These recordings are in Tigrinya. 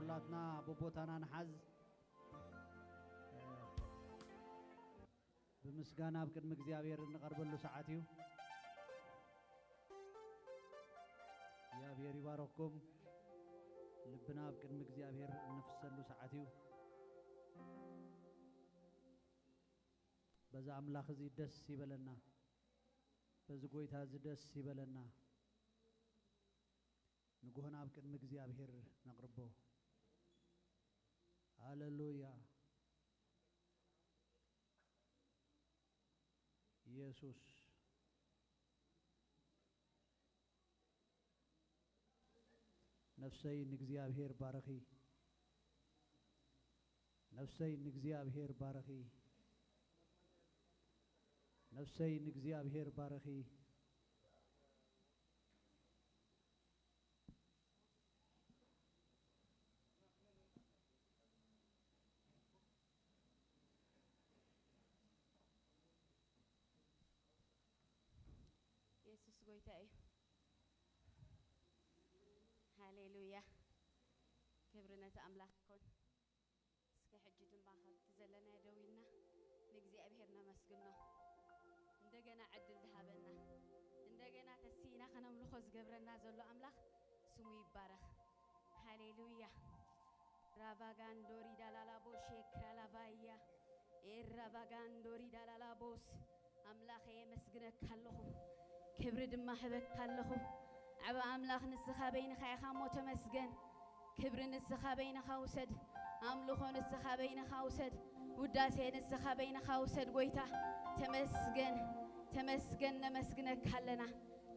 ላትና ብቦታና ንሓዝ። ብምስጋና ኣብ ቅድሚ እግዚኣብሔር እንቐርበሉ ሰዓት እዩ። እግዚኣብሔር ይባረኽኩም። ልብና ኣብ ቅድሚ እግዚኣብሔር እነፍሰሉ ሰዓት እዩ። በዛ ኣምላኽ እዚ ደስ ይበለና። በዚ ጎይታ እዚ ደስ ይበለና። ንግሆና ኣብ ቅድሚ እግዚኣብሔር ነቕርቦ። ሃሌሉያ። ኢየሱስ። ነፍሰይ ንእግዚኣብሔር ባርኺ። ነፍሰይ ንእግዚኣብሔር ባርኺ። ነፍሰይ ንእግዚኣብሔር ባርኺ። የሱስ ጎይታ እዩ። ሃሌሉያ። ክብሪ ነቲ ኣምላኽ ይኹን። እስከ ሕጂ ድማ ካብቲ ዘለናዮ ደው ኢልና ንእግዚኣብሔር ነመስግኖ። እንደገና ዕድል ዝሃበና፣ እንደገና ተሲእና ከነምልኾ ዝገብረና ዘሎ ኣምላኽ ስሙ ይባረኽ። ሃሌሉያ። ራቫጋንዶ ሪዳላላቦ ሼክራላቫያ ኤራቫጋንዶ ሪዳላላቦስ ኣምላኸ የመስግነካ ኣለኹ፣ ክብሪ ድማ ህበካ ኣለኹ። ዓብ ኣምላኽ ንስኻ በይንኻ ኢኻ እሞ ተመስገን። ክብሪ ንስኻ በይንኻ ውሰድ፣ ኣምልኾ ንስኻ በይንኻ ውሰድ፣ ውዳሴ ንስኻ በይንኻ ውሰድ። ጎይታ ተመስገን፣ ተመስገን። ነመስግነካ ኣለና፣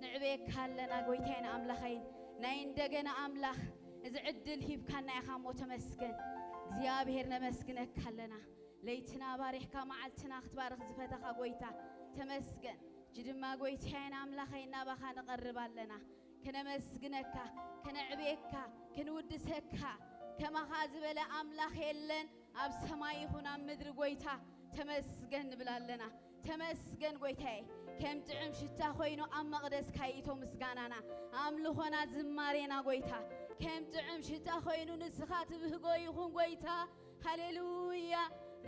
ንዕበየካ ኣለና። ጎይታይን ኣምላኸይን ናይ እንደገና ኣምላኽ፣ እዚ ዕድል ሂብካና ኢኻ እሞ ተመስገን እግዚኣብሔር። ነመስግነካ ኣለና። ለይትና ባሪኽካ መዓልትና ክትባርኽ ዝፈተኻ ጎይታ ተመስገን። እጂ ድማ ጎይታይን ኣምላኸይን ናባኻ ንቐርብ ኣለና። ክነመስግነካ፣ ክነዕብየካ፣ ክንውድሰካ፣ ከማኻ ዝበለ ኣምላኽ የለን። ኣብ ሰማይ ይኹን ኣብ ምድሪ ጎይታ ተመስገን ንብል ኣለና። ተመስገን ጎይታየ። ከም ጥዑም ሽታ ኮይኑ ኣብ መቕደስካ ይእቶ ምስጋናና፣ ኣምልኾና፣ ዝማሬና ጎይታ። ከም ጥዑም ሽታ ኮይኑ ንስኻ ትብህጎ ይኹን ጎይታ። ሃሌሉያ።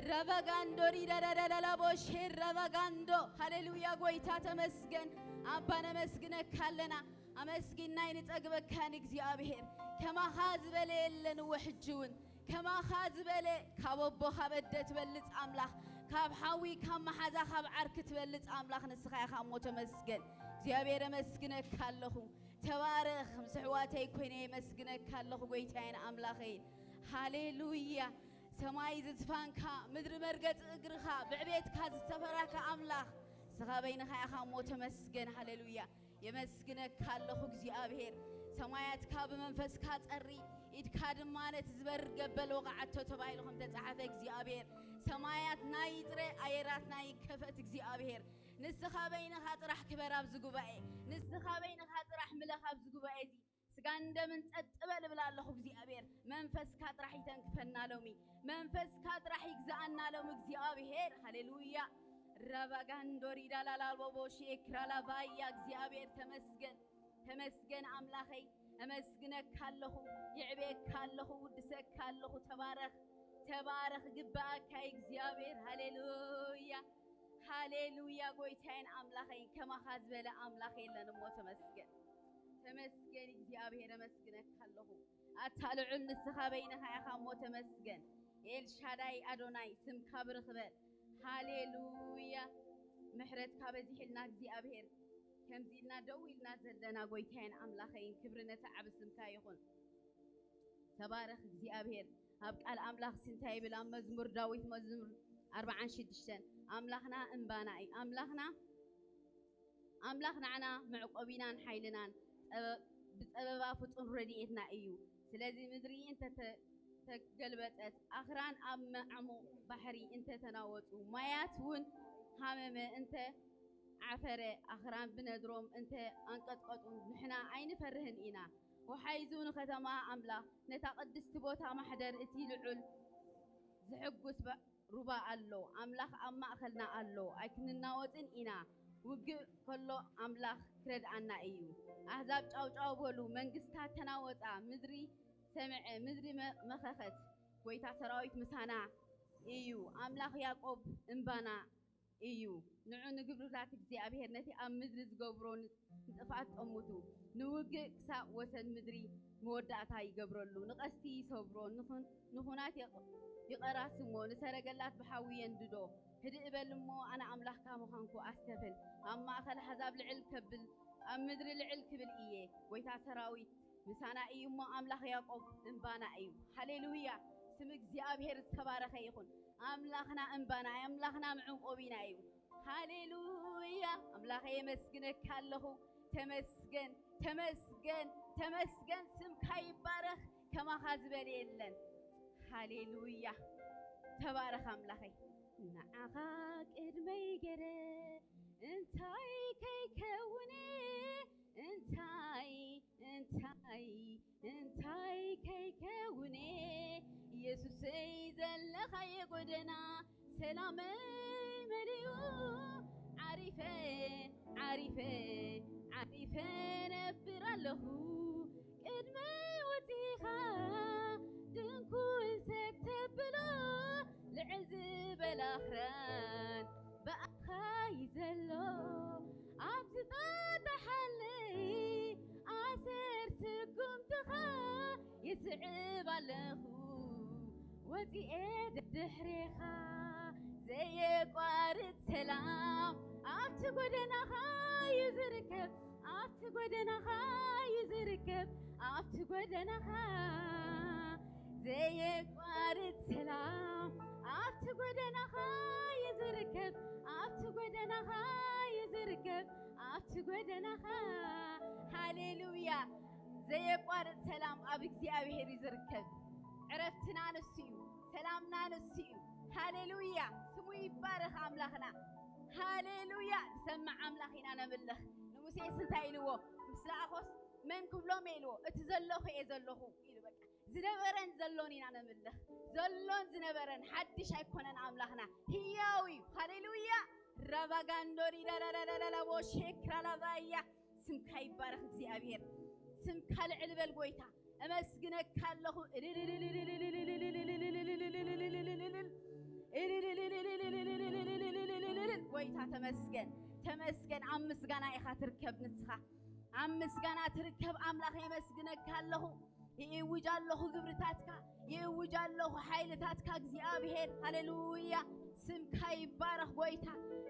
ራቫጋንዶ ሪዳዳዳዳላቦሼ ራቫጋንዶ። ሃሌሉያ ጎይታ ተመስገን። ኣባ ነመስግነካ ኣለና። ኣመስጊናይ ንጸግበካን እግዚኣብሔር። ከማኻ ዝበለ የለን እወ ሕጂ እውን። ከማኻ ዝበለ ካብ ኣቦ ካብ ኣደ ትበልጽ ኣምላኽ፣ ካብ ሓዊ ካብ መሓዛ ካብ ዓርኪ ትበልጽ ኣምላኽ ንስኻ ኢኻ እሞ ተመስገን እግዚኣብሔር። ኣመስግነካ ኣለኹ። ተባረኽ። ምስ ኣሕዋተይ ኮይነ የመስግነካ ኣለኹ ጎይታይን ኣምላኸይን። ሃሌሉያ። ሰማይ ዝዝፋንካ ምድሪ መርገጺ እግርኻ ብዕቤትካ ዝተፈራካ ኣምላኽ ንስኻ በይንኻ ኢኻ እሞ ተመስገን። ሃሌሉያ። የመስግነካ ኣለኹ እግዚኣብሔር። ሰማያትካ ብመንፈስካ ጸሪ፣ ኢድካ ድማ ነቲ ዝበርር ገበል ወቕዓቶ ተባሂሉ ከም ተጻሓፈ እግዚኣብሔር፣ ሰማያት ናይ ጥረ ኣየራት ናይ ይከፈት እግዚኣብሔር። ንስኻ በይንኻ ጥራሕ ክበር ኣብዚ ጉባኤ፣ ንስኻ በይንኻ ጥራሕ ምለኽ ኣብዚ ጉባኤ እዚ። ስጋን ደምን ጸጥ በል እብል ኣለኹ እግዚኣብሔር። መንፈስካ ጥራሕ ይተንክፈና ሎሚ፣ መንፈስካ ጥራሕ ይግዛኣና ሎሚ እግዚኣብሔር። ሃሌሉያ። ራባጋንዶ ሪዳላላቦቦ ሼክራላባያ እግዚኣብሔር ተመስገን፣ ተመስገን ኣምላኸይ። እመስግነካ ኣለኹ፣ ይዕቤካ ኣለኹ፣ ውድሰካ ኣለኹ። ተባረኽ፣ ተባረኽ፣ ግባኣካ እግዚኣብሔር። ሃሌሉያ፣ ሃሌሉያ። ጎይታዬን ኣምላኸይን ከማኻ ዝበለ ኣምላኽ የለን እሞ ተመስገን፣ ተመስገን እግዚኣብሔር። እመስግነካ ኣለኹ ኣታ ልዑል፣ ንስኻ በይንኻ ኢኻ እሞ ተመስገን። ኤልሻዳይ ኣዶናይ ስምካ ብርኽ በል። ሃሌሉያ። ምሕረትካ በዚሕልና እግዚኣብሔር። ከምዚ ኢልና ደው ኢልና ዘለና ጎይታዬን ኣምላኸይን ክብሪ ነቲ ዓቢ ስምካ ይኹን። ተባረኽ እግዚኣብሔር። ኣብ ቃል ኣምላኽ እንታይ ይብል? ኣብ መዝሙር ዳዊት መዝሙር ኣርብዓን ሽዱሽተን ኣምላኽና እምባና እዩ። ኣምላኽና ኣምላኽ ንዓና መዕቆቢናን ሓይልናን ጸበ-፣ ብጸበባ ፍጹም ረድኤትና እዩ። ስለዚ ምድሪ እንተ ተ-፣ ተገልበጠት፣ ኣኽራን ኣብ መዓሙቕ ባሕሪ እንተ ተናወጹ፣ ማያት እውን ሃመመ እንተ ዓፈረ፣ ኣኽራን ብነድሮም እንተ ኣንቀጥቀጡ፣ ንሕና ኣይንፈርህን ኢና። ወሓይዙ ንኸተማ ኣምላኽ፣ ነታ ቅድስቲ ቦታ ማሕደር እቲ ልዑል ዝሕጉስ በ-፣ ሩባ ኣሎ። ኣምላኽ ኣብ ማእከልና ኣሎ፣ ኣይክንናወጽን ኢና። ውግእ ከሎ ኣምላኽ ክረድኣና እዩ። ኣህዛብ ጫውጫው በሉ፣ መንግስታት ተናወጻ፣ ምድሪ ሰምዐ፣ ምድሪ መ-፣ መኸኸት። ጎይታ ሰራዊት ምሳና እዩ፣ ኣምላኽ ያዕቆብ እምባና እዩ። ንዑ ንግብርታት እግዚኣብሔር፣ ነቲ ኣብ ምድሪ ዝገብሮ ን-፣ ንጥፍኣት ጠምቱ። ንውግእ ክሳብ ወሰን ምድሪ መወዳእታ ይገብረሉ። ንቐስቲ ይሰብሮ፣ ንኹን-፣ ንኹናት የቕ-፣ ይቐራስሞ፣ ንሰረገላት ብሓዊ የንድዶ። ህድእ በል እሞ ኣነ ኣምላኽካ ምዃንኩ ኣስተብህል። ኣብ ማእከል ኣሕዛብ ልዕል ከብል፣ ኣብ ምድሪ ልዕል ክብል እየ። ጎይታ ሰራዊት ምሳና እዩ እሞ፣ ኣምላኽ ያዕቆብ እምባና እዩ። ሃሌሉያ! ስም እግዚኣብሔር ዝተባረኸ ይኹን። ኣምላኽና እምባና፣ ኣምላኽና መዕቆቢና እዩ። ሃሌሉያ! ኣምላኸ የመስግነካ ኣለኹ። ተመስገን፣ ተመስገን፣ ተመስገን። ስምካ ይባረኽ። ከማኻ ዝበለ የለን። ሃሌሉያ! ተባረኽ ኣምላኸይ። ንዓኻ ቅድመይ ገረ እንታይ ከይከውነ፣ እንታይ፣ እንታይ፣ እንታይ ከይከውነ፣ ኢየሱሰይ ዘለኻዮ ጎደና ሰላመይ መሊኡ፣ ዓሪፈ፣ ዓሪፈ፣ ዓሪፈ ነብር ኣለኹ። ቅድመይ ወጺኻ ድንኩል ሰግ ተብሎ፣ ልዕል ዝበለ ኣኽራን ብኣኻ እዩ ዘሎ። ኣብ ዝጣጣሓለይ ኣሰር ስጉምትኻ ይስዕብ ኣለኹ። ወጺኤ ድሕሬኻ ዘየቋርጽ ሰላም ኣብቲ ጎደናኻ እዩ ዝርከብ፣ ኣብቲ ጎደናኻ እዩ ዝርከብ፣ ኣብቲ ጎደናኻ ዘየቋርጽ ሰላም ኣብቲ ጎደናኻ እዩ ዝርከብ፣ ኣብቲ ጎደናኻ እዩ ዝርከብ፣ ኣብቲ ጎደናኻ። ሃሌሉያ! ዘየቋርጽ ሰላም ኣብ እግዚኣብሔር እዩ ዝርከብ። ዕረፍትና ንሱ እዩ፣ ሰላምና ንሱ እዩ። ሃሌሉያ! ስሙ ይባረኽ ኣምላኽና። ሃሌሉያ! ዝሰምዕ ኣምላኽ ኢና ነምልኽ። ንሙሴስ እንታይ ኢልዎ? ምስ ለኣኾስ መን ክብሎም ኢልዎ? እቲ ዘለኹ እየ ዘለኹ ኢሉ። በቃ ዝነበረን ዘሎን ኢና ነምልኽ። ዘሎን ዝነበረን ሓድሽ ኣይኮነን ኣምላኽና። ህያው እዩ። ሃሌሉያ! ራባጋንዶሪ ዳዳዳዳዳቦ ሼክራ ላባያ። ስምካ ይባረኽ እግዚኣብሔር። ስምካ ልዕል በል ጎይታ። እመስግነካ ኣለኹ። ጎይታ ተመስገን፣ ተመስገን። ኣብ ምስጋና ኢኻ ትርከብ ንስኻ፣ ኣብ ምስጋና ትርከብ ኣምላኽ። የመስግነካ ኣለኹ። ይእውጅ ኣለኹ ግብርታትካ፣ ይእውጅ ኣለኹ ሓይልታትካ እግዚኣብሔር። ሃሌሉያ። ስምካ ይባረኽ ጎይታ።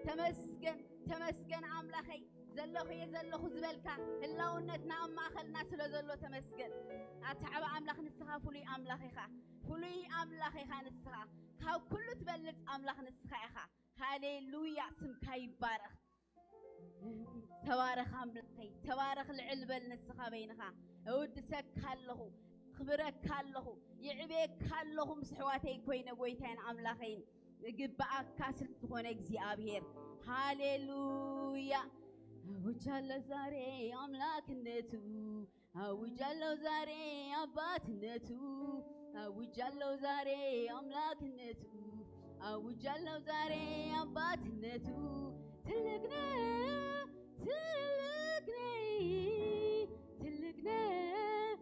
ተመስገን፣ ተመስገን ኣምላኸይ። ዘለኹ እየ ዘለኹ ዝበልካ ህላውነትና ኣብ ማእኸልና ስለ ዘሎ ተመስገን። ኣታ ዓቢ ኣምላኽ ንስኻ ፍሉይ ኣምላኽ ኢኻ። ፍሉይ ኣምላኽ ኢኻ ንስኻ። ካብ ኩሉ ትበልጽ ኣምላኽ ንስኻ ኢኻ። ሃሌሉያ። ስምካ ይባረኽ። ተባረኽ ኣምላኸይ፣ ተባረኽ። ልዕል በል ንስኻ በይንኻ። እውድሰካ ኣለኹ፣ እኽብረካ ኣለኹ፣ ይዕቤካ ኣለኹ ምስ ኣሕዋተይ ኮይነ ጎይታይን ኣምላኸይን። እግብኣካ ስለ ዝኾነ እግዚኣብሔር። ሃሌሉያ። ኣውጃለሁ ዛሬ ኣምላክነቱ፣ ኣውጃለሁ ዛሬ ኣባትነቱ፣ ኣውጃለሁ ዛሬ ኣምላክነቱ፣ ኣውጃለሁ ዛሬ ኣባትነቱ። ትልቅ ነህ፣ ትልቅ ነህ፣ ትልቅ ነህ፣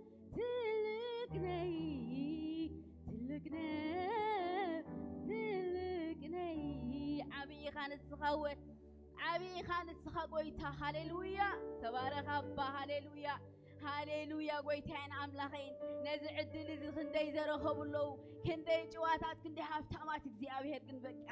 ትልቅ ነህ፣ ትልቅ ነህ፣ ትልቅ ነህ። ዓብዪ ኢኻ ንስኻ እወ፣ ዓብዪ ኢኻ ንስኻ ጎይታ። ሃሌሉያ። ተባረኽ ኣባ። ሃሌሉያ። ሃሌሉያ። ጎይታዬን ኣምላኸይን፣ ነዚ ዕድል እዚ ክንደይ ዘረኸቡ ኣለዉ፣ ክንደይ ጭዋታት፣ ክንደይ ሃብታማት። እግዚኣብሔር ግን በቃ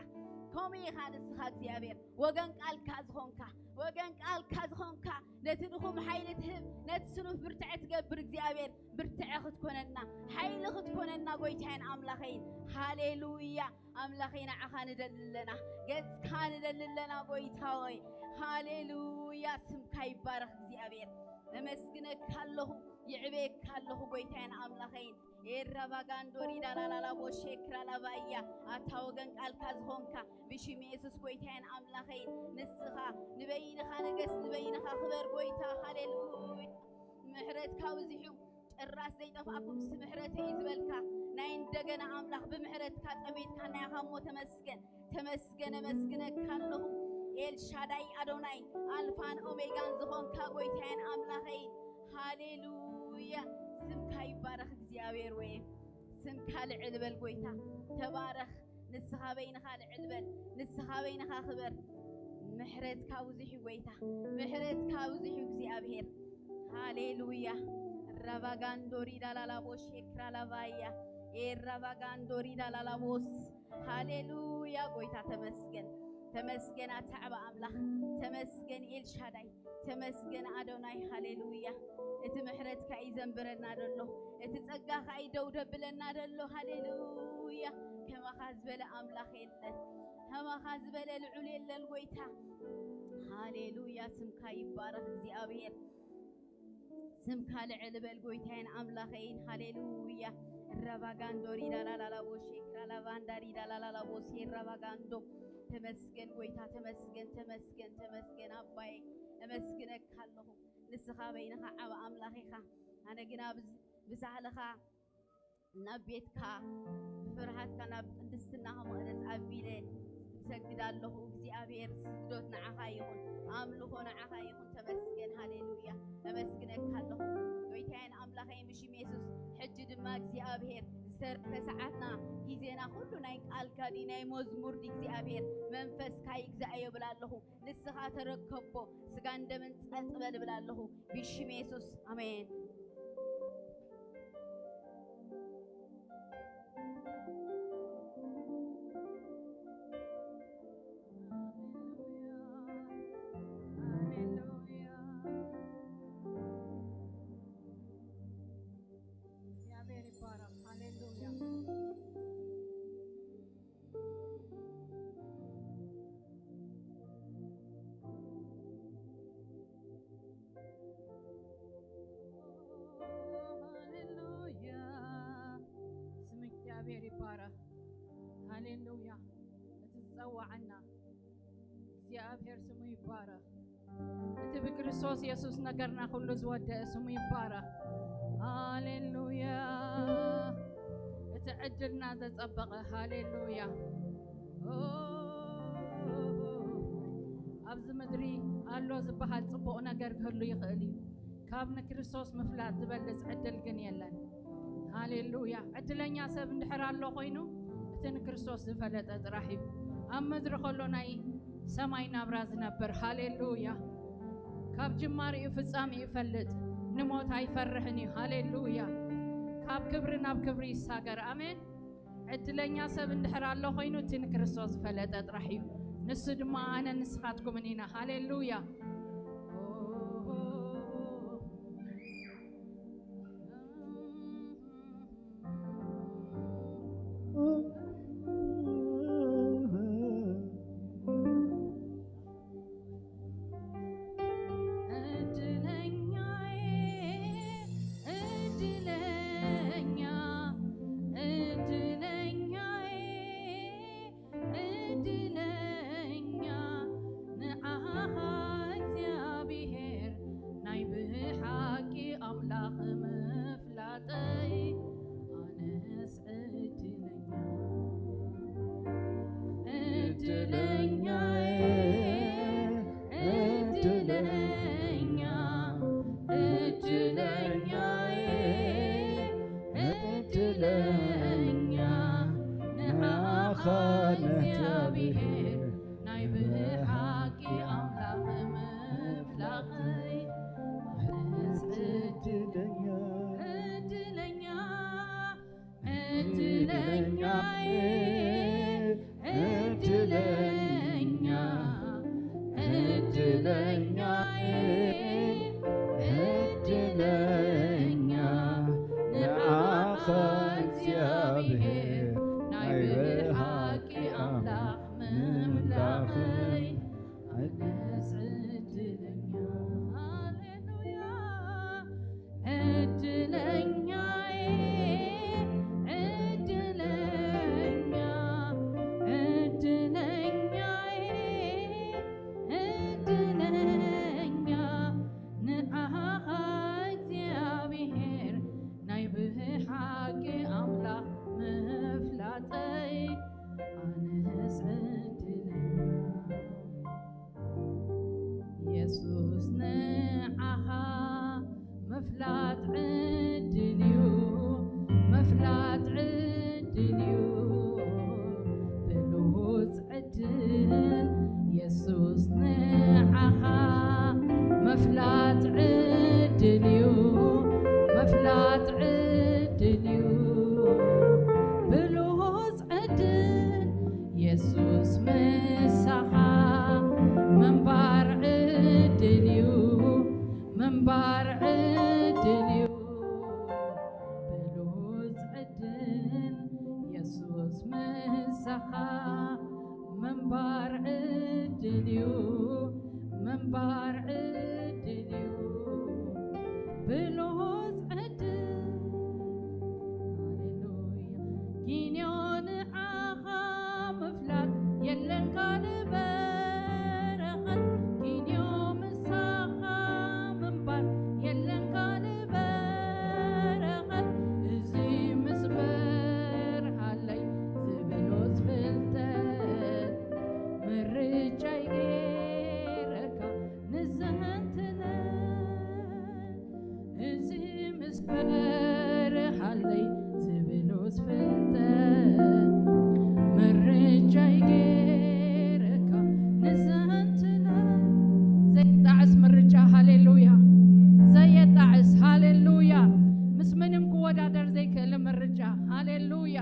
ከምኡ ኢኻ ንስኻ እግዚኣብሔር። ወገን ቃልካ ዝኾንካ፣ ወገን ቃልካ ዝኾንካ፣ ነቲ ድኹም ሓይሊ ትህብ፣ ነቲ ስኑፍ ብርትዐ ትገብር እግዚኣብሔር፣ ብርትዐ ክትኮነና፣ ሓይሊ ክትኮነና ጎይታዬን ኣምላኸይን። ሃሌሉያ። ኣምላኸይ ንዓኻ ንደሊ ኣለና፣ ገጽካ ንደሊ ኣለና ጎይታ ሆይ። ሃሌሉያ። ስምካ ይባረኽ እግዚኣብሔር። እመስግነካ ኣለኹ፣ ይዕበየካ ኣለኹ ጎይታዬን ኣምላኸይን። ኤራባጋንዶሪ ዳላላላ ቦሼ ክራላባያ። ኣታ ወገን ቃልካ ዝኾንካ ብሽም የሱስ ጎይታዬን ኣምላኸይን፣ ንስኻ ንበይንኻ ንገስ፣ ንበይንኻ ክበር ጎይታ። ሃሌሉያ። ምሕረትካ ብዚሑ ጭራስ ዘይጠፍኣኩም ምስ ምሕረተይ እዩ ዝበልካ ናይ እንደገና ኣምላኽ ብምሕረትካ ጠሚትካና ኢኻ እሞ ተመስገን፣ ተመስገን። እመስግነካ ኣለኹ ኤልሻዳይ ኣዶናይ ኣልፋን ኦሜጋን ዝኾንካ ጎይታዬን ኣምላኸይን። ሃሌሉያ። ስምካ ይባረኽ እግዚኣብሔር ወይ ስምካ ልዕል በል ጎይታ። ተባረኽ። ንስኻ በይንኻ ልዕል በል። ንስኻ በይንኻ ክበር። ምሕረትካ ብዙሕ እዩ ጎይታ። ምሕረትካ ብዙሕ እዩ እግዚኣብሔር። ሃሌሉያ። ራባጋንዶሪ ዳላላቦ ሼክራ ላባያ ኤራባጋንዶሪ ዳላላቦስ። ሃሌሉያ ጎይታ ተመስገን። ተመስገን ኣተዓባ ኣምላኽ። ተመስገን ኤልሻዳይ። ተመስገን ኣዶናይ። ሃሌሉያ። እቲ ምሕረትካ እዩ ዘንብረና ደሎ። እቲ ጸጋኻ እዩ ደው ደብለና ደሎ። ሃሌሉያ። ከማኻ ዝበለ ኣምላኽ የለን። ከማኻ ዝበለ ልዑል የለን ጎይታ። ሃሌሉያ። ስምካ ይባረኽ እግዚኣብሔር። ስምካ ልዕል በል ጎይታዬን ኣምላኸይን። ሃሌሉያ። ራባጋንዶ ሪዳ ላላላቦ ሼክራ ላቫንዳ ሪዳ ላላላቦ ሴራ ቫጋንዶ። ተመስገን ጎይታ፣ ተመስገን፣ ተመስገን፣ ተመስገን ኣባዬ። እመስግነካ ኣለኹ። ንስኻ በይንኻ ዓቢ ኣምላኽ ኢኻ። ኣነ ግና ብዝ-፣ ብሳህልኻ ናብ ቤትካ ብፍርሃትካ ናብ ቅድስትና መቕደስ ኣቢለ እሰግድ ኣለኹ። እግዚኣብሔር ስግዶት ንዓኻ ይኹን፣ ኣምልኾ ንዓኻ ይኹን። ተመስገን፣ ሃሌሉያ። እመስግነካ ኣለኹ ጎይታዬን ኣምላኸይን ብሽም የሱስ። ሕጂ ድማ እግዚኣብሔር ዝተረፈ ሰዓትና፣ ግዜና ኩሉ ናይ ቃልካ ድዩ ናይ መዝሙር ድዩ እግዚኣብሔር መንፈስካ ይግዛእ እዮ ብል ኣለኹ። ንስኻ ተረከቦ፣ ስጋን ደምን ጸጥ በል እብል ኣለኹ ብሽም የሱስ፣ ኣሜን። ሃሌሉያ። እግዚኣብሔር ይባረክ። ሃሌሉያ። ሃሌሉያ። ስም እግዚኣብሔር ይባረክ። ሃሌሉያ። እቲ ዝጸዋዓና እግዚኣብሔር ስሙ ይባረክ። እቲ ብክርስቶስ የሱስ ነገርና ኩሉ ዝወደአ ስሙ ይባረክ። ሃሌሉያ። እቲ ዕድልና ዘጸበቐ፣ ሃሌሉያ። ኦ፣ ኣብዚ ምድሪ ኣሎ ዝበሃል ጽቡቕ ነገር ክህሉ ይኽእል እዩ። ካብ ንክርስቶስ ምፍላጥ ዝበልጽ ዕድል ግን የለን። ሃሌሉያ። ዕድለኛ ሰብ እንድሕር ኣሎ ኮይኑ፣ እቲ ንክርስቶስ ዝፈለጠ ጥራሕ እዩ። ኣብ ምድሪ ከሎ ናይ ሰማይ ናብራ ዝነብር፣ ሃሌሉያ። ካብ ጅማሬኡ ፍጻሜኡ ይፈልጥ፣ ንሞት ኣይፈርሕን እዩ። ሃሌሉያ። ካብ ክብሪ ናብ ክብሪ ይሳገር። ኣሜን። ዕድለኛ ሰብ እንድሕር ኣሎ ኮይኑ፣ እቲ ንክርስቶስ ዝፈለጠ ጥራሕ እዩ። ንሱ ድማ ኣነን ንስኻትኩምን ኢና። ሃሌሉያ። እድለኛዬ፣ እድለኛ፣ እድለኛዬ፣ እድለኛ ንዓኻ ምንባር ዕድል እዩ ብሉጽ ዕድል የሱስ ምሳኻ ምንባር ዕድል እዩ ምንባር ዕድል እዩ ብሉጽ ዕድል ሃሌሉያ ኪንዮ ንዓኻ ምፍላጥ የለን ካልእ በረኸት ኪንዮ ምሳኻ ምንባር የለን ካልእ በረኸት እዚ ምስ በርሃለይ ዝብሎስ ፍልጠት ምርጫይ ገይረካ ንዘንትነ እዚ ምስ በርሃለይ ዝብሎስ ፍልጠት ምርጫይ ገይረካ ንዘንትነ ዘይጣዕስ ምርጫ ሃሌሉያ ዘየጣዕስ ሃሌሉያ ምስ ምንም ክወዳደር ዘይክእል ምርጫ ሃሌሉያ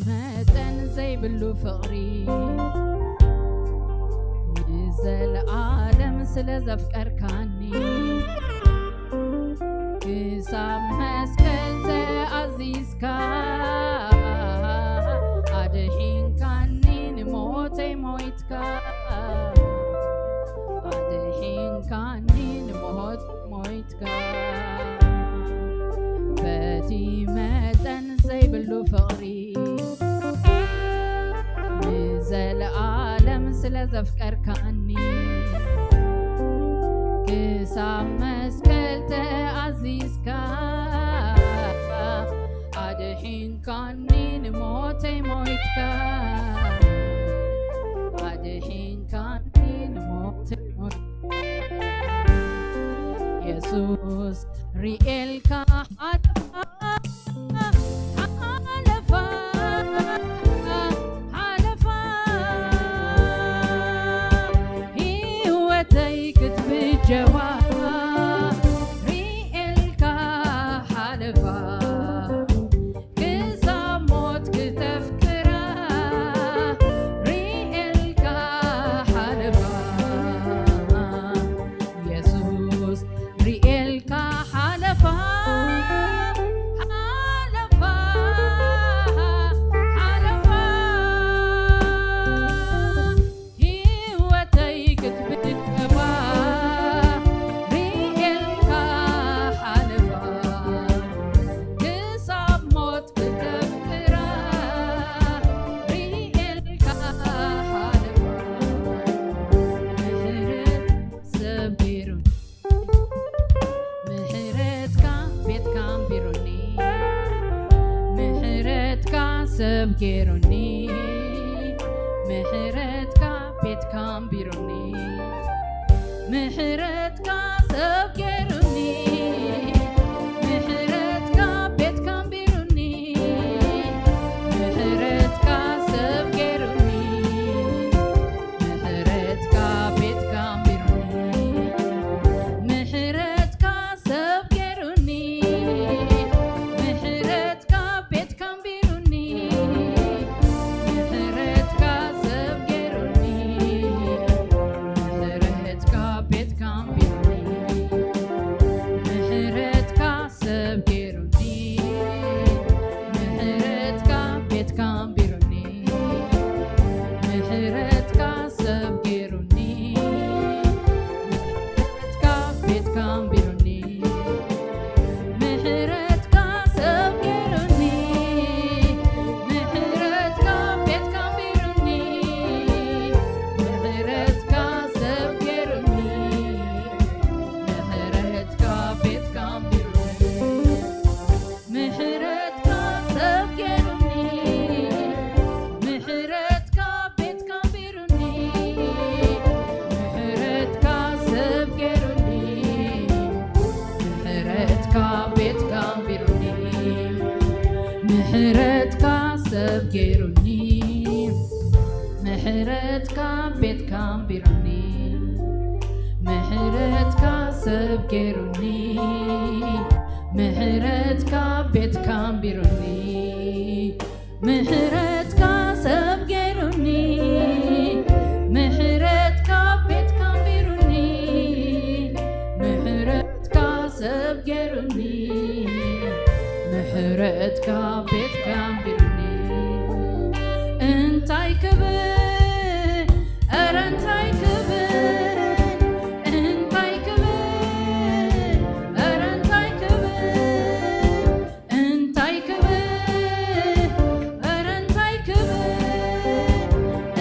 መጠን ዘይብሉ ፍቕሪ ንዘለዓለም ስለ ዘፍቀርካኒ ክሳብ መስቀል ተኣዚዝካ ኣድሒንካኒ ንሞተይ ሞይትካ ኣድሒንካኒ ንሞት ሞይትካ በቲ መጠን ዘይብሉ ፍቕሪ ንዘለዓለም ስለ ዘፍቀርካኒ ክሳብ መስቀል ተኣዚዝካ ኣድሒንካኒ ንሞተይ ሞይትካ ኣድሒንካኒ ንሞተይ ሞይትካ የሱስ ሪኤልካ ሓለፋ ሓለፋ ሓለፋ ህይወተይ ክትብጀዋ ሪኤልካ ሓለፋ ክሳብ ሞት ክተፍቅራ ሪኤልካ ሓለፋ የሱስ ሪኤልካ ሓለፋ ሓለፋ ሓለፋ ህይወተይ ክትብጀዋ ሪኤልካ ሓለፋ ክሳብ ሞት ክተፍቅራ ሪኤልካ ሓለፋ ምሕረት ሰብ ገይሩኒ ምሕረትካ ቤትካ ኣንቢሩኒ ምሕረትካ ሰብ ገይሩኒ ምሕረትካ ቤትካ ኣንቢሩኒ ምሕረትካ ሰብ ገይሩኒ ምሕረትካ ቤትካ ኣንቢሩኒ ምሕረትካ ሰብ ገይሩኒ ምሕረትካ ቤትካ ኣንቢሩኒ ምሕረትካ ሰብ ገይሩኒ ምሕረትካ ቤትካ ኣንቢሩኒ ምሕረትካ ሰብ ገይሩኒ ምሕረትካ ቤትካ ኣንቢሩኒ ምሕረትካ ሰብ ገይሩኒ ምሕረትካ ቤትካ ኣንቢሩኒ ምሕረትካ ሰብ ገይሩኒ ምሕረትካ ቤትካ ኣንቢሩኒ ምሕረትካ ሰብ ገይሩኒ ምሕረትካ ቤትካ ኣንቢሩኒ ምሕረትካ ሰብ ገይሩኒ ምሕረትካ ቤትካ ኣንቢሩኒ ምሕረትካ ሰብ ገይሩኒ ምሕረትካ ቤትካ ኣንቢሩኒ ምሕረትካ ሰብ ገይሩኒ ምሕረትካ ቤትካ ኣንቢሩኒ ምሕረትካ ሰብ ገይሩኒ ምሕረትካ ቤትካ ኣንቢሩኒ ምሕረትካ ሰብ ገይሩኒ ምሕረትካ ቤትካ ኣንቢሩኒ ምሕረትካ ሰብ ገይሩኒ ምሕረትካ ቤትካ ኣንቢሩኒ ምሕረትካ ሰብ ገይሩኒ ምሕረትካ ቤትካ ኣንቢሩኒ እንታይ ክብል ኧረ እንታይ ክብል እንታይ ክብል ኧረ እንታይ ክብል እንታይ ክብል ኧረ እንታይ ክብል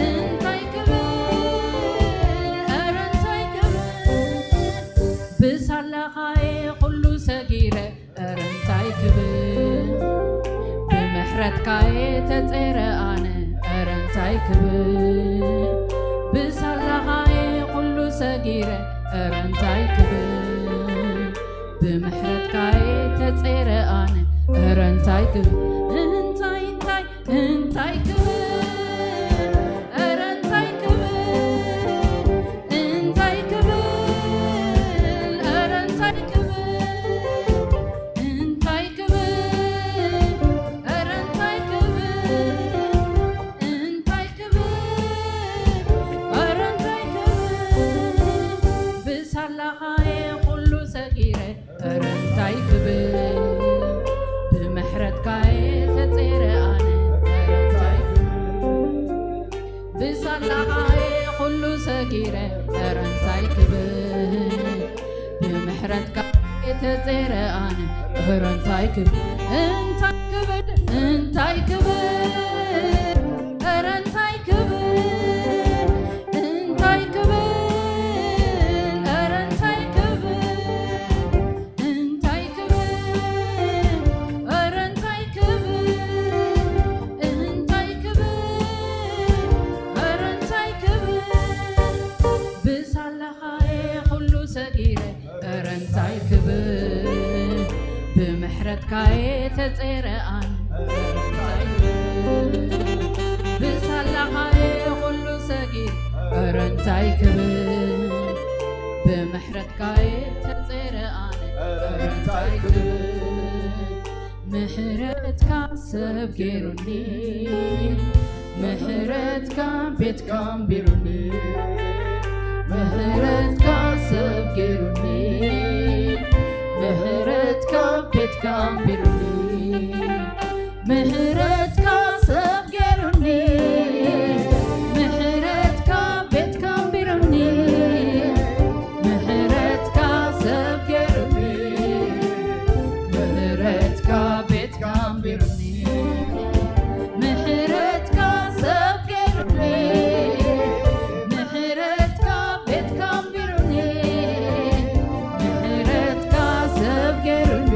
እንታይ ክብል ኧረ እንታይ ክብል ብሳላኻየ ኩሉ ሰጊረ ኧረ እንታይ ክብል ብምሕረትካየ ተጸረ ኣነ ኧረ እንታይ ክብል ብሳላኻየ ኩሉ ሰጊረ ኧረ እንታይ ክብል ብምሕረትካየ ተጸረ ኣነ ኧረ እንታይ ክብል እንታይ እንታይ እንታይ ክብል ኧረ እንታይ ክብል እንታይ ክብል ኧረ እንታይ ክብል እንታይ ክብል ኧረ እንታይ ክብል ሰጊረ፣ ኧረ እንታይ ክብል፣ ብምሕረትካ ተጸይረ ኣነ፣ ኧረ እንታይ ክብል፣ እንታይ ክብል፣ እንታይ ክብል፣ ኧረ እንታይ ክብል፣ እንታይ ክብል፣ ኧረ እንታይ ክብል፣ እንታይ ክብል፣ ኧረ እንታይ ክብል፣ እንታይ ክብል፣ ኧረ እንታይ ክብል፣ ብሳላኻ'የ ኩሉ ሰጊረ፣ ኧረ እንታይ ክብል፣ ብምሕረትካ'የ ተጸይረ ኣነ፣ ኧረ እንታይ ክብል፣ ብሳላኻ'የ ኩሉ ሰጊረ፣ ኧረ እንታይ ክብል፣ ብምሕረትካ'የ ተጸይረ ኣነ፣ ኧረ እንታይ ክብል፣ ምሕረትካ ሰብ ገይሩኒ፣ ምሕረትካ ቤትካ ኣንቢሩኒ፣ ምሕረትካ ሰብ ገይሩኒ፣ ምሕረትካ ቤትካ ኣንቢሩኒ፣ ምሕረትካ ሰብ ገይሩኒ፣ ምሕረትካ ቤትካ ኣንቢሩኒ፣ ምሕረትካ ሰብ ገይሩኒ፣ ምሕረትካ ቤትካ ኣንቢሩኒ፣ ምሕረትካ ሰብ ገይሩኒ፣ ምሕረትካ ቤትካ ኣንቢሩኒ፣ ምሕረትካ ሰብ ገይሩኒ፣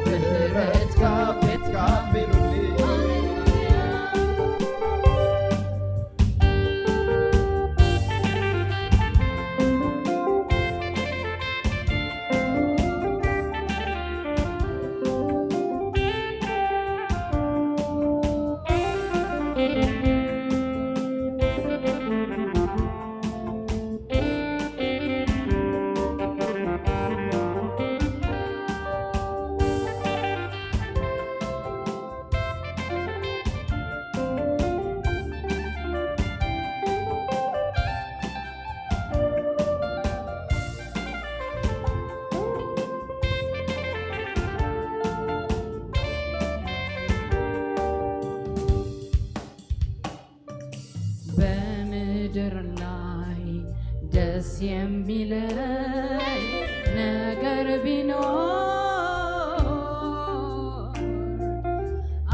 ምሕረትካ ቤትካ ኣንቢሩኒ። በምድር ላይ ደስ የሚለኝ ነገር ቢኖር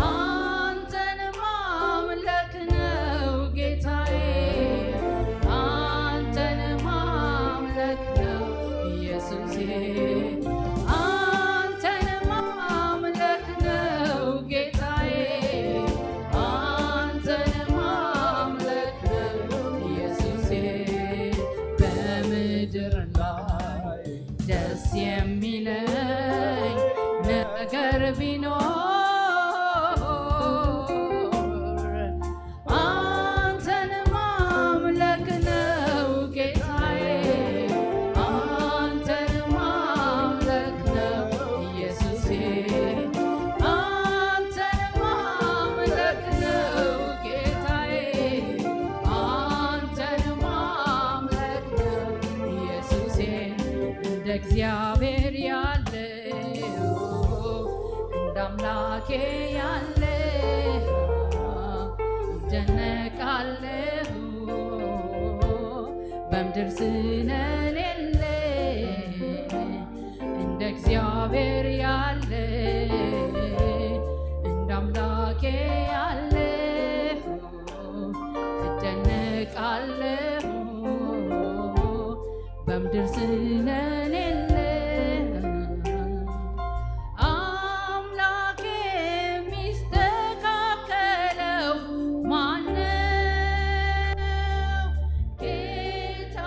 አንተን ማምለክ ነው ጌታዬ፣ አንተን ማምለክ ነው ኢየሱሴ፣ አንተን ማምለክ ነው ጌታዬ፣ አንተን ማምለክ ነው ኢየሱሴ። በምድር ላይ ደስ የሚለኝ ነገር ቢኖር አንተን ማምለክ ነው ጌታዬ፣ አንተን ማምለክ ነው ኢየሱሴ፣ አንተን ማምለክ ነው ጌታዬ፣ አንተን ማምለክ ነው ኢየሱሴ። እንደ እግዚአብሔር ያለ እንደ አምላኬ ያለ እደነቃለሁ በምድር ስለሌለ፣ እንደ እግዚአብሔር ያለ እንደ አምላኬ ያለ እደነቃለሁ በምድር ስለሌለ። አምላክ የሚስተካከለው ማነው? ጌታ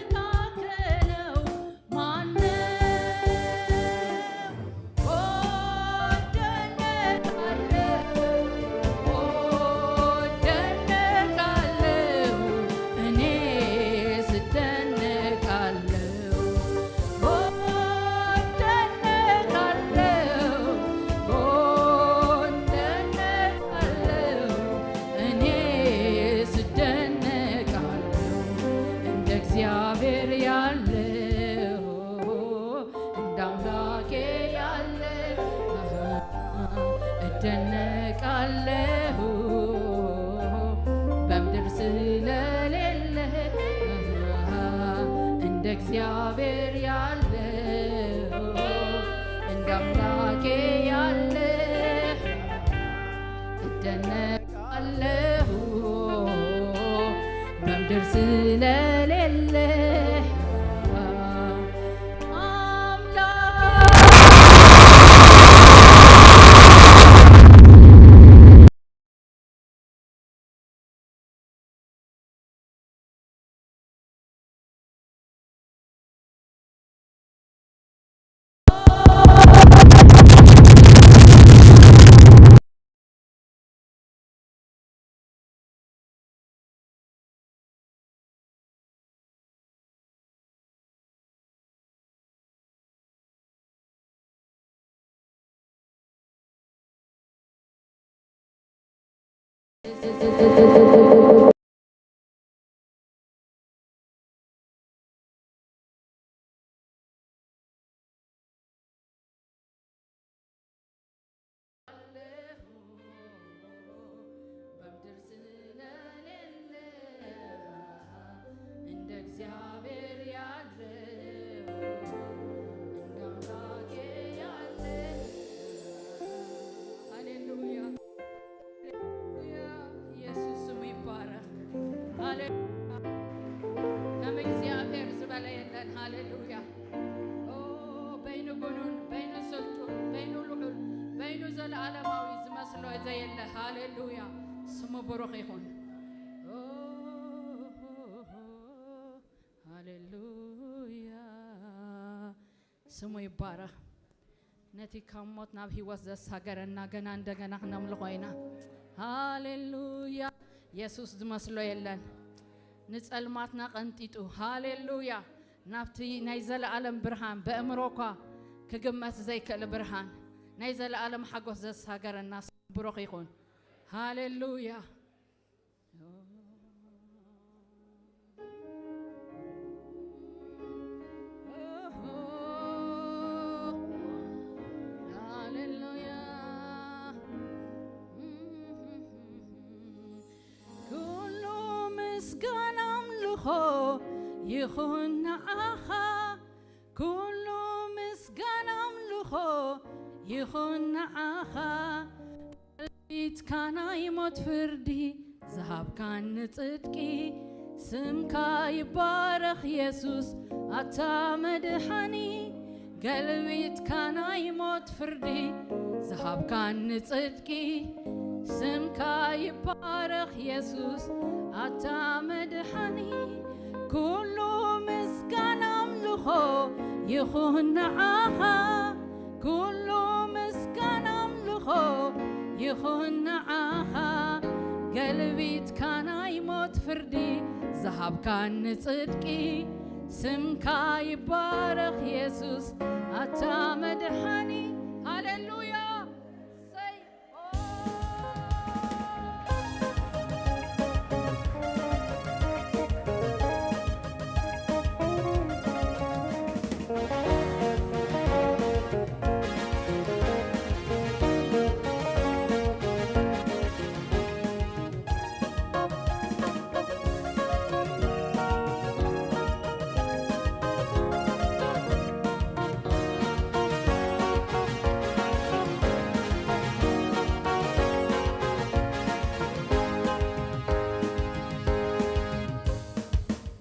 የሚስተካከለው ማነው? እደነቃለሁ፣ እደነቃለሁ፣ እኔስ እደነቃለሁ። እደነቃለሁ፣ እደነቃለሁ፣ እኔስ እደነቃለሁ። እንደ እግዚአብሔር ያለ እንደ አምላኬ ያለ እደነቃለሁ። በምድር እግዚአብሔር ያለ እንደ አምላኬ ያለ እደነቃለሁ በምድር ስለሌለ አምላክ። በምድር ስለሌለ እንደ እግዚአብሔር ያለ፣ እንደ አምላኬ ያለ። ሃሌሉያ፣ ሃሌሉያ። ኢየሱስ ስሙ ይባረክ። ሃሌሉያ። ከም እግዚኣብሔር ዝበለ የለን። ሃሌሉያ። ኦ፣ በይኑ ግኑን፣ በይኑ ስልጡን፣ በይኑ ልዑል፣ በይኑ ዘለዓለማዊ ዝመስሎ ዘየለ። ሃሌሉያ። ስሙ ብሩኽ ይኹን። ኦ፣ ሃሌሉያ። ስሙ ይባረኽ። ነቲ ካብ ሞት ናብ ህይወት ዘሳገረና ገና እንደገና ክነምልኾ ኢና። ሃሌሉያ። የሱስ ዝመስሎ የለን። ንጸልማትና ቀንጢጡ፣ ሃሌሉያ፣ ናብቲ ናይ ዘለኣለም ብርሃን፣ በእምሮ እኳ ክግመት ዘይክእል ብርሃን፣ ናይ ዘለኣለም ሓጎስ ዘሳገረና ስሙ ብሩኽ ይኹን። ሃሌሉያ። ሃሌሉያ። ኩሉ ምስጋና ኣምልኾ ይኹን ንዓኻ፣ ኩሉ ምስጋና ኣምልኾ ይኹን ንዓኻ። ፊትካ ናይ ሞት ፍርዲ ዝሃብካኒ ጽድቂ፣ ስምካ ይባረኽ የሱስ ኣታ መድሓኒ። ገልቢጥካ ናይ ሞት ፍርዲ ዝሃብካኒ ጽድቂ፣ ስምካ ይባረኽ የሱስ ኣታ መድሓኒ። ኩሉ ምስጋና ኣምልኾ ይኹን ንዓኻ፣ ኩሉ ምስጋና ኣምልኾ ይኹን ንዓኻ። ገልቢጥካ ናይ ሞት ፍርዲ ዝሃብካኒ ጽድቂ፣ ስምካ ይባረኽ የሱስ ኣታ መድሓኒ። ሃሌሉያ። እሰይ።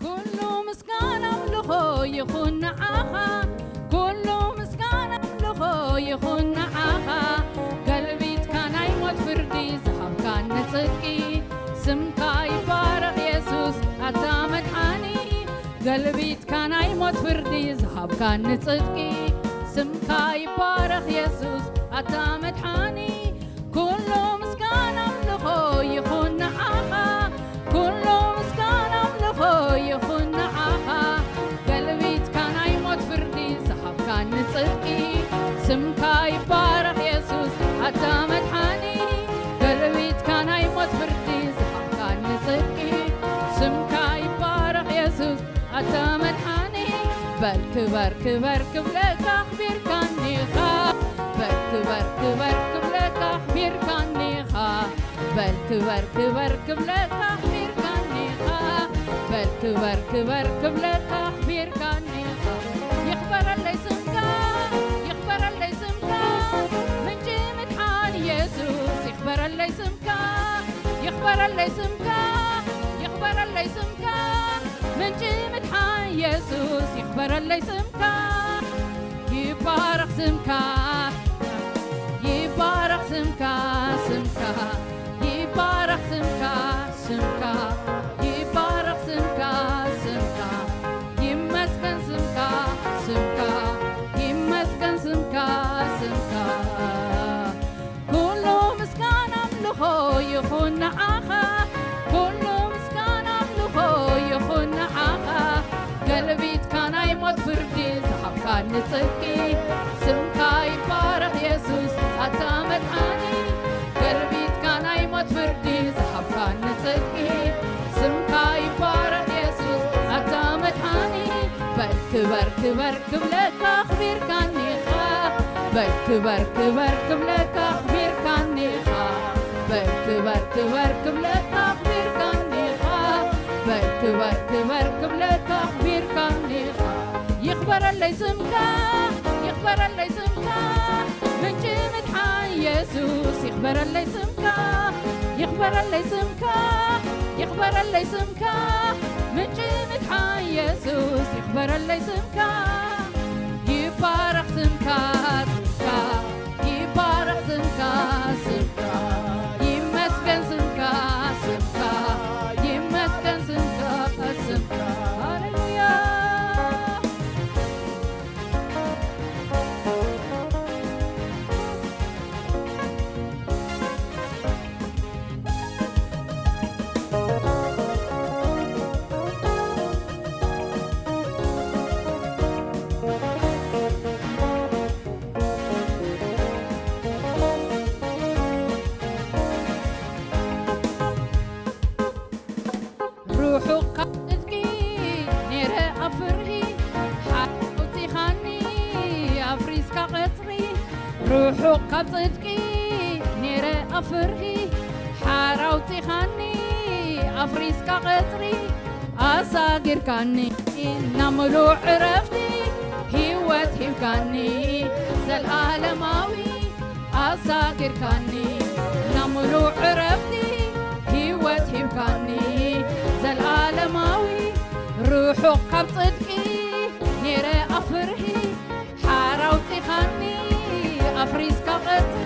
ኩሉ ምስጋና ኣምልኾ ይኹን ንዓኻ፣ ኩሉ ምስጋና ኣምልኾ ይኹን ንዓኻ። ገልቢጥካ ናይ ሞት ፍርዲ ዝሃብካኒ ጽድቂ፣ ስምካ ይባረኽ የሱስ ኣታ መድሓኒ። ገልቢጥካ ናይ ሞት ፍርዲ ዝሃብካኒ ጽድቂ፣ ስምካ ይባረኽ የሱስ ኣታ መድሓኒ። ኩሉ ምስጋና ኣምልኾ ይኹን ንዓኻ፣ ኩሉ ምስጋና ኣምልኾ ይኹን ንዓኻ። ገልቢጥካ ናይ ሞት ፍርዲ ዝሃብካኒ ጽድቂ፣ ስምካ ይባረኽ የሱስ ኣታ መድሓኒ። ገልቢጥካ ናይ ሞት ፍርዲ ዝሃብካኒ ጽድቂ፣ ስምካ ይባረኽ የሱስ ኣታ መድሓኒ። በል ክበር ክበር ክብለካ ኣኽቢርካኒ ኢኻ። በል ክበር ክበር ክብለካ ኣኽቢርካኒ ኢኻ። በል ክበር ክበር ክብለካ ኣኽቢርካኒ ኢኻ። በል ክበር ክበር ክብለካ ኣኽቢርካኒ ይኽበረለይ ስምካ፣ ይኽበረለይ ስምካ፣ ምንጪ ምድሓን የሱስ ይኽበረለይ ስምካ። ይባረኽ ስምካ፣ ይባረኽ ስምካ፣ ስምካ፣ ይባረኽ ስምካ፣ ስምካ፣ ይባረኽ ስምካ፣ ስምካ፣ ይመስገን ስምካ፣ ስምካ፣ ይመስገን ስምካ፣ ስምካ። ኩሉ ምስጋና ኣምልኾ ይኹን ንዓኻ፣ ኩሉ ምስጋና ኣምልኾ ይኹን ንዓኻ። ገልቢጥካ ናይ ሞት ፍርዲ ዝሃብካኒ ጽድቂ፣ ስምካ ይባረኽ የሱስ ኣታ መድሓኒ። ገልቢጥካ ናይ ሞት ፍርዲ ዝሃብካኒ ጽድቂ፣ ስምካ ይባረኽ የሱስ ኣታ መድሓኒ። በል ክበር ክበር ክብለካ ኣኽቢርካኒኻ። በል ክበር ክበር ክብለካ ኣኽቢርካኒኻ። በል ክበር ክበር ክብለካ ኣኽቢርካኒኻ። በል ክበር ክበር ክብለካ ኣኽቢርካኒኻ። ይኽበረለይ ስምካ፣ ይኽበረለይ ስምካ፣ ምንጪ ምድሓን የሱስ ይኽበረለይ ስምካ፣ ይኽበረለይ ስምካ፣ ይኽበረለይ ስምካ፣ ምንጪ ምድሓን የሱስ ይኽበረለይ ስምካ። ይባረኽ ስምካ፣ ስምካ፣ ይባረኽ ስምካ፣ ስምካ፣ ይመስገን ስምካ፣ ስምካ፣ ይመስገን ስምካ፣ ስምካ። ሃሌሉያ። ርሑቕ ካብ ጽድቂ ነይረ ኣብ ፍርሂ፣ ሓራ ኣውጺኻኒ ኣፍሪስካ ቀጽሪ። ርሑቕ ካብ ጽድቂ ነይረ ኣብ ፍርሂ፣ ሓራ ኣውጺኻኒ ኣፍሪስካ ቀጽሪ። ኣሳጊርካኒ ናብ ምሉእ ዕረፍቲ፣ ህይወት ሂብካኒ ዘልኣለማዊ። ኣሳጊርካኒ ናብ ምሉእ ዕረፍቲ፣ ህይወት ሂብካኒ ዘልኣለማዊ። ርሑቕ ካብ ጽድቂ ነይረ ኣብ ፍርሂ፣ ሓራ ኣውጺኻኒ ኣፍሪስካ ቀጽሪ።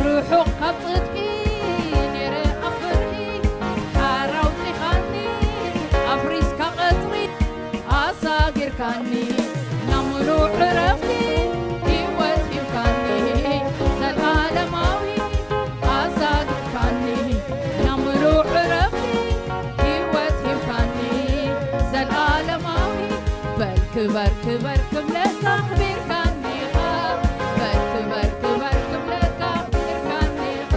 ርሑቕ ካብ ጽድቂ ነይረ ኣብ ፍርሂ፣ ሓራ ኣውጺኻኒ ኣፍሪስካ ቀጽሪ። ኣሳጊርካኒ ናብ ምሉእ ዕረፍቲ፣ ህይወት ሂብካኒ ዘልኣለማዊ። ኣሳጊርካኒ ናብ ምሉእ ዕረፍቲ፣ ህይወት ሂብካኒ ዘልኣለማዊ። በል ክበር ክበር ክብለካ ኣኽቢርካኒ ኢኻ። በል ክበር ክበር ክብለካ ኣኽቢርካኒ ኢኻ።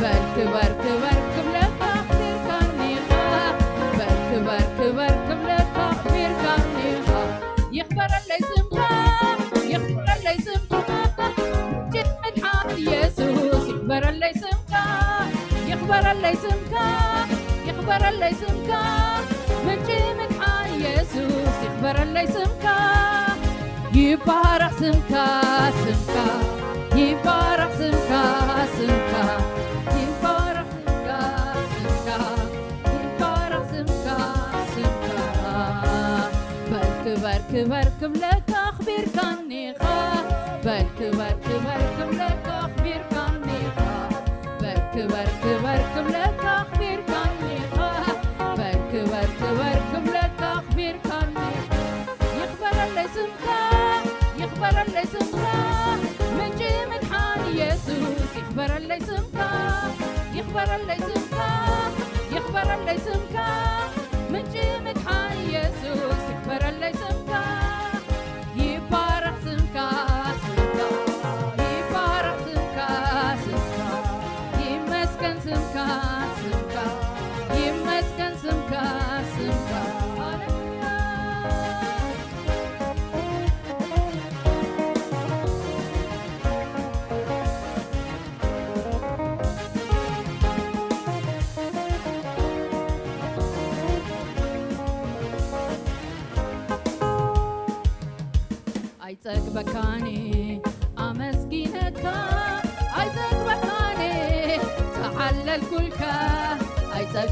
በል ክበር ክበር ክብለካ ኣኽቢርካኒ ኢኻ። በል ክበር ክበር ክብለካ ኣኽቢርካኒ ኢኻ። ይኽበረለይ ስምካ፣ ይኽበረለይ ስምካ፣ ምንጪ ምድሓን የሱስ ይኽበረለይ ስምካ፣ ይኽበረለይ ስምካ፣ ይኽበረለይ ስምካ፣ ምንጪ ምድሓን የሱስ ይኽበረለይ ስምካ። ይባረኽ ስምካ፣ ስምካ፣ ይባረኽ ስምካ፣ ስምካ፣ ይባረኽ ስምካ፣ ስምካ፣ ይባረኽ ስምካ፣ ስምካ። በል ክበር ክበር ክብለካ ኣኽቢርካኒ ኢኻ። በል ክበር ክበር ክብለካ ኣኽቢርካኒ ኢኻ። በል ክበር ክበር ክብለካ ኣኽቢርካኒ ኢኻ። በል ክበር ክበር ክብለካ ኣኽቢርካኒ ኢኻ። ይኽበረለይ ስምካ፣ ይኽበረለይ ስምካ፣ ምንጪ ምድሓን የሱስ ይኽበረለይ ስምካ፣ ይኽበረለይ ስምካ፣ ይኽበረለይ ስምካ፣ ምንጪ ምድሓን የሱስ ይኽበረለይ ስምካ። ይባረኽ ስምካ፣ ስምካ፣ ይባረኽ ስምካ፣ ስምካ፣ ይመስገን ስምካ፣ ስምካ፣ ይመስገን ስምካ፣ ስምካ። ሃሌሉያ። ኣይጸግበካኒ ኣመስጊነካ፣ ኣይጸግበካኒ ተዓለልኩልካ።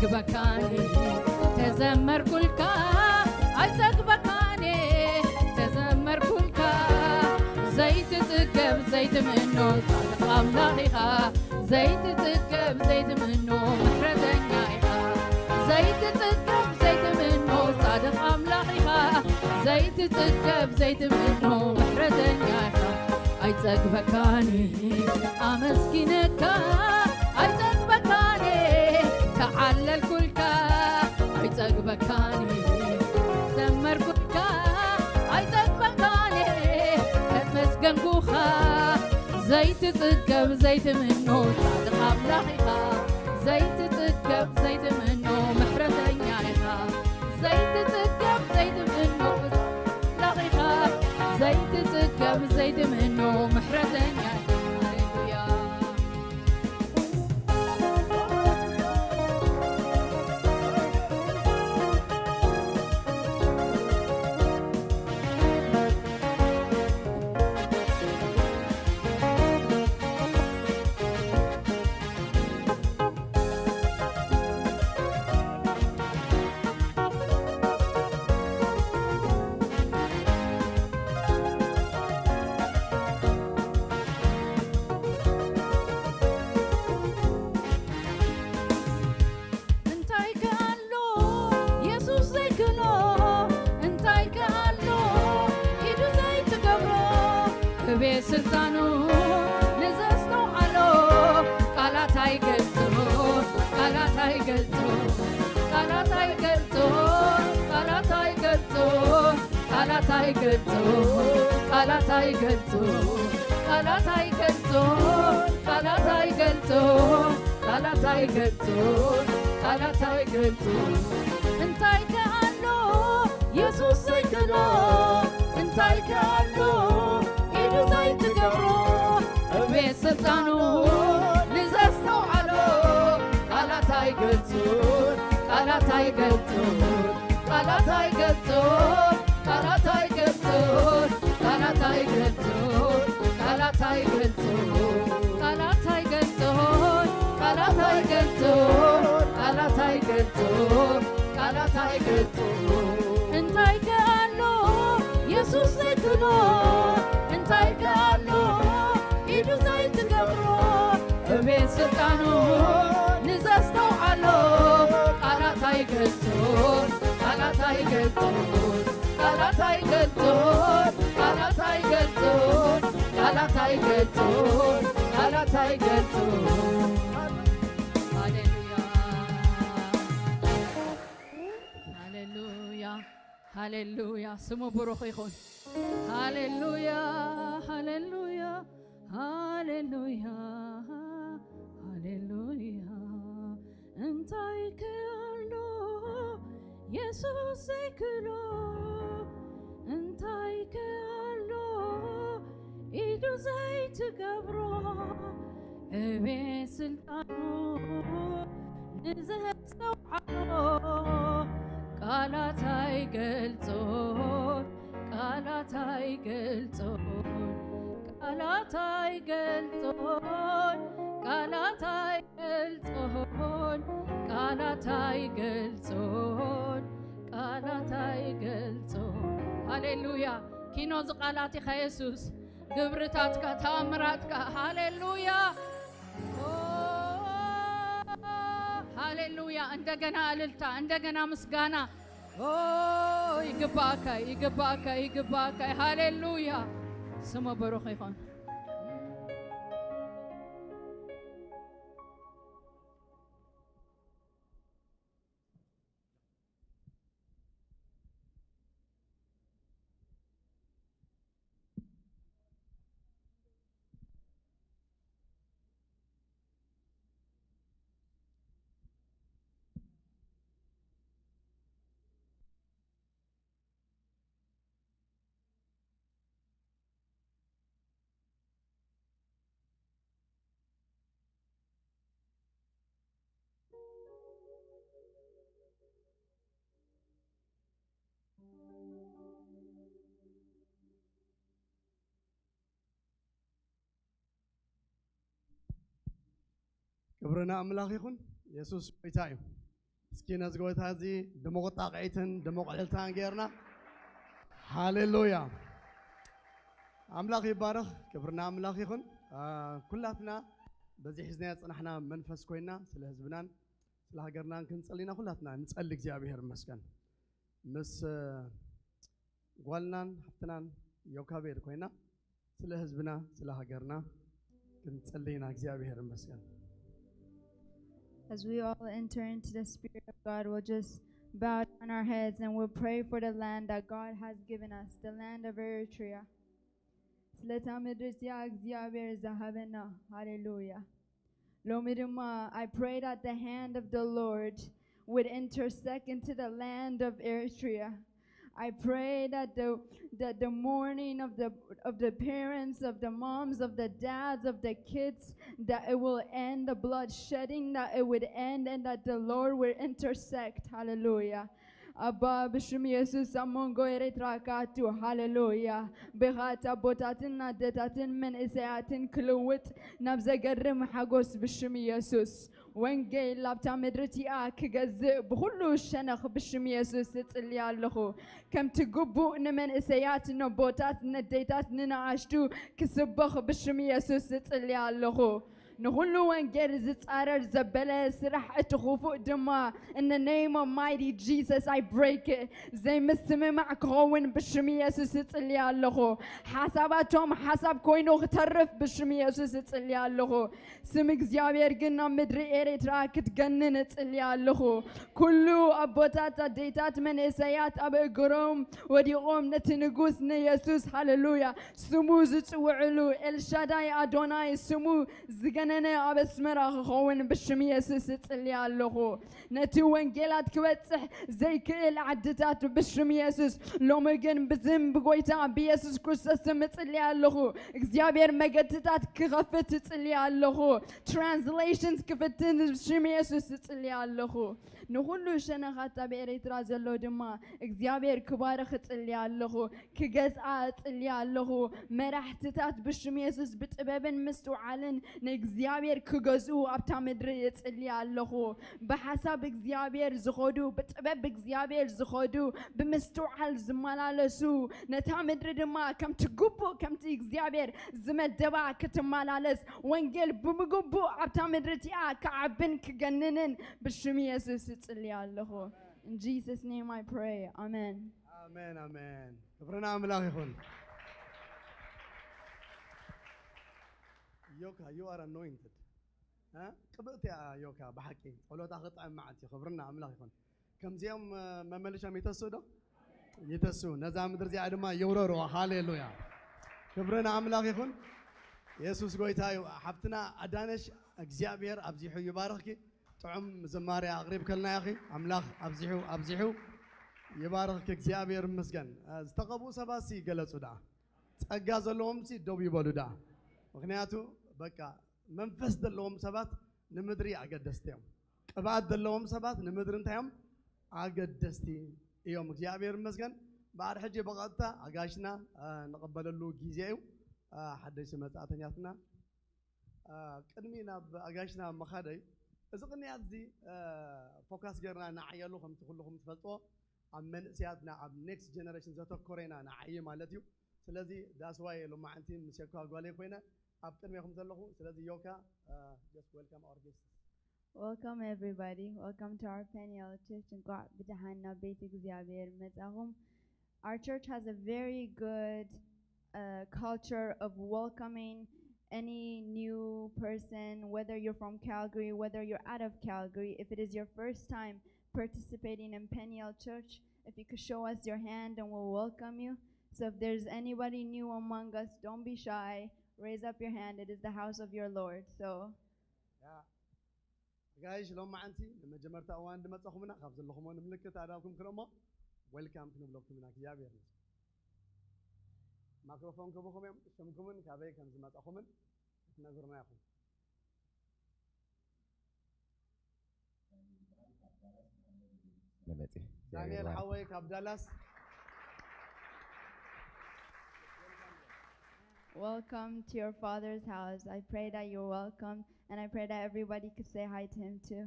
ግበካኒ ተዘመርኩልካ ኣይጸግበካኒ ተዘመርኩልካ ዘይትጽገብ ዘይትምኖ ጻድቕ ኣምላኽ ኢኻ ዘይትጽገብ ዘይትምኖ ምሕረተኛ ኢኻ ዘይትጽገብ ዘይትምኖ ጻድቕ ኣምላኽ ኢኻ ዘይትጽገብ ዘይትምኖ ምሕረተኛ ኢኻ ኣይጸግበካኒ ኣመስኪነካ ኣይጸግበካኒ ተዓለልኩልካ ኣይጸግበካኒ ዘመርኩልካ ኣይጸግበካኒ ተመስገንኩኻ ዘይትጽገብ ዘይትምኖ ጻድቕ ኣምላኽ ኢኻ ዘይትጽገብ ዘይትምኖ ምሕረተኛ ኢኻ ዘይትጽገብ ዘይትምኖ ኣምላኽ ኢኻ ዘይትጽገብ ዘይትምኖ ምሕረተኛ ኢኻ ሃሌሉያ እንታይ ከኣሎ የሱስ ዘይክሎ እንታይ ከኣሎ ኢዱ ዘይትገብሮ ክቤት ስልጣኑ ንዘስተውዓሎ ቃላት ኣይገልጾ ቃላት ኣይገልጾ ቃላት ኣይገልጾ ቃላት ኣይገልጾ ቃላት ኣይገልጾ ቃላት ኣይገልጾ ቃላት ኣይገልጾ ቃላት ኣይገልጾ ቃላት ኣይገልጾ ቃላት ኣይገልጾ እንታይ ከኣሎ የሱስ ዘይክሎ እንታይ ከኣሎ ኢዱ ዘይትገብሮ እቤት ስልጣኑ ንዘስተውዓሎ ቃላት ኣይገልጹ ቃላት ኣይገልጹ ቃላት ኣይገልጹ ቃላት ኣይገልጹ ቃላት ኣይገልጹ ቃላት ኣይገልጹ ቃላት ኣይገልጹ ቃላት ኣይገልጹ ቃላት ኣይገልጹ ቃላት ኣይገልጹ እንታይ ከኣሎ የሱስ ዘይክሎ እንታይ ከኣሎ ኢዱ ዘይትገብሮ እቤት ስልጣኑ ንዘስተውዓሎ ቃላት ኣይገልጹ ቃላት ኣይገልጹ ቃላት ኣይገልጹ ቃላት ኣይገልጹ ቃላት ኣይገልጹ ቃላት ኣይገልጹ ሃሌሉያ ሃሌሉያ ሃሌሉያ ስሙ ብሩኽ ይኹን ሃሌሉያ ሃሌሉያ ሃሌሉያ ሃሌሉያ እንታይ ከሎ የሱስ ዘይክሎ እንታይ ከሎ ኢዱ ዘይትገብሮ እቤት ስልጣኑ ንዘስተውዓሎ ቃላት ኣይገልጾን ቃላት ኣይገልጾን ቃላት ኣይገልጾን ቃላት ኣይገልጾን ቃላት ኣይገልጾን ቃላት ኣይገልጾን ሃሌሉያ ኪኖ ዝቃላት ኢኻ የሱስ ግብርታትካ ተኣምራትካ ሃሌሉያ ሃሌሉያ እንደገና እልልታ እንደገና ምስጋና ይግባእካ ይግባእካ ይግባእካ ሃሌሉያ ስሙ ብሩኽ ይኹን ክብሪ ንኣምላኽ ይኹን። የሱስ ጎይታ እዩ። እስኪ ነዚ ጎይታ እዚ ድሙቕ ጣቕዒትን ድሙቕ ዕልልታን ጌርና። ሃሌሉያ። ኣምላኽ ይባረኽ። ክብርና ኣምላኽ ይኹን። አ፣ ኩላትና በዚ ሒዝናዮ ጽናሕና መንፈስ ኮይና ስለ ህዝብናን ስለ ሃገርናን ክንጸልይና ኩላትና ንጸሊ። እግዚኣብሔር ይመስገን። ምስ፣ እ፣ ጓልናን ሓፍትናን ዮካቤድ ኮይና ስለ ህዝብና ስለ ሃገርና ክንጸልይና። እግዚኣብሔር ይመስገን። As we all enter into the Spirit of God, we'll just bow down our heads and we'll pray for the land that God has given us, the land of Eritrea. ስለታ ምድሪ እዚኣ እግዚኣብሔር ዝሃበና። ሃሌሉያ። ሎሚ ድማ I pray that the hand of the Lord would intersect into the land of Eritrea. I pray that the that the mourning of the of the parents, of the moms, of the dads, of the kids, that it will end, the blood shedding, that it would end, and that the Lord will intersect. Hallelujah. ኣባ ብሽም የሱስ ኣብ መንጎ ኤርትራ ካቱ። ሃሌሉያ። ብኻት ኣቦታትን ኣደታትን መንእሰያትን ክልውጥ ናብ ዘገርም ሓጎስ ብሽም የሱስ። ወንጌል ኣብታ ምድሪ እቲኣ ክገዝእ ብኹሉ ሸነኽ ብሽም የሱስ እጽሊ ኣለኹ። ከምቲ ግቡእ ንመንእሰያት፣ ነቦታት፣ ነደይታት፣ ንነኣሽቱ ክስበኽ ብሽም የሱስ እጽሊ ኣለኹ። ንኹሉ ወንጌል ዝጻረር ዘበለ ስራሕ እቲ ክፉእ ድማ in the name of mighty Jesus I break it። ዘይምስምማዕ ክኸውን ብሽም የሱስ እጽሊ ኣለኹ። ሓሳባቶም ሓሳብ ኮይኑ ክተርፍ ብሽም የሱስ እጽሊ ኣለኹ። ስም እግዚኣብሔር ግን ናብ ምድሪ ኤርትራ ክትገንን እጽሊ ኣለኹ። ኩሉ ኣቦታት፣ ኣዴታት፣ መንእሰያት ኣብ እግሮም ወዲቖም ነቲ ንጉስ ንየሱስ፣ ሃሌሉያ፣ ስሙ ዝጽውዕሉ ኤልሻዳይ ኣዶናይ ስሙ ዝገነነ ኣብ ኣስመራ ክኸውን ብሽም የሱስ እጽሊ ኣለኹ። ነቲ ወንጌላት ክበጽሕ ዘይክእል ዓድታት ብሽም የሱስ ሎሚ ግን ብዝም ብጎይታ ብየሱስ ክርስቶስ ስም እጽሊ ኣለኹ። እግዚኣብሔር መገድታት ክኸፍት እጽሊ ኣለኹ። Translations ክፍትን ብሽም የሱስ እጽሊ ኣለኹ። ንኹሉ ሸነኻት ኣብ ኤርትራ ዘሎ ድማ እግዚኣብሔር ክባርኽ እጽሊ ኣለኹ። ክገዝኣ እጽሊ ኣለኹ። መራሕትታት ብሽም የሱስ ብጥበብን ምስትውዓልን ንእግዚኣብሔር ክገዝኡ ኣብታ ምድሪ እጽሊ ኣለኹ። ብሓሳብ እግዚኣብሔር ዝኸዱ፣ ብጥበብ እግዚኣብሔር ዝኸዱ፣ ብምስትውዓል ዝመላለሱ፣ ነታ ምድሪ ድማ ከምቲ ግቡእ፣ ከምቲ እግዚኣብሔር ዝመደባ ክትመላለስ፣ ወንጌል ብምግቡእ ኣብታ ምድሪ እቲኣ ክዓብን ክገንንን ብሽም የሱስ እጽሊ ኣለኹ። In Jesus' name I pray. Amen. ኣሜን፣ ኣሜን። ክብርና ኣምላኽ ይኹን። ዮካ፣ you are anointed። እ? ቅብእቲ እያ ዮካ፣ ብሓቂ ጸሎታ ክጥዕም መዓልቲ። ክብርና ኣምላኽ ይኹን። ከምዚኦም፣ እ፣ መመልሾም ይተስኡ ዶ? ይተስኡ። ነዛ ምድሪ እዚኣ ድማ ይውረርዋ። ሃሌሉያ። ክብርና ኣምላኽ ይኹን። የሱስ ጎይታ እዩ። ሓፍትና ኣዳነሽ፣ እግዚኣብሔር ኣብዚሑ ይባርኽኪ። ጥዑም ዝማሬ ኣቕሪብከልና ኢኺ። ኣምላኽ ኣብዚሑ፣ ኣብዚሑ ይባርኽኪ። እግዚኣብሔር ይመስገን። እ፣ ዝተቐብኡ ሰባት ሲ ይገለጹ ደኣ። ጸጋ ዘለዎም ሲ ደው ይበሉ ደኣ። ምኽንያቱ በቃ መንፈስ ዘለዎም ሰባት ንምድሪ ኣገደስቲ እዮም። ቅብኣት ዘለዎም ሰባት ንምድሪ እንታይ እዮም? ኣገደስቲ እዮም። እግዚኣብሔር ይመስገን። እምበኣር ሕጂ ብቐጥታ ኣጋሽና፣ እ፣ ንቐበለሉ ግዜ እዩ። እ፣ ሓደሽቲ መጻእተኛትና፣ እ፣ ቅድሚ ናብ ኣጋሽና ምኻደይ፣ እዚ ቅንያት እዚ፣ እ፣ ፎካስ ጌርና ንዓየሉ፣ ከምቲ ኩልኹም ትፈልጥዎ፣ ኣብ መንእሰያትና፣ ኣብ ኔክስት ጀነሬሽን ዘተኮረ ኢና ንዓይ ማለት እዩ። ስለዚ that's why ሎማዓንቲ ምስ ዮካ ጓለይ ኮይነ ኣብ ቅድሜኹም ዘለኹ። ስለዚ ዮካ፣ እ፣ just welcome our guests። Welcome, everybody. Welcome to our Peniel Church. እንኳዕ ብደሓን ናብ ቤት እግዚኣብሔር መጻኹም። Our church has a very good, uh, culture of welcoming any new person, whether you're from Calgary, whether you're out of Calgary. If it is your first time participating in Peniel Church, if you could show us your hand and we'll welcome you. So if there's anybody new among us, don't be shy. Raise up your hand. It is the house of your Lord. So ያ፣ ጋይሽ፣ ሎማዓንቲ ንመጀመርታ እዋን ድመጻኹምና፣ ካብ ዘለኹሞ ንምልክት ኣዳብኩም ክነሞ ዌልካም ክንብለኩም ኢና። እግዚኣብሔር ይመስገን። ማይክሮፎን ክህቡኹም እዮም። ሽምኩምን ካበይ ከም ዝመጻኹምን ክትነግሩና ኢኹም። ንመጺ ዳንኤል ሓወይ ካብ ዳላስ። Welcome to your father's house. I pray that you're welcome, and I pray that everybody could say hi to him too.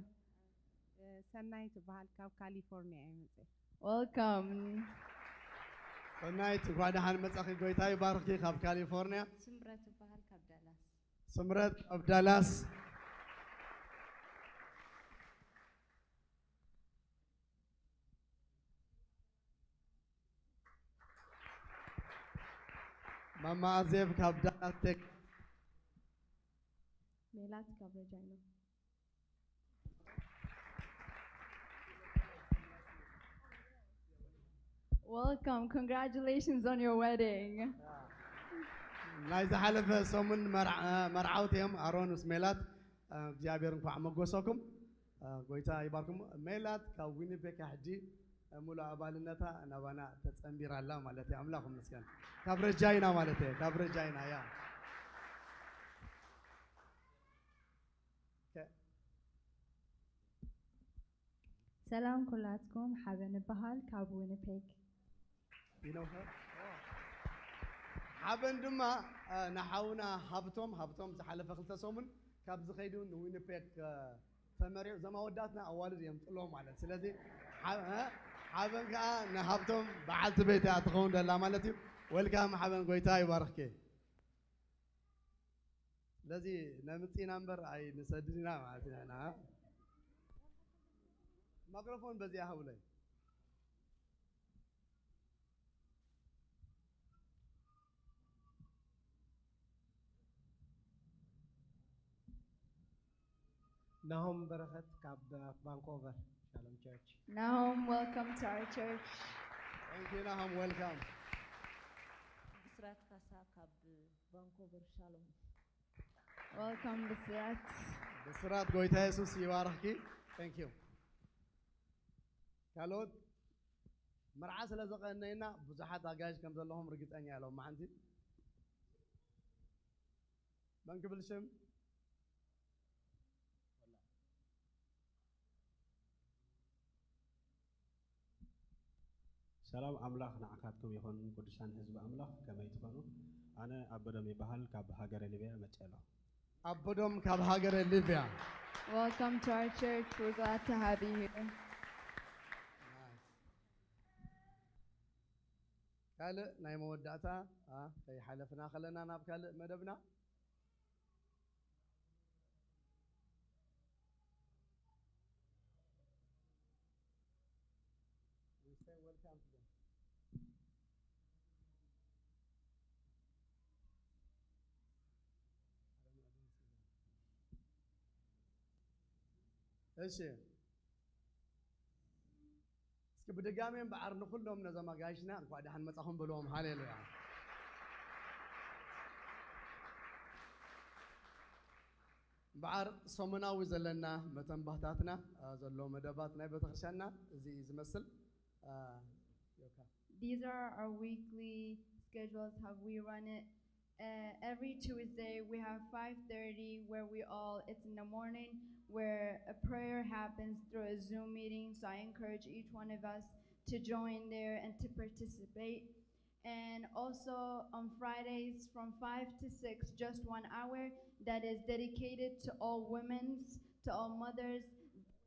ሰናይ ትበሃል፣ ካብ ካሊፎርኒያ እየ መፅእ። Welcome. ሰናይት፣ እንኳዕ ደሓን መጻኺ። ጎይታ ይባርኽኪ። ካብ ካሊፎርኒያ። ስምረት ትበሃል፣ ካብ ዳላስ። ስምረት፣ ካብ ዳላስ። ማማ ኣዜብ፣ ካብ ዳላስ ቴክ። ሜላት፣ ካብ ረጃይና። Welcome. Congratulations on your wedding. ናይ ዝሓለፈ ሰሙን መርዓ- መርዓውቲ እዮም ኣሮን ምስ ሜላት። እግዚኣብሔር እንኳዕ መጎሰኩም። ጎይታ ይባርኩም። ሜላት ካብ ዊኒፔግ ሕጂ ሙሉእ ኣባልነታ ናባና ተጸንቢራ ኣላ ማለት እዩ። ኣምላኽ ይመስገን። ካብ ረጃይና ማለት እዩ። ካብ ረጃይና፣ ያ። ሰላም ኩላትኩም፣ ሓበን እበሃል ካብ ዊኒፔግ። ሓበን ድማ ንሓውና ሃብቶም፣ ሃብቶም ዝሓለፈ ክልተ ሰሙን ካብ ዝኸይዱ ንዊኒፔግ ተመሪዑ፣ ዘም ኣወዳትና ኣዋልድ እዮም ጥሎ ማለት። ስለዚ ሓበን ከዓ ንሃብቶም በዓልቲ ቤት እያ ትኸውን ደላ ማለት እዩ። ወልካም ሓበን፣ ጎይታ ይባርኽኪ። ስለዚ ነምፅእና እምበር ኣይንሰድድና ማለት ኢና። ማይክሮፎን በዚኣ ሃብለይ። ናሆም በረኸት ካብ ቫንኮቨር ሻሎም ቸርች። ናሆም፣ welcome to our church. Thank you ናሆም፣ welcome። ብስራት ካሳ ካብ ቫንኮቨር ሻሎም። Welcome ብስራት። ብስራት፣ ጎይታ የሱስ ይባርኽኪ። Thank you። ካልኦት መርዓ ስለ ዘቐነየና ብዙሓት ኣጋይሽ ከም ዘለኹም ርግፀኛ እየ። ሎማዓንቲ መን ክብል ሽም? ሰላም ኣምላኽ ንዓኻትኩም ይኹን፣ ቅዱሳን ህዝቢ ኣምላኽ፣ ከመይ ትኾኑ? ኣነ ኣበዶም ይበሃል፣ ካብ ሃገረ ሊብያ መፅእ ኣለኹ። ኣበዶም ካብ ሃገረ ሊብያ። Welcome to our church. We're glad to have you here. ካልእ ናይ መወዳእታ፣ አ፣ ከይሓለፍና ከለና ናብ ካልእ መደብና። We say welcome to them. I don't know, I don't see them. እሺ፣ እስኪ ብድጋሜ እምበኣር ንኹሎም ነዞም ኣጋይሽና እንኳዕ ደሓን መጻኹም በልዎም። ሃሌሉያ። እምበኣር ሰሙናዊ ዘለና መተንባህታትና፣ አ፣ ዘሎ መደባት ናይ ቤተክርስትያንና እዚ እዩ ዝመስል። አ፣ ዮካ። These are our weekly schedules, how we run it. Uh, every Tuesday we have five thirty where we all, it's in the morning, where a prayer happens through a Zoom meeting. So I encourage each one of us to join there and to participate. And also on Fridays from five to six, just one hour that is dedicated to all women's, to all mothers,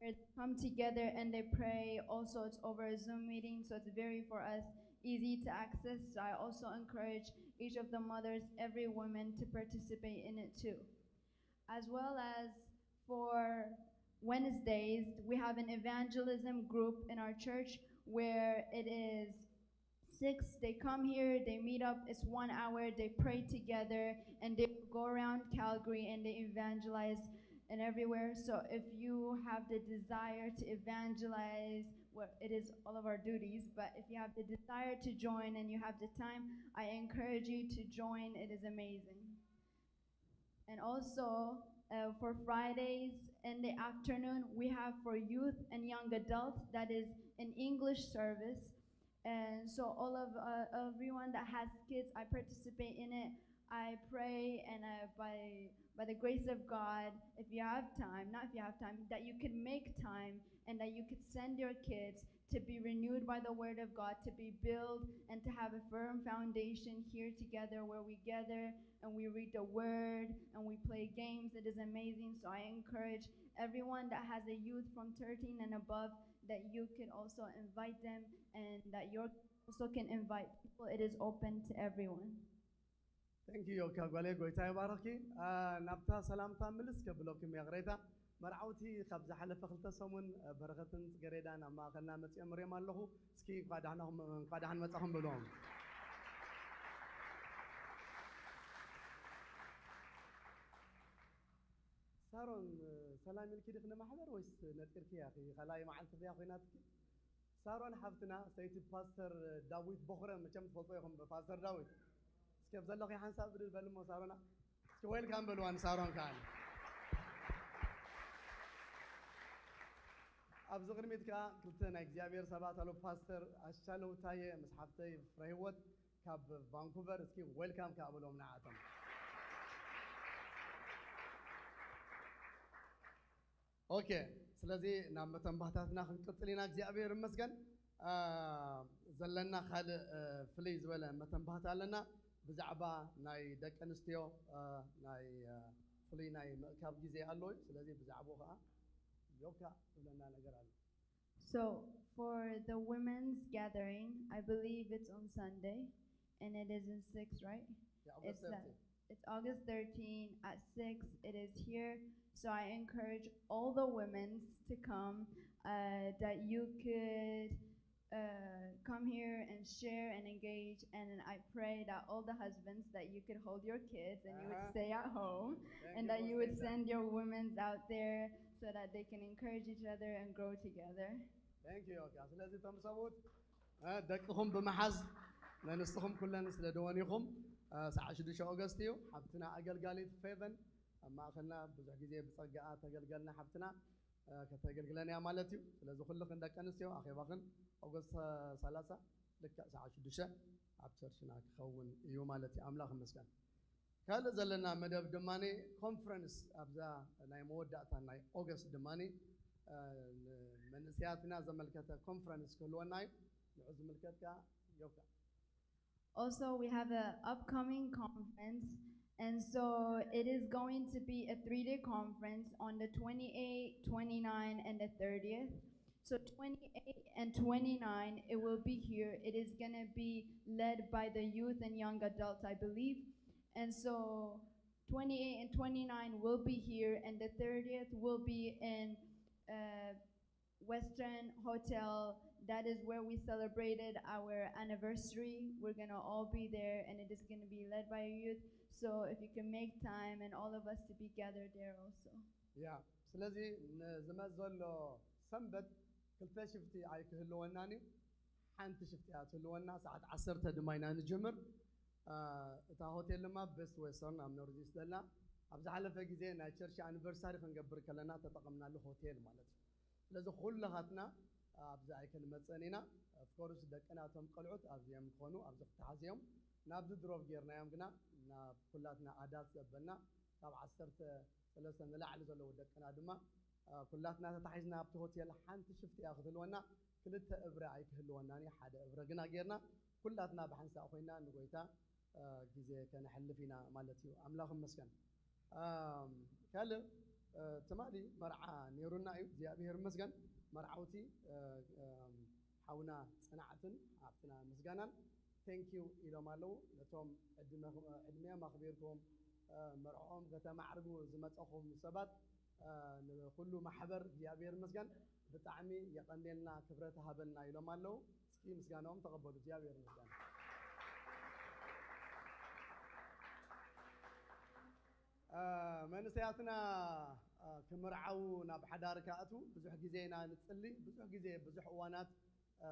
where they come together and they pray. Also, it's over a Zoom meeting, so it's very for us easy to access. So I also encourage each of the mothers, every woman, to participate in it too. As well as for Wednesdays, we have an evangelism group in our church where it is six, they come here, they meet up, it's one hour, they pray together, and they go around Calgary and they evangelize and everywhere. So if you have the desire to evangelize, well, it is all of our duties, but if you have the desire to join and you have the time, I encourage you to join. It is amazing. And also, uh, for Fridays in the afternoon, we have for youth and young adults, that is an English service. And so all of, uh, everyone that has kids, I participate in it. I pray, and I, by, by the grace of God, if you have time, not if you have time, that you can make time and that you could send your kids to be renewed by the word of God, to be built, and to have a firm foundation here together where we gather and we read the word and we play games. It is amazing. So I encourage everyone that has a youth from thirteen and above that you could also invite them and that you also can invite people. It is open to everyone. Thank you ዮካ ጓሌ፣ ጎይታ ይባረኪ። ናብታ ሰላምታ ምልስ ከብለኩም የቕሬታ። መርዓውቲ ካብ ዝሓለፈ ክልተ ሰሙን በረኸትን ጽገሬዳን ኣብ ማእኸልና መጺኦም ሪኦም ኣለኹ። እስኪ እንኳዕ ደሓን መጻኹም ብሎም። ሳሮን፣ ሰላም ኢልኪ ዲኺ ንማሕበር ወይስ ነጢርክያ? ካልኣይ መዓልቲ ያ ኮይናትኪ። ሳሮን ሓፍትና ሰይቲ ፓስተር ዳዊት ቦኽረ መቸም ትፈልጦ ኢኹም። ፓስተር ዳዊት እስኪ ኣብ ዘለኺ ሓንሳብ ብድል በልሞ ሳሮና። እስኪ ዌልካም በልዋ ንሳሮን ከዓኒ። ኣብዚ ቅድሚት ከዓ ክልተ ናይ እግዚኣብሔር ሰባት ኣሎ። ፓስተር ኣሻለው ታየ ምስ ሓፍተይ ፍረ ህይወት ካብ ቫንኩቨር። እስኪ ዌልካም ከዓ በልዎም ንዓቶም። ኦኬ፣ ስለዚ ናብ መተንባህታትና ክንቅጽል ኢና። እግዚኣብሔር ይመስገን። ዘለና ካልእ ፍልይ ዝበለ መተንባህታ ኣለና። ብዛዕባ ናይ ደቂ ኣንስትዮ ናይ ፍልይ ናይ ምእካብ ግዜ ኣሎ እዩ። ስለዚ ብዛዕባኡ ከዓ ዮካ ትብለና ነገር ኣሎ። So for the women's gathering, I believe it's on Sunday, and it is in six, right? Yeah, August It's, uh, thirteen. It's August thirteen at six. It is here. So I encourage all the women to come, uh, that you could uh, come here and share and engage. And I pray that all the husbands that you could hold your kids and you would Uh-huh. stay at home Thank and you that for you would saying that. Send your women out there so that they can encourage each other and grow together. Thank you ዮካ። ስለዚ እቶም ሰብኡት እ፣ ደቅኹም ብምሓዝ ነንስኹም ኩለን ስለ ደወኒኹም እ፣ ሰዓት ሽዱሽተ ኦገስት እዩ። ሓብትና ኣገልጋሊት ፌቨን ኣብ ማእኸልና ብዙሕ ግዜ ብጸጋኣ ተገልገልና ሓብትና እ፣ ከተገልግለን እያ ማለት እዩ። ስለዚ ኩልኽን ደቂ ኣንስትዮ ኣኼባኽን ኦገስት ሰላሳ ልክዕ ሰዓት ሽዱሽተ ኣብ ቸርችና ክኸውን እዩ ማለት እዩ። ኣምላኽ ይመስገን። ካልእ ዘለና መደብ ድማ ኮንፈረንስ ኣብዛ ናይ መወዳእታ ናይ ኦገስት ድማ እ፣ ንመንእሰያትና ዘመልከተ ኮንፈረንስ ክህልወና እዩ። ንዑ ዝምልከት ከኣ ዮካ። Also, we have an upcoming conference, and so it is going to be a three day conference on the twenty-eighth, twenty-ninth, and the thirtieth. So, twenty-eight and twenty-nine, it will be here. It is going to be led by the youth and young adults, I believe. And so, twenty-eight and twenty-nine will be here, and the thirtieth will be in uh, Western Hotel. That is where we celebrated our anniversary. We're gonna all be there, and it is gonna be led by a youth. So if you can make time and all of us to be gathered there also. ያ ስለዚ ንዝመፅ ዘሎ ሰንበት ክልተ ሽፍቲ ኣይክህልወናን እዩ። ሓንቲ ሽፍቲ እያ ትህልወና። ሰዓት ዓሰርተ ድማ ኢና ንጅምር። እ፣ እታ ሆቴል ድማ ቤስት ዌስተርን ኣብ ኖርዝ ኢስት ዘላ፣ ኣብ ዝሓለፈ ግዜ ናይ ቸርች ኣኒቨርሳሪ ክንገብር ከለና ተጠቐምናሉ ሆቴል ማለት እዩ። ስለዚ ኩልኻትና ኣብዚ ኣይክንመፅእን ኢና። ኦፍኮርስ ደቅና እቶም ቆልዑት ኣብዚ እዮም ክኾኑ፣ ኣብዚ ክተሓዙ እዮም። ናብዚ ድሮብ ጌርናዮም ግና ናብ ኩላትና ኣዳልት ዘበልና ካብ ዓሰርተ ሰለስተ ንላዕሊ ዘለዉ ደቅና ድማ እ፣ ኩላትና ተታሒዝና ኣብቲ ሆቴል ሓንቲ ሽፍቲ እያ ክትህልወና። ክልተ እብረ ኣይክህልወናን እዩ፣ ሓደ እብረ ግና ጌርና ኩላትና ብሓንሳእ ኮይና ንጎይታ እ፣ ግዜ ከነሕልፍ ኢና ማለት እዩ። ኣምላኽ ይመስገን። እም፣ ካልእ እ፣ ትማሊ መርዓ ነይሩና እዩ፣ እግዚኣብሔር ይመስገን። መርዓውቲ እ፣ እም፣ ሓውና ጽናዕትን ሓፍትና ምስጋናን ቴንኪዩ ኢሎም ኣለዉ። ነቶም ዕድመ- ዕድሜኦም ኣኽቢርኩም እ፣ መርዕኦም ከተማዕርጉ ዝመጸኹም ሰባት እ፣ ንኹሉ ማሕበር እግዚኣብሔር ይመስገን። ብጣዕሚ የቐንየልና፣ ክብረት ሃበልና ኢሎም ኣለዉ። እስኪ ምስጋናኦም ተቐበሉ። እግዚኣብሔር ይመስገን። እ፣ መንእሰያትና እ፣ ክምርዓዉ ናብ ሓዳር ክኣትዉ ብዙሕ ግዜ ኢና ንጽሊ። ብዙሕ ግዜ ብዙሕ እዋናት እ፣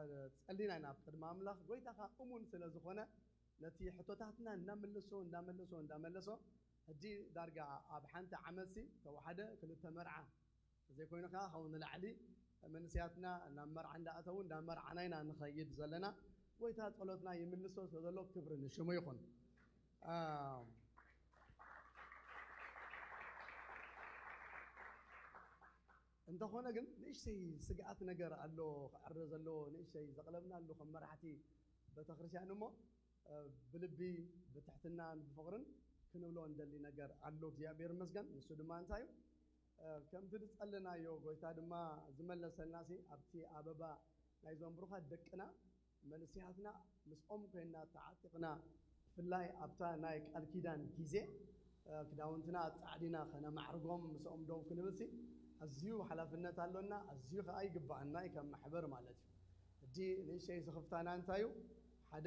ጸሊና ኢና ኣብ ቅድሚ ኣምላኽ። ጎይታ ኸኣ እሙን ስለ ዝኾነ ነቲ ሕቶታትና እንዳመለሶ እንዳመለሶ እንዳመለሶ ሕጂ ዳርጋ ኣብ ሓንቲ ዓመትሲ ተወሓደ ክልተ መርዓ ዘይኮይኑ ከኣ ካብኡ ንላዕሊ መንእሰያትና ናብ መርዓ እንዳኣተዉ እንዳመርዓና ኢና ንኸይድ ዘለና። ጎይታ ጸሎትና ይምልሶ ስለ ዘሎ ክብሪ ንሽሙ ይኹን። እ፣ እንተኾነ ግን ንእሽተይ ስግኣት ነገር ኣሎ፣ ክዕረ ዘለዎ ንእሽተይ ዘቕለብና ኣሎ ከም መራሕቲ ቤተክርስትያን እሞ እ፣ ብልቢ ብትሕትናን ብፍቕርን ክንብሎ እንደሊ ነገር ኣሎ እግዚኣብሔር ይመስገን። ንሱ ድማ እንታይ እዩ? ከምቲ ዝጸለናዮ ጎይታ ድማ ዝመለሰልና ሲ ኣብቲ ኣበባ ናይዞም ብሩኻት ደቅና መንስያትና ምስኦም ኮይና ተዓጢቕና ብፍላይ ኣብታ ናይ ቃል ኪዳን ግዜ ክዳውንትና ኣጻዕዲና ከነማዕርጎም ምስኦም ደው ክንብል ሲ ኣዝዩ ሓላፍነት ኣሎና፣ ኣዝዩ ከኣ ይግባኣና እዩ ከም ማሕበር ማለት እዩ። ሕጂ ንእሽተይ ዝኽፍታና እንታይ እዩ? ሓደ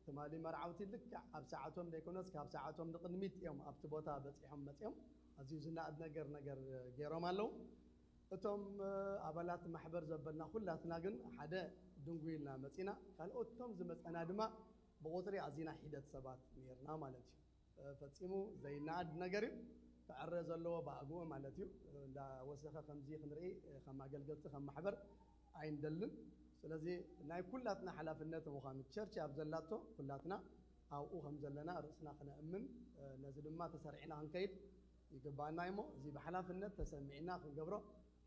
ትማሊ መርዓውቲ ልክዕ ኣብ ሰዓቶም ዘይኮነስ ካብ ሰዓቶም ንቕድሚት እዮም ኣብቲ ቦታ በጺሖም መጺኦም ኣዝዩ ዝናእድ ነገር ነገር ገይሮም ኣለዉ። እቶም ኣባላት ማሕበር ዘበልና ኩላትና ግን ሓደ ድንጉይልና መጺና፣ ካልኦት እቶም ዝመጸና ድማ ብቑጽሪ ኣዚና ሒደት ሰባት ነይርና ማለት እዩ። ፈጺሙ ዘይናኣድ ነገር እዩ። ክዕረ ዘለዎ ብኣግኡ ማለት እዩ። እንዳወሰኸ ከምዚ ክንርኢ ከም ኣገልገልቲ ከም ማሕበር ኣይንደልን። ስለዚ ናይ ኩላትና ሓላፍነት ምዃኑ ቸርች ኣብ ዘላቶ ኩላትና ኣብኡ ከም ዘለና ርእስና ክነእምን ነዚ ድማ ተሰሪዕና ክንከይድ ይግባኣና እሞ እዚ ብሓላፍነት ተሰሚዕና ክንገብሮ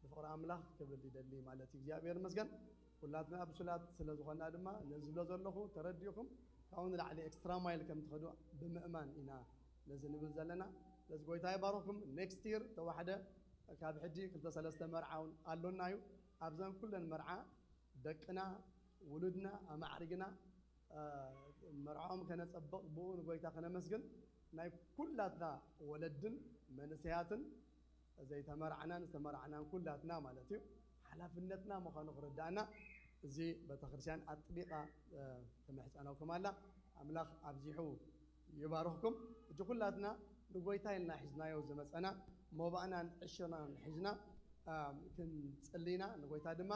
ብፍቕሪ ኣምላኽ ክብል ይደሊ ማለት እዩ። እግዚኣብሔር ይመስገን። ኩላትና ብሱላት ስለ ዝኾንና ድማ ነዚ ዝብሎ ዘለኹ ተረዲእኹም ካብኡ ንላዕሊ ኤክስትራ ማይል ከም ትኸዱ ብምእማን ኢና ነዚ ንብል ዘለና። ስለዚ ጎይታ ይባርኽኩም። ኔክስት ይር ተዋሕደ ካብ ሕጂ ክልተ ሰለስተ መርዓ እውን ኣሎና እዩ። ኣብዘን ኩለን መርዓ ደቅና ውሉድና ኣማዕሪግና መርዓኦም ከነጸብቕ ብኡ ንጎይታ ከነመስግን ናይ ኩላትና ወለድን መንእሰያትን ዘይተመርዓናን ዝተመርዓናን ኩላትና ማለት እዩ ሓላፍነትና ምዃኑ ክርዳእና እዚ ቤተክርስትያን ኣጥቢቓ ትምሕጸነኩም ኣላ። ኣምላኽ ኣብዚሑ ይባርኽኩም። ሕጂ ኩላትና ንጎይታ ኢልና ሒዝናዮ ዝመጸና መባእናን ዕሽርናን ሒዝና ክንጽሊ ኢና። ንጎይታ ድማ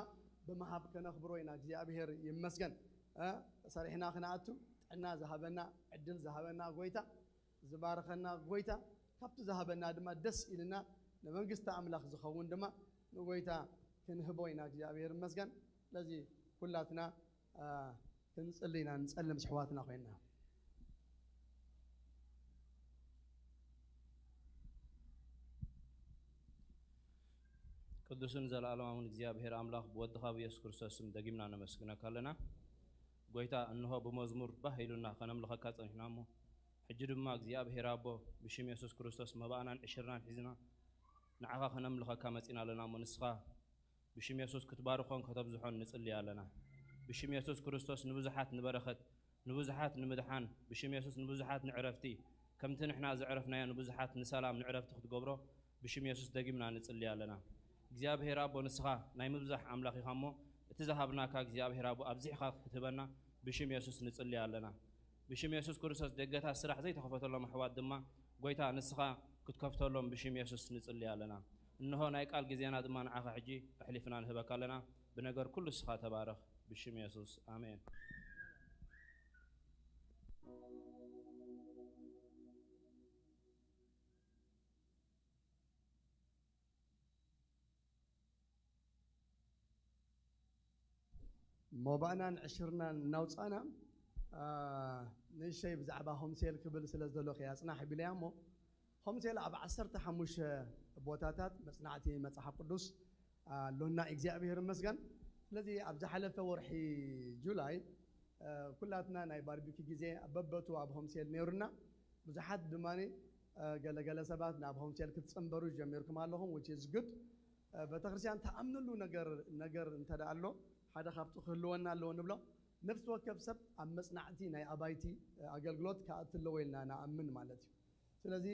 ብምሃብ ከነኽብሮ ኢና። እግዚኣብሔር ይመስገን። ሰሪሕና ክንኣቱ ጥዕና ዝሃበና ዕድል ዝሃበና ጎይታ ዝባረኸና ጎይታ ካብቲ ዝሃበና ድማ ደስ ኢልና ንመንግስቲ ኣምላኽ ዝኸውን ድማ ንጎይታ ክንህቦ ኢና። እግዚኣብሔር ይመስገን። ስለዚ ኩላትና ክንጽሊ ኢና። ንጸልም ስሕዋትና ኮይና ቅዱስን ዘለኣለማውን እግዚኣብሔር ኣምላኽ ብወድኻ ብየሱስ ክርስቶስ ስም ደጊምና ነመስግነካ ኣለና። ጎይታ እንሆ ብመዝሙር ባህ ኢሉና ከነምልኸካ ጸኒሕና እሞ ሕጂ ድማ እግዚኣብሔር ኣቦ ብሽም የሱስ ክርስቶስ መባእናን ዕሽርናን ሒዝና ንዓኻ ከነምልኸካ መጺና ኣለና እሞ ንስኻ ብሽም የሱስ ክትባርኾን ከተብዝሖን ንጽሊ ኣለና። ብሽም የሱስ ክርስቶስ ንብዙሓት ንበረኸት ንብዙሓት ንምድሓን ብሽም የሱስ ንብዙሓት ንዕረፍቲ ከምቲ ንሕና ዘዕረፍናዮ ንብዙሓት ንሰላም ንዕረፍቲ ክትገብሮ ብሽም የሱስ ደጊምና ንጽሊ ኣለና። እግዚኣብሔር ኣቦ ንስኻ ናይ ምብዛሕ ኣምላኽ ኢኻ እሞ እቲ ዝሃብናካ እግዚኣብሔር ኣቦ ኣብዚሕኻ ክትህበና ብሽም የሱስ ንጽሊ ኣለና። ብሽም የሱስ ክርስቶስ ደገታት ስራሕ ዘይተኸፈተሎም ኣሕዋት ድማ ጎይታ ንስኻ ክትከፍተሎም ብሽም የሱስ ንጽሊ ኣለና። እንሆ ናይ ቃል ግዜና ድማ ንዓኻ ሕጂ ኣሕሊፍና ንህበካ ኣለና። ብነገር ኩሉ ንስኻ ተባረኽ ብሽም የሱስ ኣሜን። ሞባእናን ዕሽርናን እናውፃእና ንእሽተይ ብዛዕባ ሆምሴል ክብል ስለ ዝደለኹ እያ ፅናሕ ቢለያ እሞ ሆምሴል ኣብ ዓሰርተ ሓሙሽተ ቦታታት መፅናዕቲ መፅሓፍ ቅዱስ ኣሎና እግዚኣብሔር ይመስገን። ስለዚ ኣብ ዝሓለፈ ወርሒ ጁላይ ኩላትና ናይ ባርቢኪ ግዜ በበቱ ኣብ ሆምሴል ነይሩና። ብዙሓት ድማ ገለገለ ሰባት ናብ ሆምሴል ክትፅንበሩ ጀሚርኩም ኣለኹም which is good። ቤተክርስትያን ተኣምንሉ ነገር ነገር እንተ ደኣ ኣሎ ሓደ ካብቲ ክህልወና ኣለዎ ንብሎ ነፍሲ ወከፍ ሰብ ኣብ መፅናዕቲ ናይ ኣባይቲ ኣገልግሎት ክኣቲ ኣለዎ ኢልና ንኣምን ማለት እዩ። ስለዚ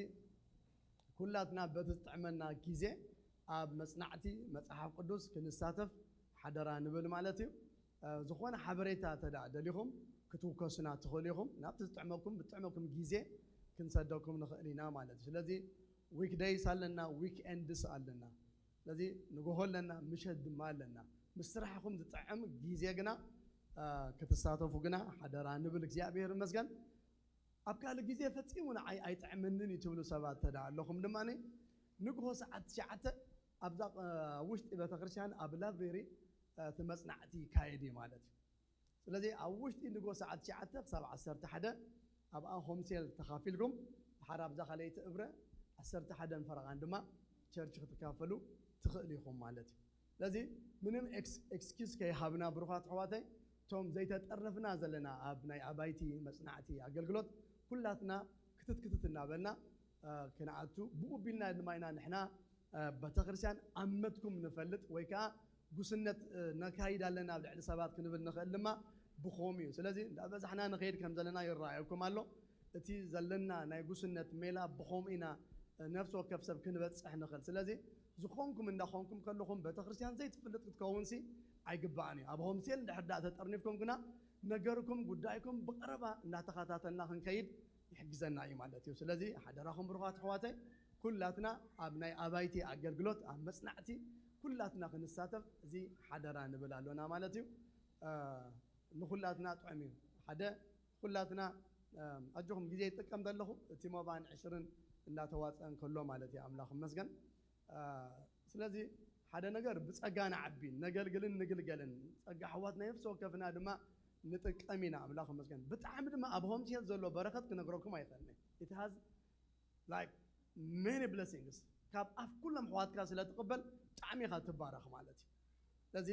ኩላትና በቲ ዝጥዕመና ግዜ ኣብ መፅናዕቲ መፅሓፍ ቅዱስ ክንሳተፍ ሓደራ ንብል ማለት እዩ። ዝኾነ ሓበሬታ ተዳ ደሊኹም ክትውከሱና ትኽእሉ ኢኹም። ናብቲ ዝጥዕመኩም ብጥዕመኩም ግዜ ክንሰደኩም ንኽእል ኢና ማለት እዩ። ስለዚ ዊክደይስ ኣለና፣ ዊክኤንድስ ኣለና። ስለዚ ንጎሆ ኣለና፣ ምሸት ድማ ኣለና። ምስ ስራሕኹም ዝጥዕም ግዜ ግና ክትሳተፉ ግና ሓደራ ንብል። እግዚኣብሔር ይመስገን። ኣብ ካልእ ግዜ ፈጺሙ ንዓይ ኣይጥዕመንን እዩ ትብሉ ሰባት ተዳ ኣለኹም ድማ ንግሆ ሰዓት ትሽዓተ ኣብዛ ውሽጢ ቤተክርስትያን ኣብ ላብሬሪ እቲ መጽናዕቲ ይካየድ እዩ ማለት እዩ። ስለዚ ኣብ ውሽጢ ንግሆ ሰዓት ትሽዓተ ክሳብ ዓሰርተ ሓደ ኣብኣ ሆምሴል ተኻፊልኩም ድሓር ኣብዛ ካልኣይቲ እብረ ዓሰርተ ሓደን ፈረቓን ድማ ቸርች ክትካፈሉ ትኽእል ኢኹም ማለት እዩ። ስለዚ ምንም ኤክስኪውስ ከይሃብና ብሩኻት ኣሕዋተይ እቶም ዘይተጠርነፍና ዘለና ኣብ ናይ ኣባይቲ መጽናዕቲ ኣገልግሎት ኩላትና ክትት ክትት እናበልና ክንኣቱ፣ ብኡ ቢልና ድማ ኢና ንሕና ቤተክርስትያን ኣመትኩም ንፈልጥ ወይ ከዓ ጉስነት ነካይድ ኣለና ኣብ ልዕሊ ሰባት ክንብል ንኽእል ድማ ብኸምኡ እዩ። ስለዚ እንዳበዛሕና ንኸይድ ከም ዘለና ይረኣየኩም ኣሎ። እቲ ዘለና ናይ ጉስነት ሜላ ብኸምኡ ኢና ነፍሲ ወከፍ ሰብ ክንበፅሕ ንኽእል። ስለዚ ዝኾንኩም እንዳኾንኩም ከለኹም ቤተክርስትያን ዘይትፍልጥ ክትከውንሲ ኣይግባእን እዩ። ኣብ ሆምሴል እንድሕር ዳኣ ተጠርኒፍኩም ግና ነገርኩም ጉዳይኩም ብቐረባ እንዳተኸታተልና ክንከይድ ይሕግዘና እዩ ማለት እዩ። ስለዚ ሓደራኹም ብሩኻት ኣሕዋተይ ኩላትና ኣብ ናይ ኣባይቲ ኣገልግሎት ኣብ መጽናዕቲ ኩላትና ክንሳተፍ እዚ ሓደራ ንብል ኣሎና ማለት እዩ። ንኹላትና ጥዑም እዩ። ሓደ ኩላትና ኣጆኹም ግዜ ይጥቀም ዘለኹ እቲ ሞባን ዕሽርን እንዳተዋፀ እንከሎ ማለት እዩ። ኣምላኽ ይመስገን። ስለዚ ሓደ ነገር ብፀጋ ንዓቢ ነገልግልን ንግልገልን ፀጋ ኣሕዋት ናይ ነፍሲ ወከፍና ድማ ንጥቀም ኢና። ኣምላኽ ይመስገን። ብጣዕሚ ድማ ኣብ ሆምሴል ዘሎ በረኸት ክነግረኩም ኣይኽእልን። It has like many blessings። ካብ ኣፍ ኩሎም ኣሕዋትካ ስለ ትቕበል ብጣዕሚ ኢኻ ትባረኽ ማለት እዩ። ስለዚ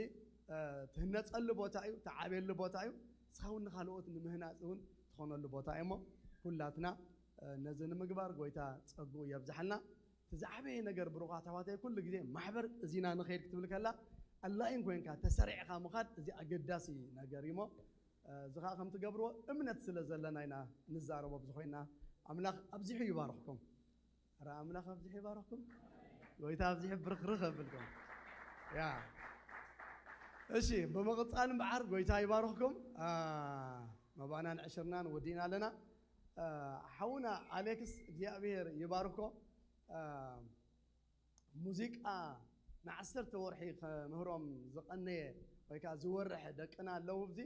ትህነፀሉ ቦታ እዩ፣ ትዓብየሉ ቦታ እዩ። ንስኻ እውን ንካልኦት ንምህናፅ እውን ትኾነሉ ቦታ እዩ። እሞ ኩላትና ነዚ ንምግባር ጎይታ ፀግኡ የብዝሓልና። እቲ ዝዓበየ ነገር ብሩኻት ኣሕዋተይ ኩሉ ግዜ ማሕበር እዚና ንኸይድ ክትብል ከላ ኣላይን ኮይንካ ተሰሪዕኻ ምኻድ እዚ ኣገዳሲ ነገር እዩ። እሞ እዚ ከዓ ከም ትገብርዎ እምነት ስለ ዘለና ኢና ንዛረቦ ኣብዚ ኮይና። ኣምላኽ ኣብዚሑ ይባርኽኩም። ረ ኣምላኽ ኣብዚሑ ይባርኽኩም። ጎይታ ኣብዚሑ ብርኽርኽ ኣብልኩም። ያ እሺ፣ ብምቕጻል እምበዓር ጎይታ ይባርኽኩም። መባእናን ዕሽርናን ወዲእና ኣለና። ሓውና ኣሌክስ እግዚኣብሔር ይባርኮ። ሙዚቃ ንዓሰርተ ወርሒ ከምህሮም ዝቐነየ ወይ ከዓ ዝወርሐ ደቅና ኣለዉ። እዚ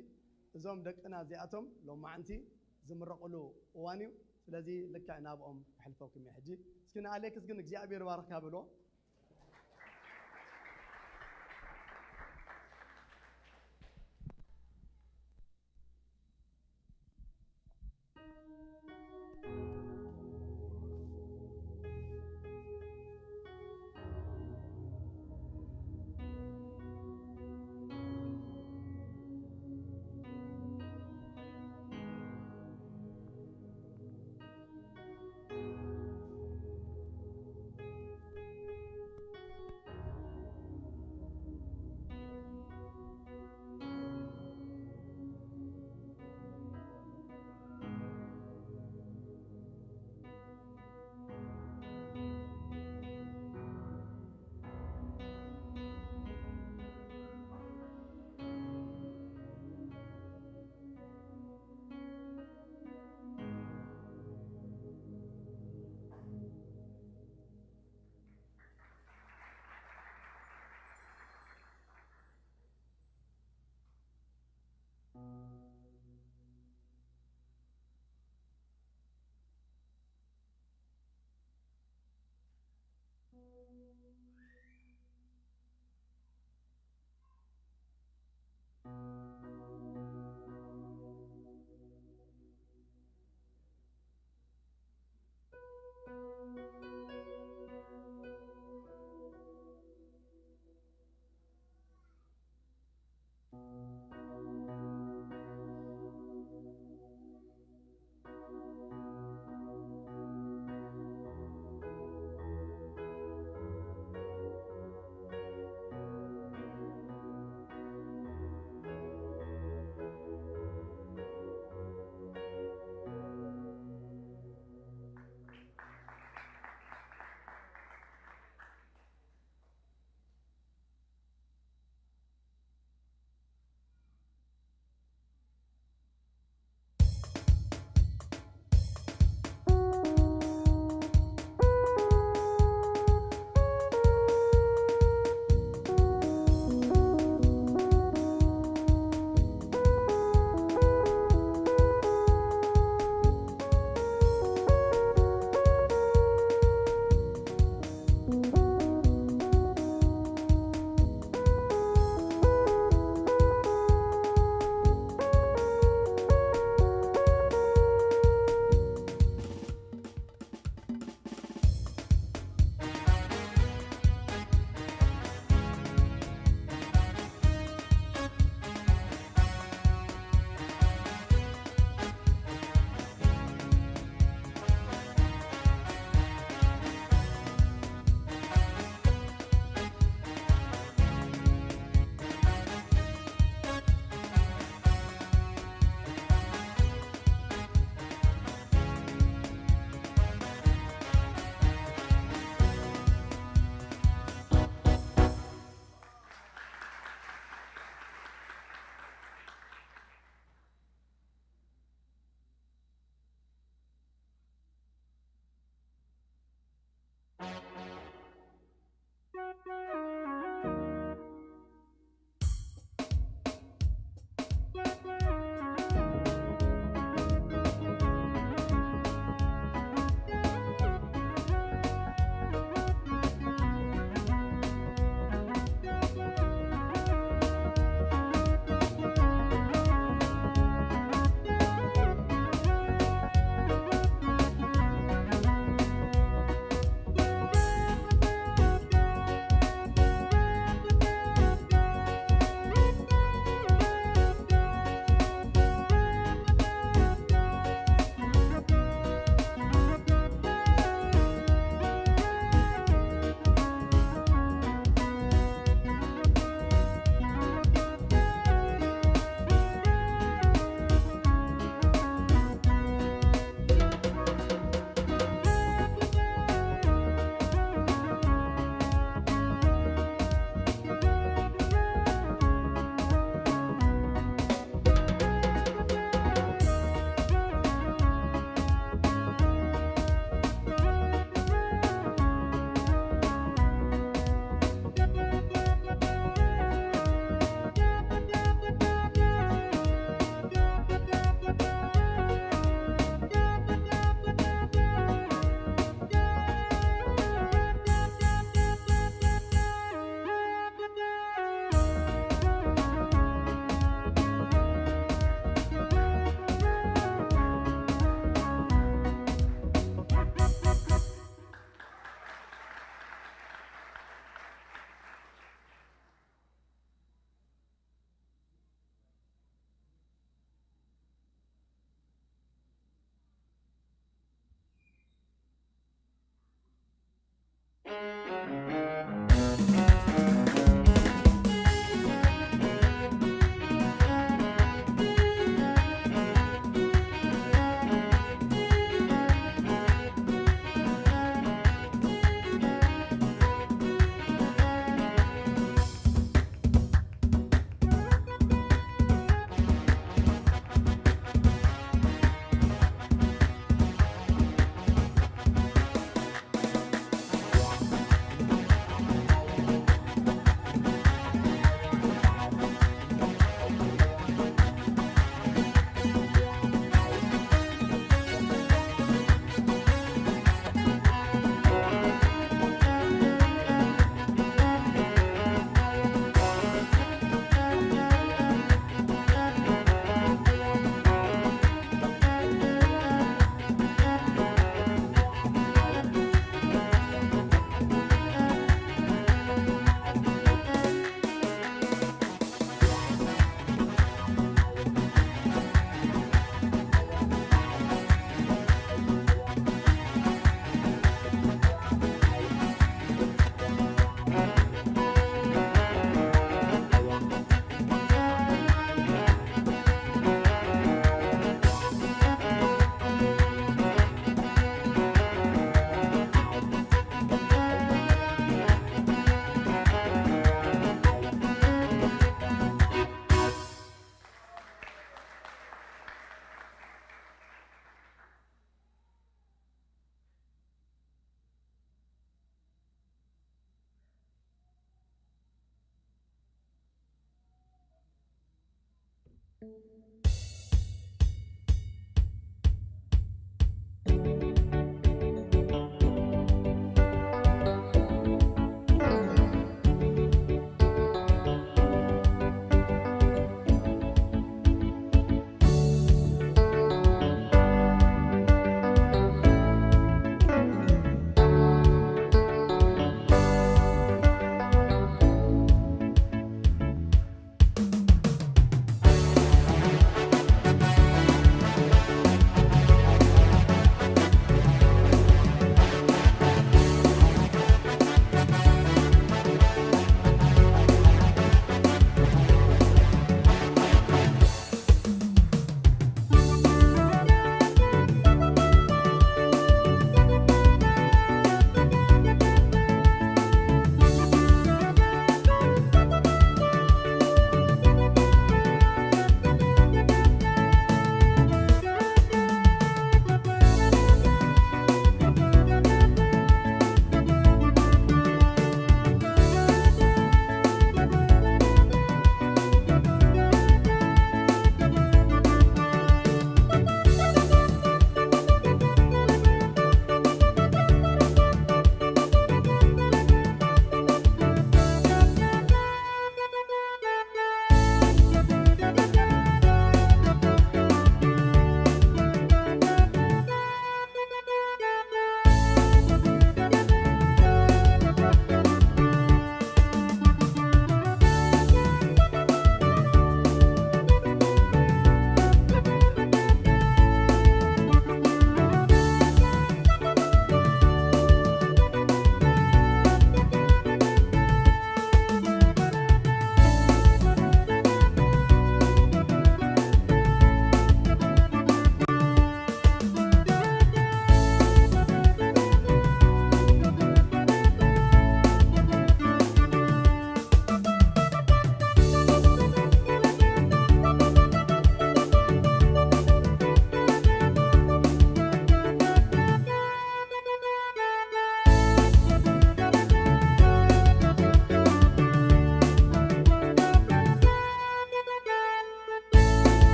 እዞም ደቅና እዚኣቶም ሎማዓንቲ ዝምረቕሉ እዋን እዩ። ስለዚ ልክዕ ናብኦም ክሕልፈኩም እየ ሕጂ። እስኪ ንኣሌክስ ግን እግዚኣብሔር ባርካ ብሎ።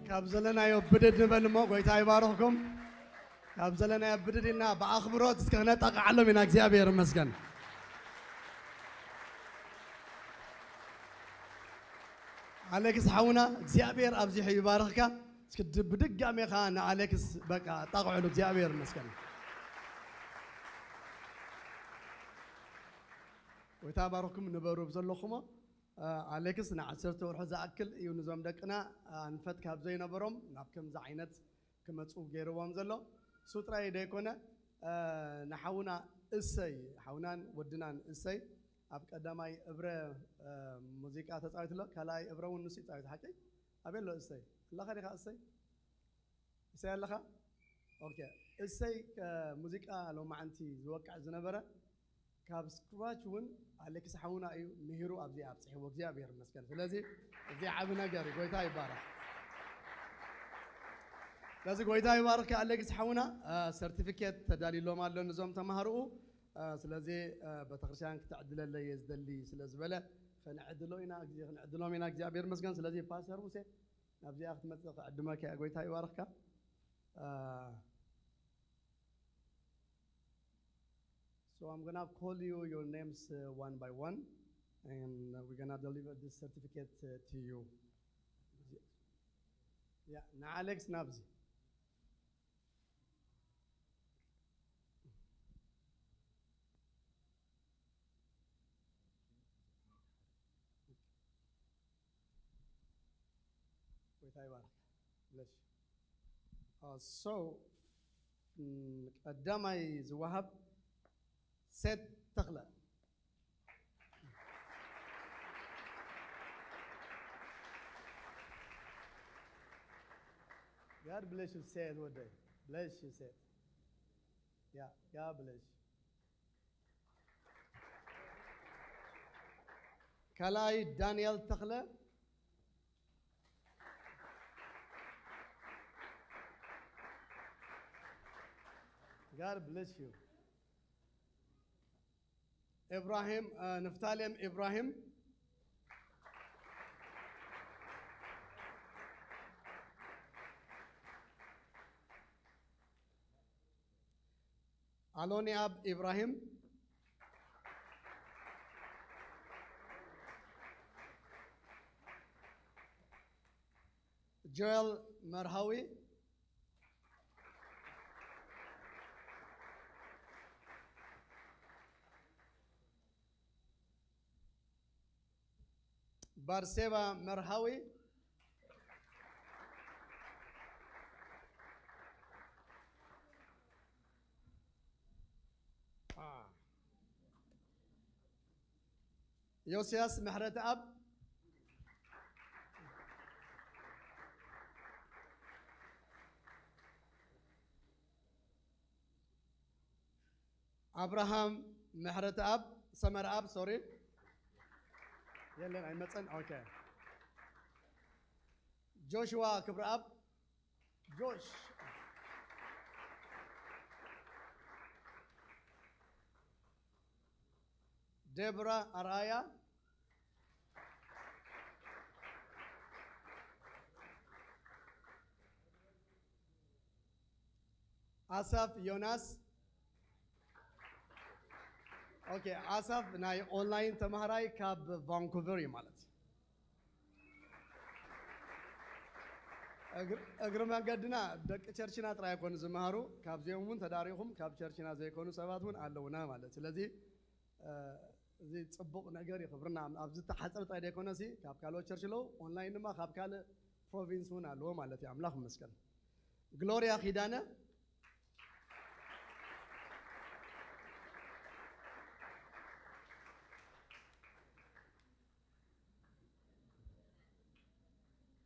ካብ ዘለናዮ ብድድ ንበል እሞ፣ ጎይታ ይባርኽኩም። ካብ ዘለናዮ ብድድ ኢልና ብኣኽብሮት እስከ ክነጣቕዓሎም ኢና። እግዚኣብሔር ይመስገን። ኣሌክስ ሓውና፣ እግዚኣብሔር ኣብዚሑ ይባርኽካ። እስኪ ድ-፣ ብድጋሜ ኸዓ ንኣሌክስ በቃ ኣጣቕዕሉ። እግዚኣብሔር ይመስገን። ጎይታ ባርኽኩም፣ ንበሩ ብዘለኹሞ። ኣ፣ ኣሌክስ ንዓሰርተ ወርሒ ዝኣክል እዩ ንዞም ደቅና፣ ኣ፣ ኣንፈት ካብ ዘይነበሮም ናብ ከምዚ ዓይነት ክመጹ ገይርዎም ዘሎ። እሱ ጥራይ ደይኮነ፣ ኣ፣ ንሓውና እሰይ፣ ሓውናን ወድናን እሰይ ኣብ ቀዳማይ እብረ፣ ኣ፣ ሙዚቃ ተጻዊቱ ኣሎ። ካልኣይ እብረ እውን ንሱ ይጻዊት፣ ሓቀይ? ኣበይ ኣሎ እሰይ? ኣለኻ ዲኻ እሰይ? እሰይ ኣለኻ? ኦኬ። እሰይ፣ እ፣ ሙዚቃ ሎማዓንቲ ዝወቅዕ ዝነበረ ካብ ስክራች እውን ኣሌክስ ሓውና እዩ ምሂሩ ኣብዚ ኣብፅሕዎ። እግዚኣብሔር ይመስገን። ስለዚ እዚ ዓቢ ነገር እዩ። ጎይታ ይባረኽ። ስለዚ ጎይታ ይባርኽ ኣሌክስ ሓውና። እ፣ ሰርቲፊኬት ተዳልዩሎም ኣሎ ንዞም ተማሃርኡ። እ፣ ስለዚ፣ እ፣ ቤተክርስትያን ክትዕድለለይ እየ ዝደሊ ስለ ዝበለ፣ ከነዕድሎ ኢና፣ ግዜ ክንዕድሎም ኢና። እግዚኣብሔር ይመስገን። ስለዚ ፓስተር ሙሴ፣ ናብዚኣ ክትመጽእ ክዕድመካ እየ። ጎይታ ይባርኽካ። እ፣ So I'm gonna call you your names uh, one by one, and uh, we're gonna deliver this certificate uh, to you. Yeah, ንኣሌክስ ናብዚ። ጎይታ ይባርክ። Bless you. Uh, so mm, ቀዳማይ ዝወሃብ ሴት ተኽለ። God bless you, ሴት ወደይ። Bless you, ሴት። Yeah, God bless you. ካልኣይ ዳንኤል ተኽለ። God bless you. ኢብራሂም፣ እ፣ ንፍታሌም ኢብራሂም። ኣሎኒኣብ ኢብራሂም። ጆኤል መርሃዊ። ባርሴባ መርሃዊ። ዮስያስ ምሕረተኣብ። ኣብርሃም ምሕረተኣብ፣ ሰመረኣብ፣ ሶሪ። የለን፣ ኣይመጸን። ኦኬ። ጆሽዋ ክብረኣብ። ጆሽ። ዴብራ ኣርኣያ። ኣሳፍ ዮናስ። ኦኬ፣ ኣሳፍ ናይ ኦንላይን ተማሃራይ ካብ ቫንኩቨር እዩ ማለት እዩ። እግር- እግሪ መንገድና ደቂ ቸርችና ጥራይ ኣይኮኑ ዝመሃሩ፣ ካብዚኦም እውን ተዳሪኹም ካብ ቸርችና ዘይኮኑ ሰባት እውን ኣለውና ማለት። ስለዚ እ፣ እዚ ጽቡቕ ነገር እዩ። ክብርና ኣብዚ ተሓጽር ጥራይ ዘይኮነሲ ካብ ካልኦት ቸርች ኣለዉ፣ ኦንላይን ድማ ካብ ካልእ ፕሮቪንስ እውን ኣለዎ ማለት እዩ። ኣምላኽ ይመስገን። ግሎሪያ ኪዳነ።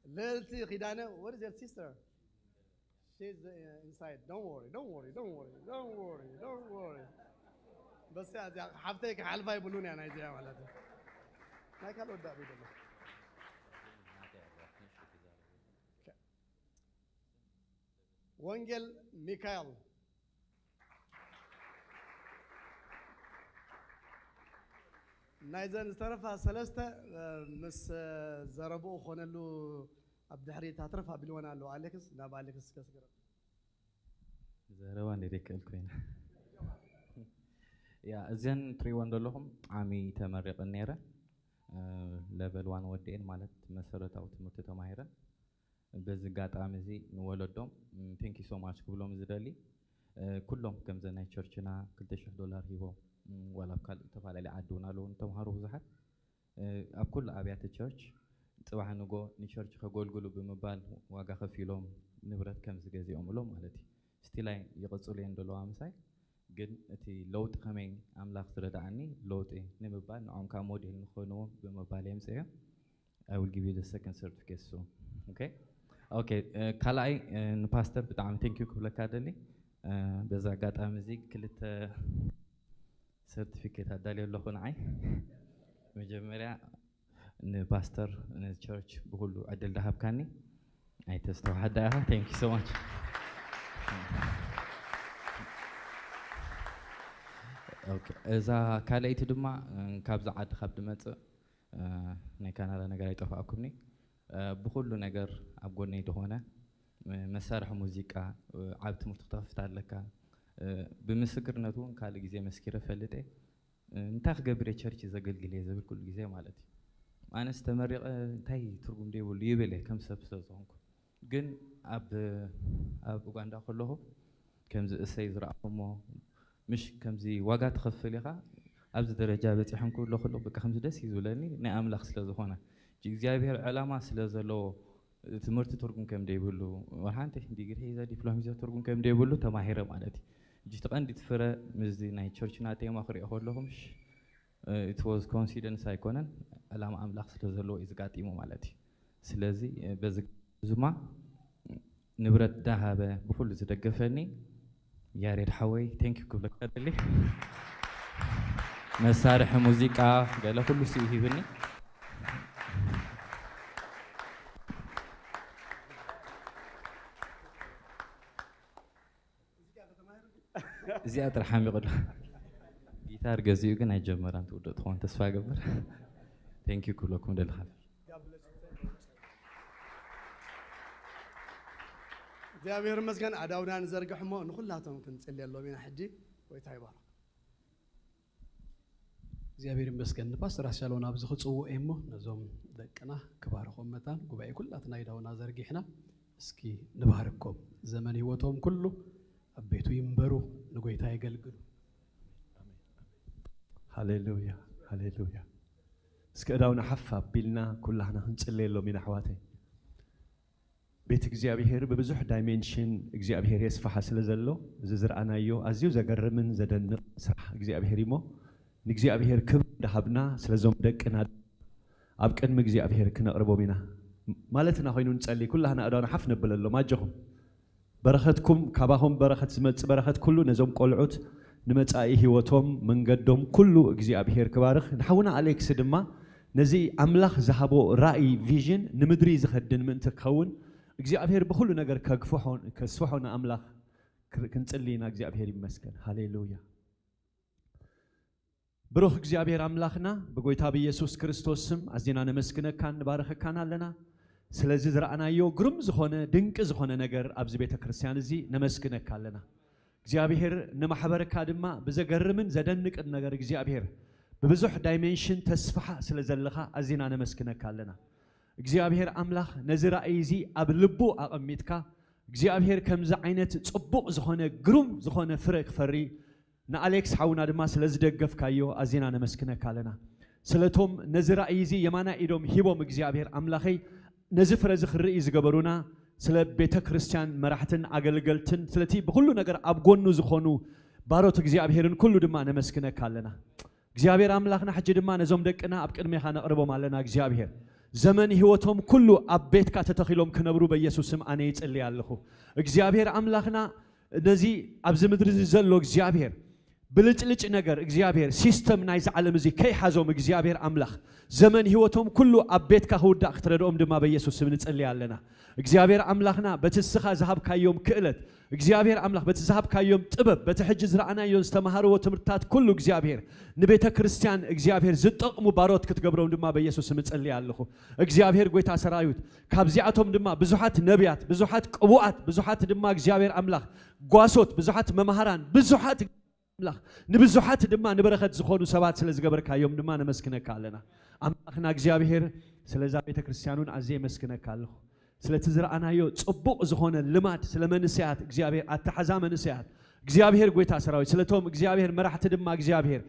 ልዕልቲ ኪዳነ፣ what is your sister? She's uh, inside. Don't worry, don't worry, don't worry, don't worry, don't worry. በስ እዚኣ ሓፍተይ ክሓልፋ ይብሉን እያ ናይዚኣ ማለት እዩ። ናይ ካልኦት ዳኣ ቢደሎ። ወንጌል ሚካኤል። ናይዘን ዝተረፋ ሰለስተ እ፣ ምስ እ፣ ዘረብኡ ኮነሉ ኣብ ድሕሪት ኣትረፍ ኣቢልወን ኣለዉ። ኣሌክስ፣ ናብ ኣሌክስ ከስግረ። ዘረባ እንደ ደቀል ኮይነ ያ እዘን ትሪወን ዘለኹም ዓሚ ተመሪቕን ነይረ ለበል ዋን ወዲኤን ማለት መሰረታዊ ትምህርቲ ተማሂረን በዚ ኣጋጣሚ እዚ ንወለዶም ቴንኪ ሶ ማች ክብሎም ዝደሊ ኩሎም ከምዘ ናይ ቸርችና ክልተ ሽሕ ዶላር ሂቦም ዋላ ኣብ ካልእ ዝተፈላለዩ ዓዲ እውን ኣለዉ ንተምሃሮ ብዙሓት ኣብ ኩሉ ኣብያተ ቸርች ጽባሕ ንጎ ንቸርች ከገልግሉ ብምባል ዋጋ ከፊሎም ንብረት ከም ዝገዚኦም እሎም ማለት እዩ። ስቲላይ ይቕጽሉ እዮም ዘለዋ ምሳይ ግን እቲ ለውጢ ከመይ ኣምላኽ ዝረድኣኒ ለውጢ ንምባል ንዖም ከዓ ሞዴል ንኾንዎም ብምባል እዮም ጽዕዮም። I will give you the second certificate soon. Okay? Okay, ካልኣይ ንፓስተር ብጣዕሚ ቴንኪዩ ክብለካ ደሊ በዛ ኣጋጣሚ እዚ ክልተ ሰርቲፊኬት ኣዳልየ ኣለኹ ንዓይ መጀመርያ ንፓስተር ንቸርች ብኩሉ ዕድል ዳሃብካኒ ኣይተስተውሓዳ ኢኻ thank you so much እዛ ካልኣይቲ ድማ ካብዚ ዓዲ ካብ ድመፅእ ናይ ካናዳ ነገር ኣይጠፋእኩምኒ ብኩሉ ነገር ኣብ ጎነይ ዝኾነ መሳርሒ ሙዚቃ ዓብ ትምህርቲ ክተኽፍት ኣለካ እ፣ ብምስክርነት እውን ካልእ ግዜ መስኪረ ፈልጥ እየ። እ፣ እንታይ ክገብር እየ ቸርች ዘገልግል እየ ዝብል ኩሉ ግዜ ማለት እዩ። ኣነስ ተመሪቐ እንታይ ትርጉም ዘይብሉ ይብል እየ ከም ሰብ ስለ ዝኾንኩ። ግን ኣብ፣ ኣብ ኡጋንዳ ከለኹ ከምዚ እሰይ ዝረኣኹሞ፣ ምሽ ከምዚ ዋጋ ትኸፍል ኢኻ፣ ኣብዚ ደረጃ በጺሖም ክብሎ ከለኹ በቃ ከምዚ ደስ እዩ ዝብለኒ፣ ናይ ኣምላኽ ስለ ዝኾነ። እቲ እግዚኣብሔር ዕላማ ስለ ዘለዎ፣ ትምህርቲ ትርጉም ከም ዘይብሉ፣ ወላ ሓንቲ ዲግሪ ሒዘ ዲፕሎም ሒዘ ትርጉም ከም ዘይብሉ ተማሂረ ማለት እዩ። ሕጂ እቲ ቀንዲ እቲ ፍረ ምስዚ ናይ ቸርችና ቴማ ክሪኦ ከለኹ ምሽ፣ እ፣ it was coincidence ኣይኮነን፣ ዕላማ ኣምላኽ ስለ ዘለዎ እዩ ዝጋጢሙ ማለት እዩ። ስለዚ፣ እ፣ በዚ ዝማ ንብረት ዳሃበ ብኹሉ ዝደገፈኒ ያሬድ ሓወይ thank you ክብለካ ደሊ። መሳርሒ ሙዚቃ ገለ ኩሉ ስኡ ሂብኒ። እዚኣ ጥራሕ ሓሚቑ ኣሎ። ጊታር ገዚኡ ግን ኣይጀመራን ትውድእ ትኸውን ተስፋ እገብር። Thank you ክብለኩም ደሊ ሓፍሽ። እግዚኣብሔር ይመስገን። ኣእዳውና ንዘርግሕ እሞ ንኹላቶም ክንጽልየሎም ኢና። ሕጂ ጎይታ ይባርክ። እግዚኣብሔር ይመስገን። ንፓስተር ኣስቻለውን ኣብዚ ክጽውዕ እየ እሞ ነዞም ደቅና ክባርኾም መታን ጉባኤ ኩላትና ኣእዳውና ዘርጊሕና እስኪ ንባርኮም። ዘመን ህይወቶም ኩሉ ኣብ ቤቱ ይንበሩ፣ ንጎይታ የገልግሉ። ሃሌሉያ፣ ሃሌሉያ። እስኪ እዳውና ሓፍ ኣቢልና ኩላህና ክንጽለየሎም ኢና ኣሕዋተይ። ቤት እግዚኣብሔር ብብዙሕ ዳይሜንሽን እግዚኣብሔር የስፍሓ ስለ ዘሎ፣ እዚ ዝረኣናዮ ኣዝዩ ዘገርምን ዘደንቕ ስራሕ እግዚኣብሔር እዩሞ፣ ንእግዚኣብሔር ክብሪ እንዳሃብና ስለዞም ደቅና ኣብ ቅድሚ እግዚኣብሔር ክነቕርቦም ኢና። ማለትና ኮይኑ ንጸሊ፣ ኩላህና እዳውና ሓፍ ነብለሎም። ኣጆኹም። በረኸትኩም፣ ካባኹም በረኸት ዝመጽእ በረኸት ኩሉ ነዞም ቆልዑት ንመጻኢ ህይወቶም መንገዶም ኩሉ እግዚኣብሔር ክባርኽ። ንሓውና ኣሌክስ ድማ ነዚ ኣምላኽ ዝሃቦ ራእይ ቪዥን ንምድሪ ዝኸድን ምእንቲ ክኸውን እግዚኣብሔር ብኹሉ ነገር ከግፍሖ ከስፍሖ ንኣምላኽ ክር- ክንጽሊ ኢና። እግዚኣብሔር ይመስገን። ሃሌሉያ። ብሩኽ እግዚኣብሔር ኣምላኽና ብጎይታ ብኢየሱስ ክርስቶስ ስም ኣዚና ነመስግነካን ንባርኸካን ኣለና። ስለዚ ዝረኣናዮ ግሩም ዝኾነ ድንቂ ዝኾነ ነገር ኣብዚ ቤተ ክርስቲያን እዚ ነመስግነካ ኣለና። እግዚኣብሔር ንማሕበርካ ድማ ብዘገርምን ዘደንቅን ነገር እግዚኣብሔር ብብዙሕ ዳይሜንሽን ተስፍሓ ስለ ዘለኻ ኣዚና ነመስግነካ ኣለና። እግዚኣብሔር ኣምላኽ ነዚ ራእይ እዚ ኣብ ልቡ ኣቐሚጥካ እግዚኣብሔር ከምዚ ዓይነት ጽቡቕ ዝኾነ ግሩም ዝኾነ ፍረ ክፈሪ ንኣሌክስ ሓውና ድማ ስለ ዝደገፍካዮ ኣዚና ነመስግነካ ኣለና። ስለቶም ነዚ ራእይ እዚ የማናይ ኢዶም ሂቦም እግዚኣብሔር ኣምላኸይ ነዚ ፍረ እዚ ክርኢ ዝገበሩና ስለ ቤተ ክርስቲያን መራሕትን ኣገልገልትን ስለቲ ብኩሉ ነገር ኣብ ጎኑ ዝኾኑ ባሮት እግዚኣብሔርን ኩሉ ድማ ነመስግነካ ኣለና። እግዚኣብሔር ኣምላኽና ሕጂ ድማ ነዞም ደቅና ኣብ ቅድሜኻ ነቕርቦም ኣለና። እግዚኣብሔር ዘመን ህይወቶም ኩሉ ኣብ ቤትካ ተተኺሎም ክነብሩ በኢየሱስ ስም ኣነ ይጽልይ ኣለኹ። እግዚኣብሔር ኣምላኽና ነዚ ኣብዚ ምድሪ እዚ ዘሎ እግዚኣብሔር ብልጭልጭ ነገር እግዚኣብሔር ሲስተም ናይዚ ዓለም እዚ ከይሓዞም እግዚኣብሔር ኣምላኽ ዘመን ህይወቶም ኩሉ ኣብ ቤትካ ክውዳእ ክትረድኦም ድማ በኢየሱስ ስም ንጽልይ ኣለና። እግዚኣብሔር ኣምላኽና በቲ እስኻ ዝሃብካዮም ክእለት እግዚኣብሔር ኣምላኽ በቲ ዝሃብካዮም ጥበብ በቲ ሕጂ ዝረኣናዮን ዝተምሃርዎ ትምህርትታት ኩሉ እግዚኣብሔር ንቤተ ክርስቲያን እግዚኣብሔር ዝጠቕሙ ባሮት ክትገብሮም ድማ በኢየሱስ ስም እጽልይ ኣለኹ። እግዚኣብሔር ጎይታ ሰራዊት ካብዚኣቶም ድማ ብዙሓት ነቢያት ብዙሓት ቅቡኣት ብዙሓት ድማ እግዚኣብሔር ኣምላኽ ጓሶት ብዙሓት መምሃራን ብዙሓት ኣምላኽ ንብዙሓት ድማ ንበረኸት ዝኾኑ ሰባት ስለ ዝገበርካዮም ድማ ነመስግነካ ኣለና። ኣምላኽና እግዚኣብሔር ስለዛ ቤተ ክርስቲያን እውን ኣዝየ የመስግነካ ኣለኹ። ስለቲ ዝረኣናዮ ጽቡቕ ዝኾነ ልማድ ስለ መንእሰያት እግዚኣብሔር ኣተሓዛ መንእሰያት እግዚኣብሔር ጎይታ ሰራዊት ስለቶም እግዚኣብሔር መራሕቲ ድማ እግዚኣብሔር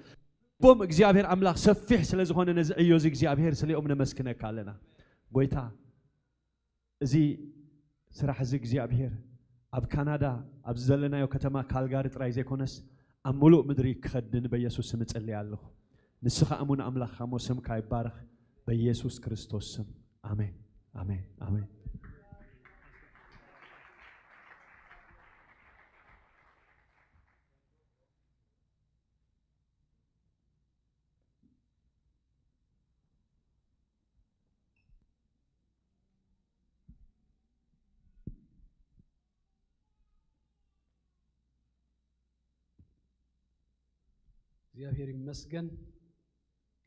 ቦም እግዚኣብሔር ኣምላኽ ሰፊሕ ስለ ዝኾነ ነዚ ዕዮ እዚ እግዚኣብሔር ስሊኦም ነመስግነካ ኣለና። ጎይታ እዚ ስራሕ እዚ እግዚኣብሔር ኣብ ካናዳ ኣብዚ ዘለናዮ ከተማ ካልጋሪ ጥራይ ዘይኮነስ ኣብ ሙሉእ ምድሪ ክኸድን በኢየሱስ ስም እጽልይ ኣለኹ። ንስኻ እሙን ኣምላኽ እሞ ስምካ ይባረኽ በኢየሱስ ክርስቶስ ስም ኣሜን ኣሜን ኣሜን። እግዚኣብሔር ይመስገን።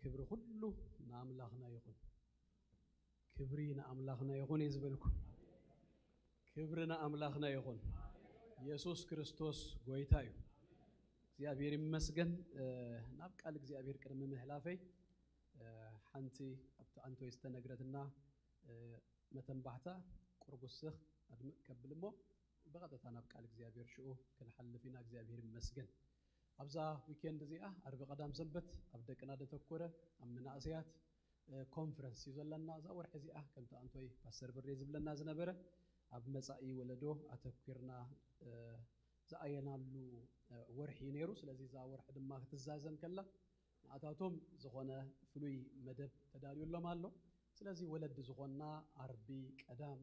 ክብሪ ኩሉ ንኣምላኽና ይኹን። ክብሪ ንኣምላኽና ይኹን እየ ዝበልኩ። ክብሪ ንኣምላኽና ይኹን። ኢየሱስ ክርስቶስ ጎይታ እዩ። እግዚኣብሔር ይመስገን። ናብ ቃል እግዚኣብሔር ቅድሚ ምህላፈይ ሓንቲ ኣብቲ ኣንቶይ ዝተነግረትና መተንባሕታ ቁርብ ስኽ ኣድምቕ ከብል እሞ ብቐጥታ ናብ ቃል እግዚኣብሔር ሽኡ ክንሓልፍ ኢና። እግዚኣብሔር ይመስገን። ኣብዛ ዊኬንድ እዚኣ ዓርቢ ቀዳም ሰንበት ኣብ ደቅና ደተኮረ ኣብ መናእሰያት ኮንፈረንስ እዩ ዘለና። እዛ ወርሒ እዚኣ ከምቲ ኣንቶይ ፓስተር ብሬ ዝብለና ዝነበረ ኣብ መጻኢ ወለዶ ኣተኪርና ዝኣየናሉ ወርሒ እዩ ነይሩ። ስለዚ እዛ ወርሒ ድማ ክትዛዘም ከላ ንኣታቶም ዝኾነ ፍሉይ መደብ ተዳልዩሎም ኣሎ። ስለዚ ወለዲ ዝኾንና ዓርቢ ቀዳም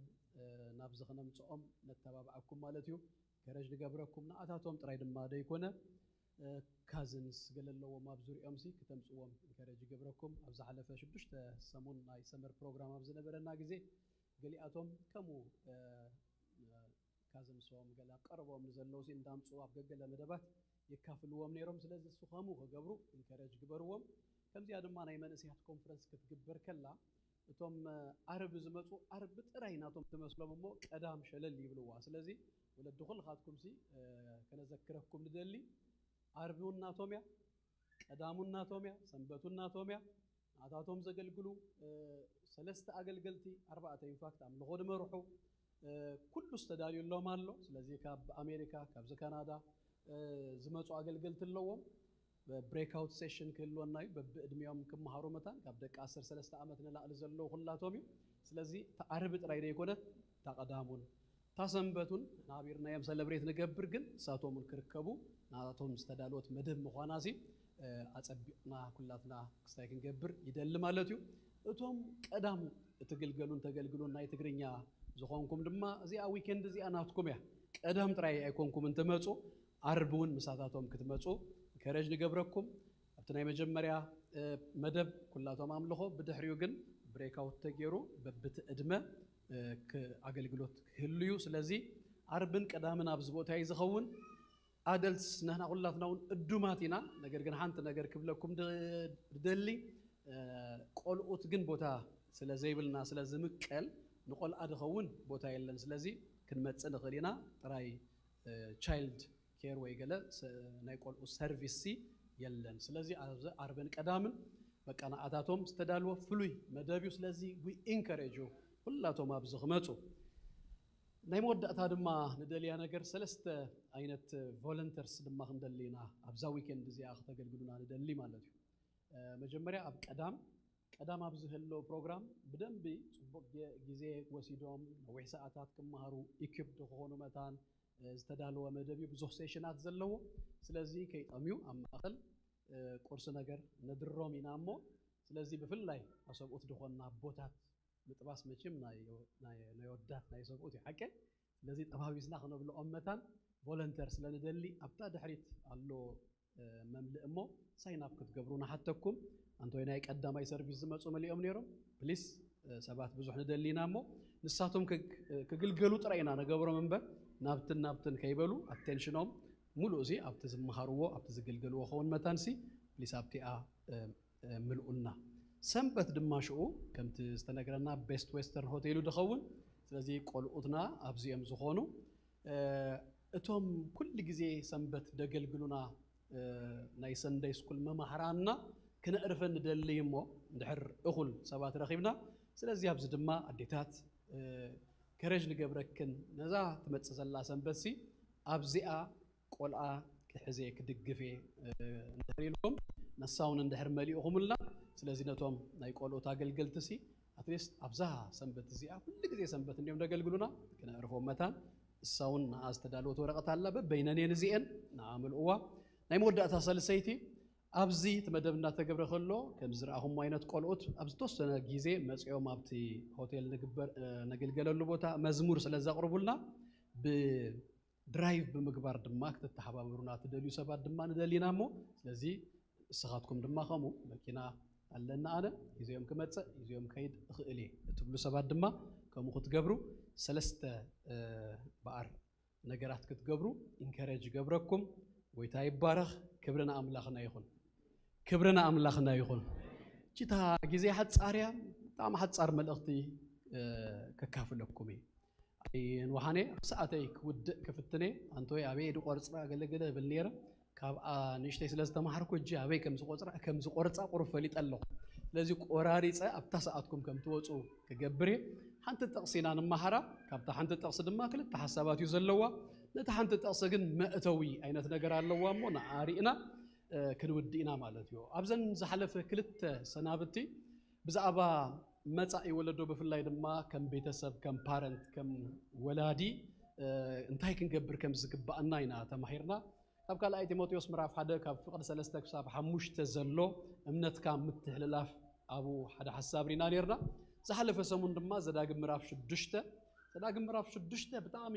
ናብዚ ክነምፅኦም ነተባብዓኩም ማለት እዩ። ኢንከረጅ ንገብረኩም። ንኣታቶም ጥራይ ድማ ደይኮነ ካዝንስ ገለ ኣለዎም ኣብ ዙሪኦም ሲ ክተምፅዎም ኢንከረጅ ይገብረኩም። ኣብ ዝሓለፈ ሽዱሽተ ሰሙን ናይ ሰመር ፕሮግራም ኣብ ዝነበረና ግዜ ገሊኣቶም ከምኡ ካዝንሶም ገለ ኣብ ቀረቦም ንዘለዉ ሲ እንዳምፅኡ ኣብ ገገለ መደባት የካፍልዎም ነይሮም። ስለዚ ንሱ ከምኡ ክገብሩ ኢንከረጅ ግበርዎም። ከምዚኣ ድማ ናይ መንእሰያት ኮንፈረንስ ክትግበር ከላ እቶም ዓርቢ ዝመፁ ዓርቢ ጥራይ ናቶም ትመስሎም እሞ ቀዳም ሸለል ይብልዋ። ስለዚ ወለዲ ኩልኻትኩም ሲ ከነዘክረኩም ንደሊ ዓርቢ እውን ናቶም እያ፣ ቀዳም እውን ናቶም እያ፣ ሰንበት እውን ናቶም እያ። ናታቶም ዘገልግሉ ሰለስተ ኣገልገልቲ ኣርባዕተ ኢንፋክት ኣምልኾ ድመርሑ ኩሉ ዝተዳልዩሎም ኣሎ። ስለዚ ካብ ኣሜሪካ ካብዚ ካናዳ ዝመፁ ኣገልገልቲ ኣለዎም። ብሬክኣውት ሴሽን ክህልወና እዩ። በብእድሜኦም ክመሃሩ መታን ካብ ደቂ ዓሰርተ ሰለስተ ዓመት ንላዕሊ ዘለዉ ኩላቶም እዩ። ስለዚ እቲ ዓርቢ ጥራይ ዘይኮነት እታ ቀዳሙን እታ ሰንበቱን ናቢርናዮም ሰለብሬት ንገብር፣ ግን ንሳቶም እውን ክርከቡ ናቶም ዝተዳለወት መደብ ምዃና ሲ ኣጸቢቕና ኩላትና ክስታይ ክንገብር ይደሊ ማለት እዩ። እቶም ቀዳም እትግልገሉን ተገልግሉን ናይ ትግርኛ ዝኾንኩም ድማ እዚኣ ዊኬንድ እዚኣ ናትኩም እያ። ቀዳም ጥራይ ኣይኮንኩም እንትመፁ ዓርቢ እውን ምሳታቶም ክትመፁ ኢንከረጅ ንገብረኩም። ኣብቲ ናይ መጀመርያ መደብ ኩላቶም ኣምልኾ ብድሕሪኡ ግን ብሬክኣውት ተገይሩ በብቲ ዕድመ ኣገልግሎት ክህሉ እዩ። ስለዚ ዓርብን ቀዳምን ኣብዚ ቦታ እዩ ዝኸውን። ኣደልትስ ንሕና ኩላትና እውን እዱማት ኢና። ነገር ግን ሓንቲ ነገር ክብለኩም ድደሊ ቆልኡት ግን ቦታ ስለ ዘይብልና ስለ ዝምቀል ንቆልዓ ድኸውን ቦታ የለን። ስለዚ ክንመፅእ ንኽእል ኢና። ጥራይ ቻይልድ ኬር ወይ ገለ ናይ ቆልኡ ሰርቪስ ሲ የለን። ስለዚ ኣብዚ ዓርብን ቀዳምን በቃ ንኣታቶም ዝተዳልወ ፍሉይ መደብ እዩ። ስለዚ ዊ ኢንከሬጅ ኩላቶም ኣብዚ ክመፁ። ናይ መወዳእታ ድማ ንደልያ ነገር ሰለስተ ዓይነት ቮለንተርስ ድማ ክንደሊ ኢና ኣብዛ ዊኬንድ እዚኣ ክተገልግሉና ንደሊ ማለት እዩ። መጀመርያ ኣብ ቀዳም ቀዳም ኣብ ዝህሎ ፕሮግራም ብደንቢ ፅቡቅ ግዜ ወሲዶም ነዊሕ ሰዓታት ክመሃሩ ኢኪፕድ ክኾኑ መታን ዝተዳለወ መደብ እዩ። ብዙሕ ሴሽናት ዘለዎ፣ ስለዚ ከይጠምዩ ኣብ ማእኸል ቁርሲ ነገር ነድሮም ኢና እሞ ስለዚ ብፍላይ ኣሰብኡት ድኾንና ኣቦታት ምጥባስ መቸም ናይ ወዳት ናይ ሰብኡት እዩ ሓቀ። ስለዚ ጠባቢስና ክነብልኦም መታን ቮለንተር ስለንደሊ ኣብታ ድሕሪት ኣሎ መምልእ እሞ ሳይን ኣፕ ክትገብሩ ንሓተኩም። ኣንቶይ ናይ ቀዳማይ ሰርቪስ ዝመፁ መሊኦም ነይሮም። ፕሊስ ሰባት ብዙሕ ንደሊ ኢና እሞ ንሳቶም ክግልገሉ ጥራይ ኢና ነገብሮም እምበር ናብትን ናብትን ከይበሉ ኣቴንሽኖም ሙሉእ እዚ ኣብቲ ዝመሃርዎ ኣብቲ ዝግልገልዎ ኸውን መታንሲ ፕሊስ ኣብቲኣ ምልኡልና። ሰንበት ድማ ሽኡ ከምቲ ዝተነግረና ቤስት ዌስተርን ሆቴሉ ድኸውን። ስለዚ ቆልኡትና ኣብዚኦም ዝኾኑ እቶም ኩሉ ግዜ ሰንበት ደገልግሉና ናይ ሰንደይ ስኩል መማህራንና ክነዕርፈ ንደሊ እሞ እንድሕር እኹል ሰባት ረኺብና። ስለዚ ኣብዚ ድማ ኣዴታት ከረጅ ንገብረክን ነዛ ትመፅእ ዘላ ሰንበት ሲ ኣብዚኣ ቆልዓ ክሕዜ ክድግፌ እንድሕር ኢልኩም ነሳውን እንድሕር መሊእኹምልና። ስለዚ ነቶም ናይ ቆልኡት ኣገልገልቲ ሲ ኣትሊስት ኣብዛ ሰንበት እዚኣ ኩሉ ግዜ ሰንበት እንዲዮም ደገልግሉና ክነዕርፎም መታን እሳ እውን ንኣ ዝተዳለወት ወረቐት ኣላ በበይነን እየን እዚኤን ንኣ ምልእዋ። ናይ መወዳእታ ሰልሰይቲ ኣብዚ እቲ መደብ እናተገብረ ከሎ ከም ዝረኣኹም ዓይነት ቆልኡት ኣብ ዝተወሰነ ግዜ መፂኦም ኣብቲ ሆቴል ንግበር ነግልገለሉ ቦታ መዝሙር ስለ ዘቕርቡልና ብድራይቭ ብምግባር ድማ ክትተሓባበሩና ትደልዩ ሰባት ድማ ንደሊና እሞ ስለዚ ንስኻትኩም ድማ ከምኡ መኪና ኣለና ኣነ ይዘዮም ክመፅእ ይዘዮም ከይድ እኽእል እየ እትብሉ ሰባት ድማ ከምኡ ክትገብሩ ሰለስተ በኣር ነገራት ክትገብሩ ኢንከረጅ ይገብረኩም። ጎይታ ይባረኽ። ክብሪ ንኣምላኽና ይኹን። ክብሪ ንኣምላኽና ይኹን። እቺታ ግዜ ሓጻርያ ብጣዕሚ ሓጻር መልእኽቲ ከካፍለኩም እየ። ኣይንውሓነ ኣብ ሰዓተይ ክውድእ ክፍትነ ኣንቶይ ኣበይ ድቆርጽራ ገለገለ እብል ነይረ። ካብኣ ንእሽተይ ስለ ዝተማሃርኩ፣ እጂ ኣበይ ከም ዝቆጽራ ከም ዝቆርጻ ቁሩብ ፈሊጠ ኣለኹ። ስለዚ ቆራሪጸ ኣብታ ሰዓትኩም ከም ትወጹ ክገብር እየ። ሓንቲ ጥቕሲ ኢና ንመሃራ። ካብታ ሓንቲ ጥቕሲ ድማ ክልተ ሓሳባት እዩ ዘለዋ። ነታ ሓንቲ ጥቕሲ ግን መእተዊ ዓይነት ነገር ኣለዋ እሞ ንዓ ርኢና ክንውድእ ኢና ማለት እዩ። ኣብዘን ዝሓለፈ ክልተ ሰናብቲ ብዛዕባ መጻኢ ወለዶ፣ ብፍላይ ድማ ከም ቤተሰብ፣ ከም ፓረንት፣ ከም ወላዲ እንታይ ክንገብር ከም ዝግባኣና ኢና ተማሂርና። ካብ ካልኣይ ጢሞቴዎስ ምዕራፍ ሓደ ካብ ፍቕዲ ሰለስተ ክሳብ ሓሙሽተ ዘሎ እምነትካ ምትሕልላፍ ኣብኡ ሓደ ሓሳብ ርኢና ነርና። ዝሓለፈ ሰሙን ድማ ዘዳግም ምዕራፍ ሽዱሽተ፣ ዘዳግም ምዕራፍ ሽዱሽተ ብጣዕሚ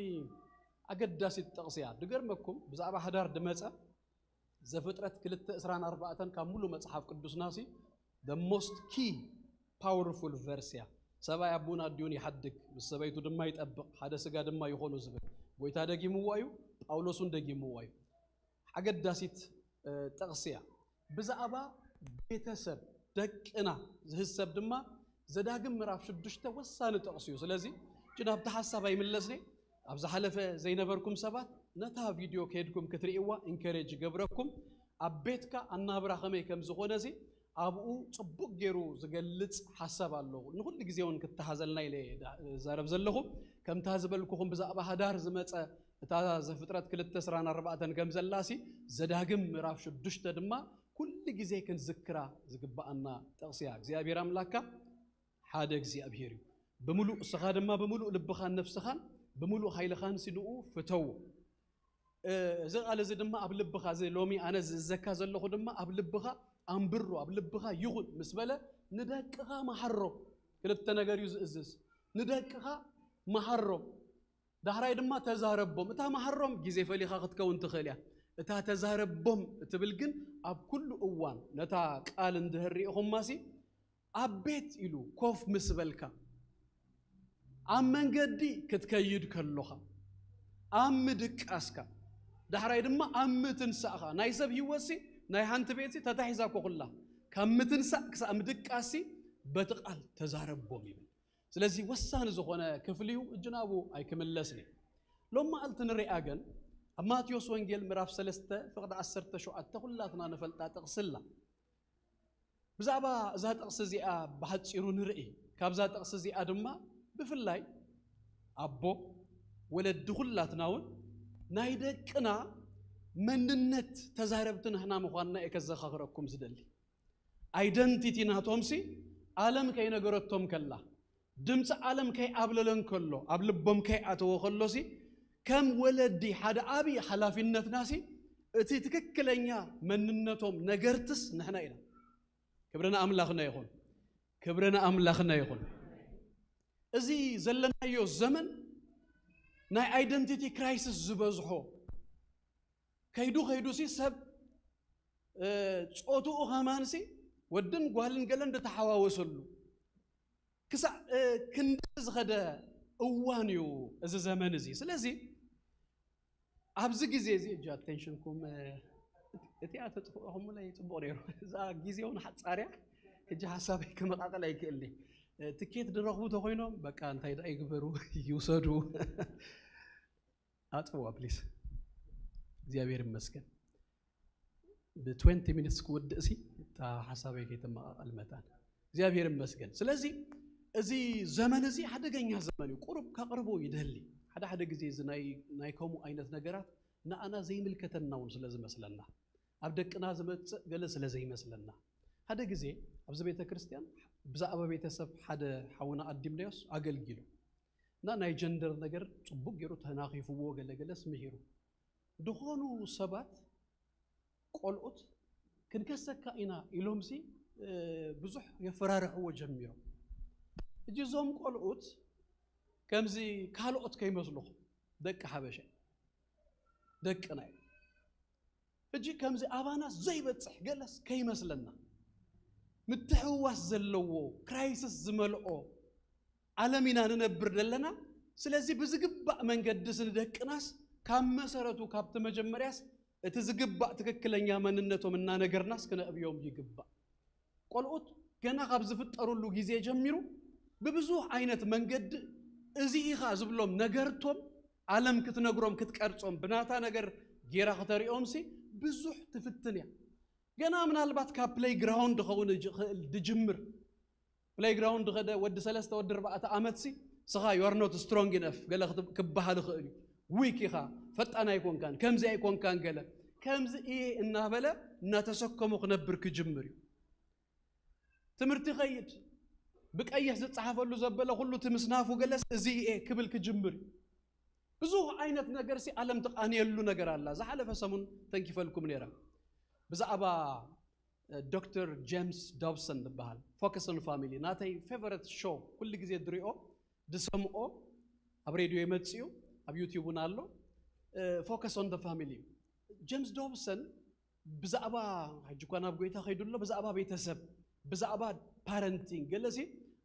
ኣገዳሲት ጥቕሲ እያ። ድገርመኩም ብዛዕባ ሓዳር ድመጸ ዘፍጥረት ክልተ ዕስራን ኣርባዕተን ካብ ሙሉ መጽሓፍ ቅዱስና ሲ the most key powerful verse እያ። ሰብኣይ ኣቡን ኣዲኡን ይሓድግ፣ ምስ ሰበይቱ ድማ ይጠብቕ፣ ሓደ ስጋ ድማ ይኾኑ ዝብል ጎይታ ደጊምዎ እዩ፣ ጳውሎስ እውን ደጊምዎ እዩ። ኣገዳሲት ጥቕሲ እያ። ብዛዕባ ቤተሰብ ደቅና ዝህሰብ ድማ ዘዳግም ምዕራፍ ሽዱሽተ ወሳኒ ጥቕሲ እዩ። ስለዚ እጂ ናብቲ ሓሳብ ኣይምለስኒ። ኣብ ዝሓለፈ ዘይነበርኩም ሰባት ነታ ቪድዮ ከይድኩም ክትርእይዋ ኢንከሬጅ ይገብረኩም። ኣብ ቤትካ ኣናብራ ከመይ ከም ዝኾነ እዚ ኣብኡ ጽቡቕ ገይሩ ዝገልጽ ሓሳብ ኣለዎ። ንኹሉ ግዜ እውን ክተሓዘልና ኢለ እዛረብ ዘለኹ። ከምታ ዝበልኩኹም ብዛዕባ ሃዳር ዝመጸ እታ ዘፍጥረት ክልተ ዕስራን ኣርባዕተን ከም ዘላሲ ዘዳግም ምዕራፍ ሽዱሽተ ድማ ኩሉ ግዜ ክንዝክራ ዝግባኣና ጥቕሲ እያ። እግዚኣብሔር ኣምላካ ሓደ እግዚኣብሔር እዩ። ብምሉእ እስኻ ድማ ብምሉእ ልብኻን ነፍስኻን ብምሉእ ሓይልኻን ሲ ንኡ ፍተዎ። እዚ ቃል እዚ ድማ ኣብ ልብኻ፣ እዚ ሎሚ ኣነ ዝእዘካ ዘለኹ ድማ ኣብ ልብኻ ኣንብሮ፣ ኣብ ልብኻ ይኹን ምስ በለ ንደቅኻ መሓሮ። ክልተ ነገር እዩ ዝእዝዝ። ንደቅኻ መሓሮ። ዳሕራይ ድማ ተዛረቦም። እታ መሃሮም ግዜ ፈሊኻ ክትከውን ትኽእል እያ። እታ ተዛረቦም እትብል ግን ኣብ ኩሉ እዋን ነታ ቃል እንድህር ርኢኹማሲ ኣብ ቤት ኢሉ ኮፍ ምስ በልካ፣ ኣብ መንገዲ ክትከይድ ከሎኻ፣ ኣብ ምድቃስካ፣ ዳሕራይ ድማ ኣብ ምትንሳእኻ። ናይ ሰብ ህይወትሲ ናይ ሓንቲ ቤትሲ ተታሒዛ እኮ ኩላ። ካብ ምትንሳእ ክሳብ ምድቃስሲ በቲ ቃል ተዛረቦም ይብል። ስለዚ ወሳኒ ዝኾነ ክፍሊ እዩ፣ እጂ ናብኡ ኣይክምለስን እየ። ሎም መዓልቲ ንሪኣ ግን ኣብ ማቴዎስ ወንጌል ምዕራፍ ሰለስተ ፍቕዲ ዓሰርተ ሸውዓተ ኩላትና ንፈልጣ ጥቕሲ ኣላ። ብዛዕባ እዛ ጥቕሲ እዚኣ ብሓጺሩ ንርኢ። ካብዛ ጥቕሲ እዚኣ ድማ ብፍላይ ኣቦ፣ ወለዲ ኩላትና እውን ናይ ደቅና መንነት ተዛረብቲ ንሕና ምዃንና እየ ከዘኻኽረኩም ዝደሊ። ኣይደንቲቲ ናቶምሲ ዓለም ከይነገረቶም ከላ፣ ድምፂ ዓለም ከይዓብለለን ከሎ፣ ኣብ ልቦም ከይኣተወ ከሎሲ ከም ወለዲ ሓደ ዓብዪ ሓላፊነትናሲ እቲ ትክክለኛ መንነቶም ነገርትስ ንሕና ኢና። ክብሪ ንኣምላኽና ይኹን። ክብሪ ንኣምላኽና ይኹን። እዚ ዘለናዮ ዘመን ናይ ኣይደንቲቲ ክራይሲስ ዝበዝሖ፣ ከይዱ ከይዱሲ ሰብ ጾትኡ ከማንሲ ወድን ጓልን ገለን ዝተሓዋወሰሉ ክሳዕ ክንዲ ዝኸደ እዋን እዩ እዚ ዘመን እዚ። ስለዚ ኣብዚ ግዜ እዚ እጂ ኣቴንሽንኩም እቲኣ ተጥፍኦኹምለይ ጽቡቕ ነይሩ። እዛ ግዜ እውን ሓጻርያ ሕጂ ሓሳበይ ክመቓቐል ኣይክእልኒ። ትኬት ድረኽቡ ተኮይኖም በቃ እንታይ ደኣ ይግበሩ ይውሰዱ። ኣጥፍዋ ፕሊስ። እግዚኣብሔር ይመስገን። ብ20 ሚኒትስ ክውድእ ሲ እታ ሓሳበይ ከይተመቓቐል መታን። እግዚኣብሔር ይመስገን። ስለዚ እዚ ዘመን እዚ ሓደገኛ ዘመን እዩ። ቁሩብ ከቕርቦ ይደሊ። ሓደ ሓደ ግዜ እዚ ናይ ከምኡ ዓይነት ነገራት ንኣና ዘይምልከተና እውን ስለ ዝመስለና፣ ኣብ ደቅና ዝመጽእ ገለ ስለ ዘይመስለና፣ ሓደ ግዜ ኣብዚ ቤተ ክርስቲያን ብዛዕባ ቤተሰብ ሓደ ሓውና ኣዲምናዮስ ኣገልጊሉ እና ናይ ጀንደር ነገር ጽቡቅ ገይሩ ተናኺፍዎ ገለ ገለስ ምሂሩ። ዝኾኑ ሰባት ቆልዑት ክንከሰካ ኢና ኢሎምሲ ብዙሕ የፈራርሕዎ ጀሚሮም። እጂ እዞም ቆልዑት ከምዚ ካልኦት ከይመስልኹም፣ ደቂ ሓበሻ ደቅና እዮም። እጂ ከምዚ ኣባና ዘይበጽሕ ገለስ ከይመስለና፣ ምትሕውዋስ ዘለዎ ክራይሲስ ዝመልኦ ዓለም ኢና ንነብር ዘለና። ስለዚ ብዝግባእ መንገድስ ንደቅናስ ካብ መሰረቱ ካብቲ መጀመርያስ እቲ ዝግባእ ትክክለኛ መንነቶም እናነገርናስ ክነእብዮም ይግባእ። ቆልዑት ገና ካብ ዝፍጠሩሉ ግዜ ጀሚሩ ብብዙሕ ዓይነት መንገዲ እዚ ኢኻ ዝብሎም ነገርቶም ዓለም ክትነግሮም ክትቀርጾም ብናታ ነገር ጌራ ክተሪኦምሲ ብዙሕ ትፍትን እያ። ገና ምናልባት ካብ ፕሌይግራውንድ ክኸውን ይኽእል ድጅምር። ፕሌይግራውንድ ከደ ወዲ ሰለስተ ወዲ ኣርባዕተ ዓመትሲ ስኻ you are not strong enough ገለ ክትብ- ክበሃል ይኽእል እዩ። ዊክ ኢኻ፣ ፈጣን ኣይኮንካን፣ ከምዚ ኣይኮንካን፣ ገለ ከምዚ እየ እናበለ እናተሰከሙ ክነብር ክጅምር እዩ። ትምህርቲ ይኸይድ፣ ብቀይሕ ዝፀሓፈሉ ዘበለ ኩሉ እቲ ምስናፉ ገለስ እዚ እየ ክብል ክጅምር እዩ። ብዙ ዓይነት ነገር ሲ ዓለም ትቃንየሉ ነገር ኣላ። ዝሓለፈ ሰሙን ተንኪፈልኩም ነይረ ብዛዕባ ዶክተር ጀምስ ዶብሰን ዝበሃል ፎከስ ኦን ፋሚሊ ናተይ ፌቨረት ሾው ኩሉ ግዜ ድሪኦ ድሰምኦ ኣብ ሬድዮ ይመጽእ እዩ፣ ኣብ ዩቲዩብ እውን ኣሎ። ፎከስ ኦን ፋሚሊ ጀምስ ዶብሰን ብዛዕባ ሕጂ እኳ ናብ ጎይታ ከይዱ ኣሎ፣ ብዛዕባ ቤተሰብ፣ ብዛዕባ ፓረንቲንግ ገለሲ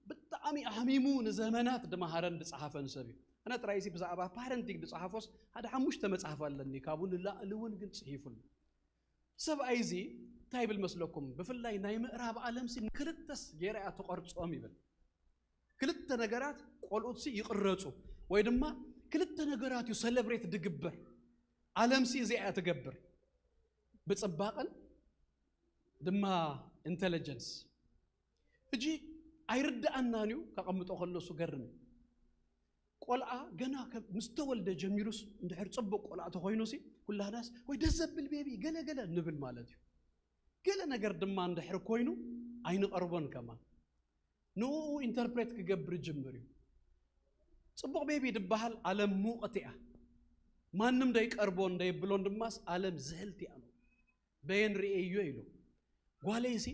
ብጣዕሚ ኣሕሚሙ ንዘመናት ድመሃረን ድጸሓፈን ሰብ እዩ። ኣነ ጥራይሲ ብዛዕባ ፓረንቲንግ ድጸሓፎስ ሓደ ሓሙሽተ መጽሓፍ ኣለኒ፣ ካብኡ ንላዕሊ እውን ግን ጽሒፉሉ። ሰብኣይ እዚ እንታይ ይብል መስለኩም? ብፍላይ ናይ ምዕራብ ዓለምሲ ንክልተስ ገይራ እያ ትቐርጾም ይብል። ክልተ ነገራት ቆልኡትሲ ይቕረጹ ወይ ድማ ክልተ ነገራት እዩ ሰለብሬት ድግበር። ዓለምሲ እዚኣ እያ ትገብር፣ ብጽባቕን ድማ ኢንተለጀንስ። ሕጂ ኣይርድኣናን እዩ ከቐምጦ ከሎ እሱ ገርም እዩ። ቆልዓ ገና ከም- ምስ ተወልደ ጀሚሩስ እንድሕር ጽቡቕ ቆልዓ ተኾይኑሲ ኩላናስ ወይ ደስ ዘብል ቤቢ ገለ ገለ ንብል ማለት እዩ። ገለ ነገር ድማ እንድሕር ኮይኑ ኣይንቐርቦን ከማን። ንኡ ኢንተርፕሬት ክገብር ይጅምር እዩ። ጽቡቕ ቤቢ ድበሃል ዓለም ሙቕት እያ። ማንም ደይቀርቦን ደይብሎን ድማስ ዓለም ዝህልቲ እያ። በየን ርእየዮ ኢሉ ጓለይሲ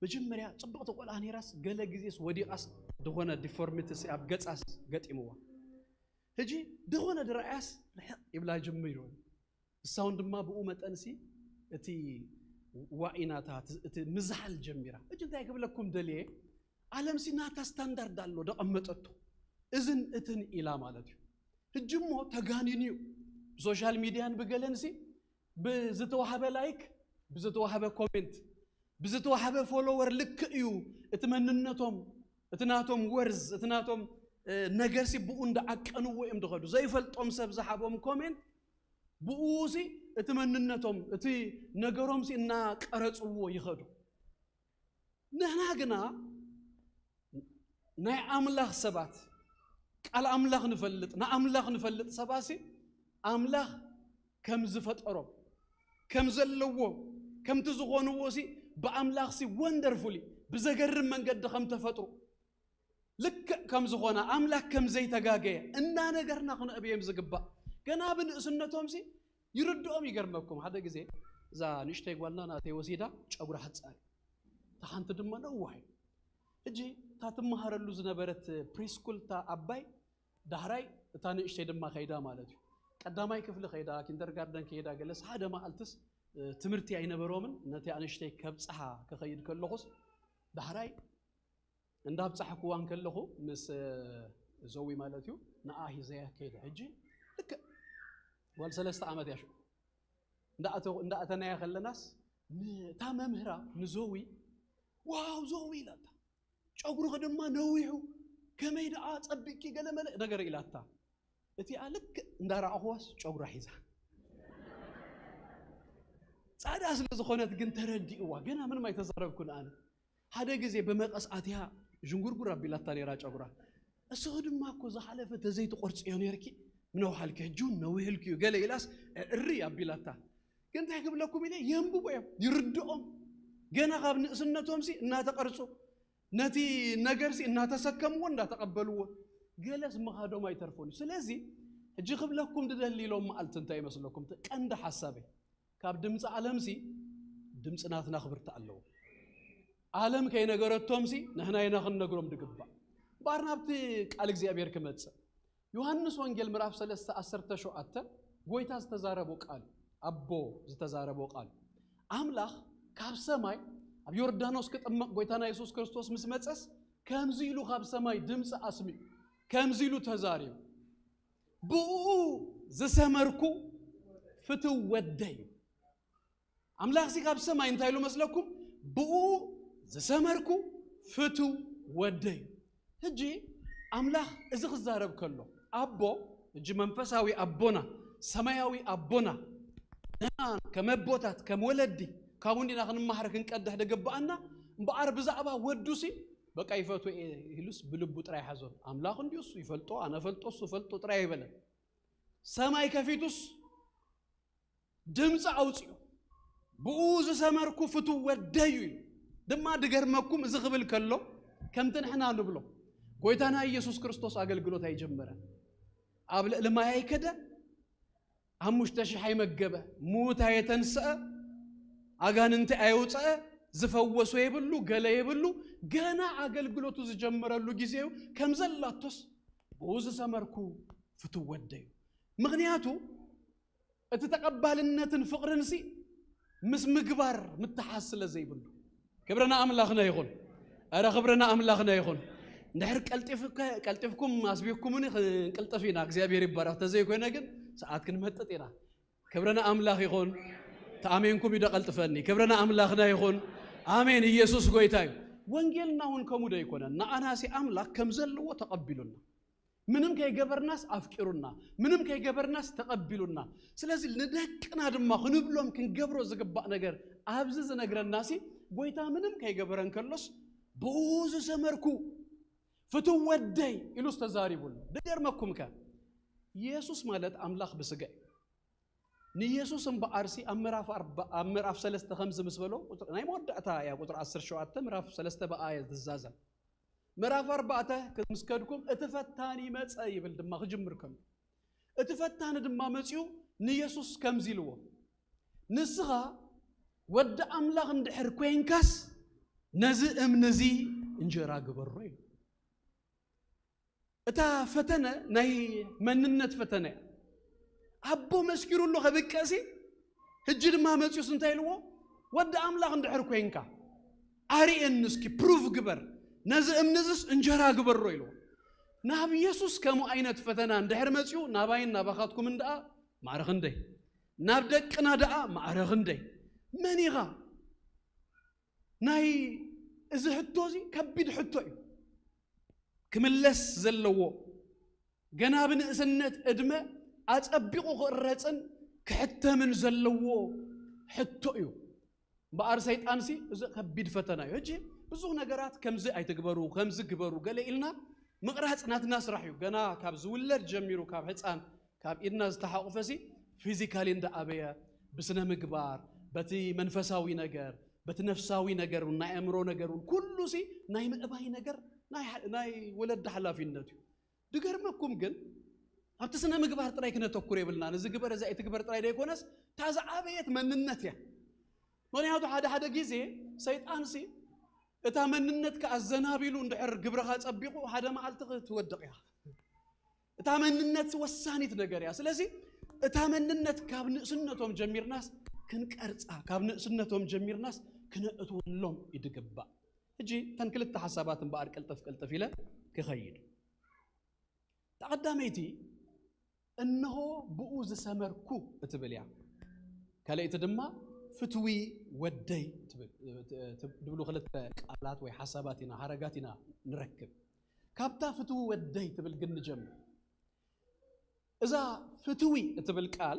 መጀመርያ ጽቡቕቲ ቆልዓ ነይራስ ገለ ግዜስ ወዲቓስ ድኾነ ዲፎርሚቲስ ኣብ ገጻስ ገጢምዋ። ሕጂ ድኾነ ድረኣያስ ርሕቕ ይብላ ጅምሩ። ንሳውን ድማ ብኡ መጠንሲ እቲ ዋኢናታ እቲ ምዝሓል ጀሚራ። ሕጂ እንታይ ክብለኩም ደልየ፣ ዓለምሲ ናታ ስታንዳርድ ኣሎ ደቐመጠቶ እዝን እትን ኢላ ማለት እዩ። ሕጂ እሞ ተጋኒኑ እዩ። ብሶሻል ሚድያን ብገለንሲ ብዝተዋህበ ላይክ፣ ብዝተዋህበ ኮሜንት፣ ብዝተዋህበ ፎሎወር ልክእ እዩ እቲ መንነቶም፣ እቲ ናቶም ወርዝ፣ እቲ ናቶም ነገርሲ ብኡ እንዳዓቀንዎ እዮም ዝኸዱ። ዘይፈልጦም ሰብ ዝሃቦም ኮሜንት ብኡ ሲ እቲ መንነቶም እቲ ነገሮም ሲ እናቀረጽዎ ይኸዱ። ንሕና ግና ናይ ኣምላኽ ሰባት ቃል ኣምላኽ ንፈልጥ ንኣምላኽ ንፈልጥ ሰባት ሲ ኣምላኽ ከም ዝፈጠሮም ከም ዘለዎ ከምቲ ዝኾንዎ ሲ ብኣምላኽ ሲ ወንደርፉሊ ብዘገርም መንገዲ ከም ተፈጥሩ ልክዕ ከም ዝኾነ ኣምላኽ ከም ዘይተጋገየ እናነገርና ክንእብዮም ዝግባእ ገና ብንእስነቶም ሲ ይርድኦም። ይገርመኩም ሓደ ግዜ እዛ ንእሽተይ ጓልና ናተይ ወሲዳ ጨጉራ ሕፃር እታ ሓንቲ ድማ ነዋሕ እዩ። ሕጂ እታ ትመሃረሉ ዝነበረት ፕሪስኩል እታ ኣባይ ዳሕራይ እታ ንእሽተይ ድማ ከይዳ ማለት እዩ። ቀዳማይ ክፍሊ ከይዳ ኪንደርጋርደን ከይዳ ገለስ ሓደ መዓልትስ ትምህርቲ ኣይነበሮምን። ነቲ ኣንሽተይ ከብፅሓ ክኸይድ ከለኹስ ዳሕራይ እንዳብፃሕክዋ እንከለኹ ምስ ዘዊ ማለት እዩ ንኣ ሂዘያ ከይደ። ሕጂ ልክዕ ጓል ሰለስተ ዓመት እያ ሽዑ እንዳእተናያ ከለናስ እታ መምህራ ንዘዊ ዋው ዘዊ ኢላታ ጨጉርኺ ድማ ነዊሑ ከመይ ደኣ ጸቢቅኪ ገለ መለ ነገር ኢላታ። እቲኣ ልክዕ እንዳረኣኽዋስ ጨጉራ ሒዛ ጻዕዳ ስለ ዝኾነት ግን ተረዲእዋ ገና ምንም ኣይተዛረብኩን ኣነ። ሓደ ግዜ ብመቐስ ኣትያ ዥንጉርጉር ኣቢላታ ነይራ ጨጉራ። እስኺ ድማ እኮ ዝሓለፈ ተዘይትቆርጽዮ ነይርኪ ምነውሓልኪ ሕጂ እውን ነዊሕልኪ እዩ ገለ ኢላስ እሪ ኣቢላታ። ግን እንታይ ክብለኩም ኢለ የንብቦ እዮም ይርድኦም ገና ካብ ንእስነቶምሲ እናተቐርጹ ነቲ ነገርሲ እናተሰከምዎ እንዳተቐበልዎ ገለስ ምኻዶም ኣይተርፎን። ስለዚ ሕጂ ክብለኩም ድደሊ ኢሎም መዓልቲ እንታይ ይመስለኩም? እቲ ቀንዲ ሓሳበይ ካብ ድምፂ ዓለምሲ ድምፂ ናትና ክብርቲ ኣለዎ። ዓለም ከይነገረቶምሲ ንሕና ኢና ክንነግሮም ድግባእ። እምበኣር ናብቲ ቃል እግዚኣብሔር ክመፅእ ዮሃንስ ወንጌል ምዕራፍ ሰለስተ ዓሰርተ ሸውዓተ ጎይታ ዝተዛረቦ ቃል ኣቦ ዝተዛረቦ ቃል ኣምላኽ ካብ ሰማይ ኣብ ዮርዳኖስ ክጥመቕ ጎይታና የሱስ ክርስቶስ ምስ መጸስ ከምዚ ኢሉ ካብ ሰማይ ድምፂ ኣስሚዑ ከምዚ ኢሉ ተዛሪቡ ብኡ ዝሰመርኩ ፍትው ወደይ ኣምላኽሲ ካብ ሰማይ እንታይ ኢሉ መስለኩም? ብኡ ዝሰመርኩ ፍትው ወደይ። ሕጂ ኣምላኽ እዚ ክዛረብ ከሎ ኣቦ፣ ሕጂ መንፈሳዊ ኣቦና፣ ሰማያዊ ኣቦና፣ ንሕና ከም ኣቦታት፣ ከም ወለዲ፣ ካብኡ እንዲና ክንመሃር ክንቀድሕ ደገባኣና። እምበኣር ብዛዕባ ወዱሲ በቃ ይፈትዎ እየ ኢሉስ ብልቡ ጥራይ ሓዞን። ኣምላኽ እንዲዩስ ይፈልጦ፣ ኣነ ፈልጦ፣ እሱ ፈልጦ ጥራይ ኣይበለን። ሰማይ ከፊቱስ ድምፂ ኣውፅኡ፣ "ብኡ ዝሰመርኩ ፍቱው ወደይ እዩ" ኢሉ። ድማ ድገርመኩም፣ እዚ ክብል ከሎ ከምቲ ንሕና ንብሎ፣ ጎይታና ኢየሱስ ክርስቶስ ኣገልግሎት ኣይጀመረን። ኣብ ልዕሊ ማይ ኣይከደ፣ ሓሙሽተ ሽሕ ኣይመገበ፣ ምዉት ኣየተንስአ፣ ኣጋንንቲ ኣየውፅአ፣ ዝፈወሶ የብሉ፣ ገለ የብሉ። ገና ኣገልግሎቱ ዝጀመረሉ ግዜ እዩ። ከም ዘላቶስ "ብኡ ዝሰመርኩ ፍቱው ወደይ እዩ"። ምኽንያቱ እቲ ተቐባልነትን ፍቕርንሲ ምስ ምግባር ምትሓዝ ስለ ዘይብሉ። ክብርና ኣምላኽና ይኹን። ኣረ ክብርና ኣምላኽና ይኹን። እንድሕር ቀልጢፍከ-፣ ቀልጢፍኩም ኣስቢኩምኒ ክንቅልጥፍ ኢና፣ እግዚኣብሔር ይባረኽ። ተዘይኮይነ ግን ሰዓት ክንመጥጥ ኢና። ክብርና ኣምላኽ ይኹን። ተኣሜንኩም እዩ ደቐልጥፈኒ። ክብርና ኣምላኽና ይኹን። ኣሜን። ኢየሱስ ጎይታ እዩ። ወንጌልና እውን ከምኡ ዶ ኣይኮነን? ንኣናሲ ኣምላኽ ከም ዘለዎ ተቐቢሉና። ምንም ከይገበርናስ ኣፍቂሩና፣ ምንም ከይገበርናስ ተቐቢሉና። ስለዚ ንደቅና ድማ ክንብሎም ክንገብሮ ዝግባእ ነገር ኣብዚ ዝነግረናሲ፣ ጎይታ ምንም ከይገበረ እንከሎስ፣ "ብኡ ዝሰመርኩ ፍቱው ወደይ" ኢሉስ ተዛሪቡሉ። ድገርመኩም ከ፣ ኢየሱስ ማለት ኣምላኽ ብስጋ እዩ። ንኢየሱስ እምበኣርሲ ኣብ ምዕራፍ ኣርባ-፣ ኣብ ምዕራፍ ሰለስተ ከምዚ ምስ በሎ፣ ቁጽሪ፣ ናይ መወዳእታ እያ፣ ቁጽሪ ዓሰርተ ሸውዓተ፣ ምዕራፍ ሰለስተ ብኣ እያ ትዛዘም። ምዕራፍ ኣርባዕተ ምስ ከድኩም፣ "እቲ ፈታኒ መጸ" ይብል ድማ ክጅምር ከሎ፣ እቲ ፈታኒ ድማ መጺኡ ንኢየሱስ ከምዚ ኢልዎ፣ "ንስኻ ወዲ ኣምላኽ እንድሕር ኮይንካስ፣ ነዚ እምኒ እዚ እንጀራ ግበሮ" ኢሉ። እታ ፈተነ ናይ መንነት ፈተነ እያ። ኣቦ መስኪሩ ኣሎ ከብቀሲ፣ ሕጂ ድማ መጺኡስ እንታይ ኢልዎ? "ወዲ ኣምላኽ እንድሕር ኮይንካ፣ ኣርእየኒ እስኪ፣ ፕሩቭ ግበር፣ ነዚ እምኒ እዝስ እንጀራ ግበሮ" ኢልዎ። ናብ ኢየሱስ ከምኡ ዓይነት ፈተና እንድሕር መጺኡ፣ ናባይን ናባኻትኩምን ደኣ ማዕረ ክንደይ? ናብ ደቅና ደኣ ማዕረ ክንደይ? መን ኢኻ? ናይ እዚ ሕቶ እዚ ከቢድ ሕቶ እዩ። ክምለስ ዘለዎ፣ ገና ብንእስነት ዕድመ ኣጸቢቑ ክቕረጽን ክሕተምን ዘለዎ ሕቶ እዩ። እምበኣር ሰይጣንሲ እዚ ከቢድ ፈተና እዩ። ሕጂ ብዙሕ ነገራት ከምዚ ኣይትግበሩ፣ ከምዚ ግበሩ፣ ገለ ኢልና ምቕራጽ ናትና ስራሕ እዩ። ገና ካብ ዝውለድ ጀሚሩ፣ ካብ ህጻን፣ ካብ ኢድና ዝተሓቑፈሲ፣ ፊዚካሊ እንዳኣበየ፣ ብስነ ምግባር፣ በቲ መንፈሳዊ ነገር፣ በቲ ነፍሳዊ ነገር እውን፣ ናይ ኣእምሮ ነገር እውን፣ ኩሉሲ ናይ ምእባይ ነገር ናይ ሓ-፣ ናይ ወለዲ ሓላፊነት እዩ። ድገርመኩም ግን፣ ኣብቲ ስነ ምግባር ጥራይ ክነተኩር የብልናን። እዚ ግበር፣ እዚ ኣይትግበር ጥራይ ዘይኮነስ፣ እታ ዝዓበየት መንነት እያ። ምኽንያቱ ሓደ ሓደ ግዜ ሰይጣንሲ እታ መንነትካ ኣዘናቢሉ እንድሕር ግብርኻ ጸቢቑ፣ ሓደ መዓልቲ ክትወድቕ ኢኻ። እታ መንነት ወሳኒት ነገር እያ። ስለዚ እታ መንነት ካብ ንእስነቶም ጀሚርናስ ክንቀርጻ፣ ካብ ንእስነቶም ጀሚርናስ ክነእትወሎም እዩ ድግባእ። ሕጂ እተን ክልተ ሓሳባት እምበኣር ቅልጥፍ ቅልጥፍ ኢለ ክኸይድ። እታ ቀዳመይቲ፣ "እንሆ ብኡ ዝሰመርኩ" እትብል እያ። ካልኣይቲ ድማ "ፍትዊ ወደይ" ትብል፣ ትብሉ ክልተ ቃላት ወይ ሓሳባት ኢና፣ ሃረጋት ኢና ንረክብ። ካብታ "ፍትዊ ወደይ" ትብል ግን ንጀምር። እዛ "ፍትዊ" እትብል ቃል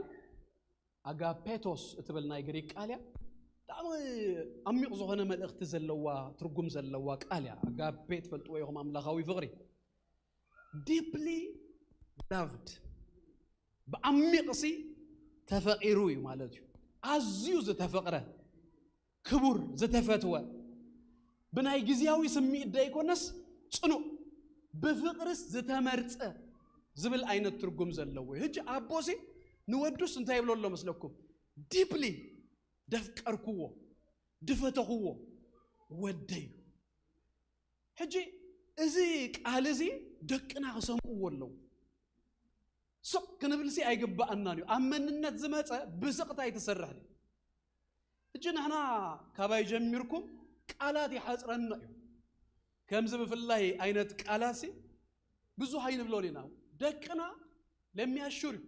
ኣጋፔቶስ እትብል ናይ ግሪክ ቃል እያ። ብጣዕሚ ዓሚቕ ዝኾነ መልእኽቲ ዘለዋ፣ ትርጉም ዘለዋ ቃል እያ። ኣጋፔ ትፈልጥዎ ኢኹም፣ ኣምላኻዊ ፍቕሪ። ዲፕሊ ላቭድ፣ ብዓሚቕሲ ተፈቒሩ እዩ ማለት እዩ። ኣዝዩ ዝተፈቕረ፣ ክቡር፣ ዝተፈትወ፣ ብናይ ግዝያዊ ስምዒት ደይኮነስ ጽኑዕ፣ ብፍቕርስ ዝተመርጸ ዝብል ዓይነት ትርጉም ዘለዎ እዩ። ሕጂ ኣቦሲ ንወዱስ እንታይ ይብሎ ኣሎ መስለኩም? ዲፕሊ ደፍቀርክዎ፣ ድፈተኽዎ ወደይ እዩ። ሕጂ እዚ ቃል እዚ ደቅና ክሰምዕዎ ኣለዉ። ስቕ ክንብልሲ ኣይግባኣናን እዩ። ኣብ መንነት ዝመጸ ብስቕታ ኣይትሰርሕን እዩ። ሕጂ ንሕና ካባይ ጀሚርኩም ቃላት ይሓጽረና እዩ። ከምዚ ብፍላይ ዓይነት ቃላትሲ ብዙሕ ኣይንብሎን ኢና። ደቅና ለሚያሹር እዩ።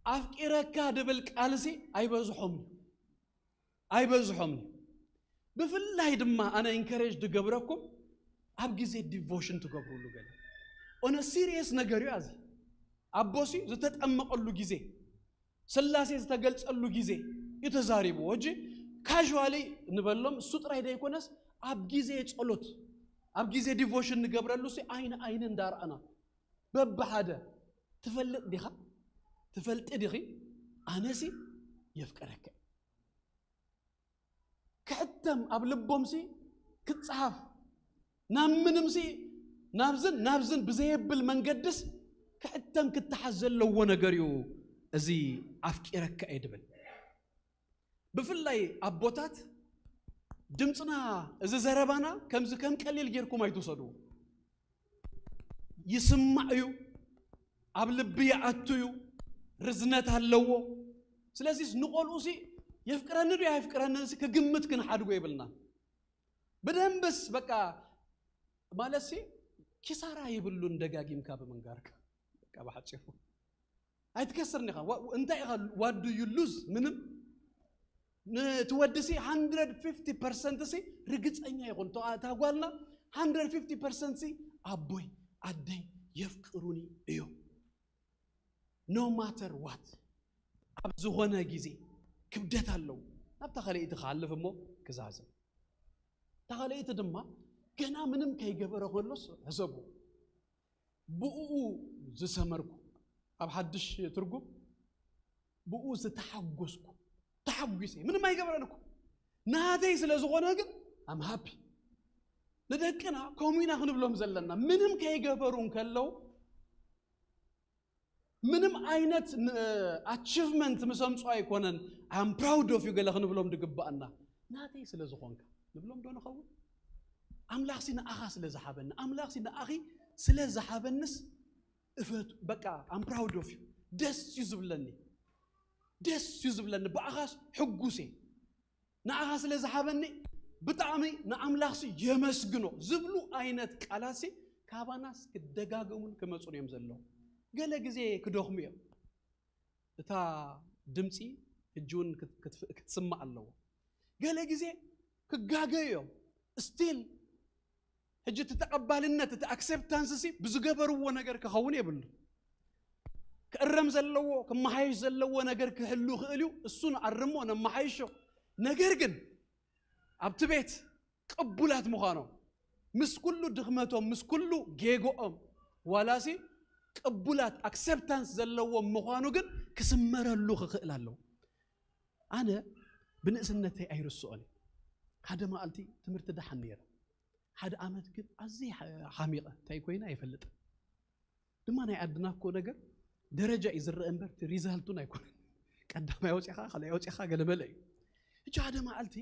ኣፍቂረካ ድብል ቃልሲ ኣይበዝሖምን እዩ። ኣይበዝሖምን እዩ። ብፍላይ ድማ ኣነ ኢንከሬጅ ድገብረኩም ኣብ ግዜ ዲቮሽን ትገብሩሉ ገለ ኦነ ሲሪየስ ነገር እዩ። ኣዚ ኣቦሲ ዝተጠመቐሉ ግዜ ስላሴ ዝተገልጸሉ ግዜ እዩ ተዛሪብዎ። ሕጂ ካዥዋሊ ንበሎም፣ እሱ ጥራይ ዘይኮነስ ኣብ ግዜ ጸሎት፣ ኣብ ግዜ ዲቮሽን ንገብረሉ ሲ ኣይኒ ኣይኒ እንዳረኣና በብሓደ፣ ትፈልጥ ዲኻ? ትፈልጢ ዲኺ? ኣነሲ የፍቅረከ። ክሕተም ኣብ ልቦምሲ ክጸሓፍ፣ ናብ ምንምሲ፣ ናብዝን ናብዝን ብዘየብል መንገድስ ክሕተም ክተሓዝ ዘለዎ ነገር እዩ። እዚ ኣፍቂረካ እየ ድብል። ብፍላይ ኣቦታት፣ ድምፅና፣ እዚ ዘረባና ከምዚ ከም ቀሊል ጌርኩም ኣይትውሰዱ። ይስማዕ እዩ፣ ኣብ ልቢ ይኣቱ እዩ፣ ርዝነት ኣለዎ። ስለዚስ ንቆልኡ ሲ የፍቅረኒ ዶ ኣይፍቅረንን ሲ ክግምት ክንሓድጎ የብልና። ብደንብስ በቃ ማለት ሲ ኪሳራ የብሉን ደጋጊምካ ብምንጋርካ። በቃ ብሓፂሩ ኣይትከስርን ኢኻ። ዋ- እንታይ ኢኻ? What do you lose? ምንም። ንትወዲ ሲ one hundred fifty percent ሲ ርግፀኛ ይኹን። እታ እታ ጓልና one hundred fifty percent ሲ ኣቦይ ኣደይ የፍቅሩኒ እዮም። No matter what፣ ኣብ ዝኾነ ግዜ ክብደት ኣለዎ። ናብታ ካልኣይቲ ክሓልፍ እሞ ክዛዘም። እታ ካልኣይቲ ድማ ገና ምንም ከይገበረ ከሎስ ሕሰቡ። ብኡ ዝሰመርኩ፣ ኣብ ሓድሽ ትርጉም ብኡ ዝተሓጎስኩ፣ ተሓጒሰ። ምንም ኣይገበረን እኮ፣ ናተይ ስለ ዝኾነ ግን I'm happy። ንደቅና ከምኡ ኢና ክንብሎም ዘለና። ምንም ከይገበሩ እንከለዉ፣ ምንም ዓይነት ን- ኣቺቭመንት ምስ ኣምፅኡ ኣይኮነን I'm proud of you ገለ ክንብሎም ድግባኣና። ናተይ ስለ ዝኾንካ ንብሎም ዶ ንኸውን? ኣምላኽሲ ንኣኻ ስለ ዝሓበኒ፣ ኣምላኽሲ ንኣኺ ስለ ዝሓበንስ እፈቱ። በቃ I'm proud of you፣ ደስ እዩ ዝብለኒ፣ ደስ እዩ ዝብለኒ፣ ብኣኻስ ሕጉስ እየ። ንኣኻ ስለ ዝሃበኒ ብጣዕሚ ንኣምላኽሲ የመስግኖ ዝብሉ ዓይነት ቃላትሲ ካባናስ ክደጋገሙን ክመፁን እዮም ዘለዉ። ገለ ግዜ ክደኽሙ እዮም። እታ ድምፂ ሕጂ እውን ክት- ክትፍ- ክትስማዕ ኣለዎ። ገለ ግዜ ክጋገዩ እዮም። ስቲል ሕጂ እቲ ተቐባልነት፣ እቲ ኣክሴፕታንስ ሲ ብዝገበርዎ ነገር ክኸውን የብሉ። ክእረም ዘለዎ፣ ክመሓየሽ ዘለዎ ነገር ክህሉ ይኽእል እዩ። እሱ ንኣርሞ፣ ነመሓይሾ። ነገር ግን ኣብቲ ቤት ቅቡላት ምዃኖም፣ ምስ ኩሉ ድኽመቶም፣ ምስ ኩሉ ጌጎኦም፣ ዋላሲ ቅቡላት ኣክሴፕታንስ ዘለዎም ምዃኑ ግን ክስመረሉ ክኽእል ኣለዎ። ኣነ ብንእስነተይ ኣይርስኦን። ሓደ መዓልቲ ትምህርቲ ደሓን ነይረ። ሓደ ዓመት ግን ኣዝየ ሓ- ሓሚቐ። እንታይ ኮይነ ኣይፈልጥን። ድማ ናይ ዓድና እኮ ነገር ደረጃ እዩ ዝረአ እምበር እቲ ሪዛልቱን ኣይኮነን። ቀዳማይ ኣውፂኻ፣ ካልኣይ ኣውፂኻ ገለመለ እዩ። ሕጂ ሓደ መዓልቲ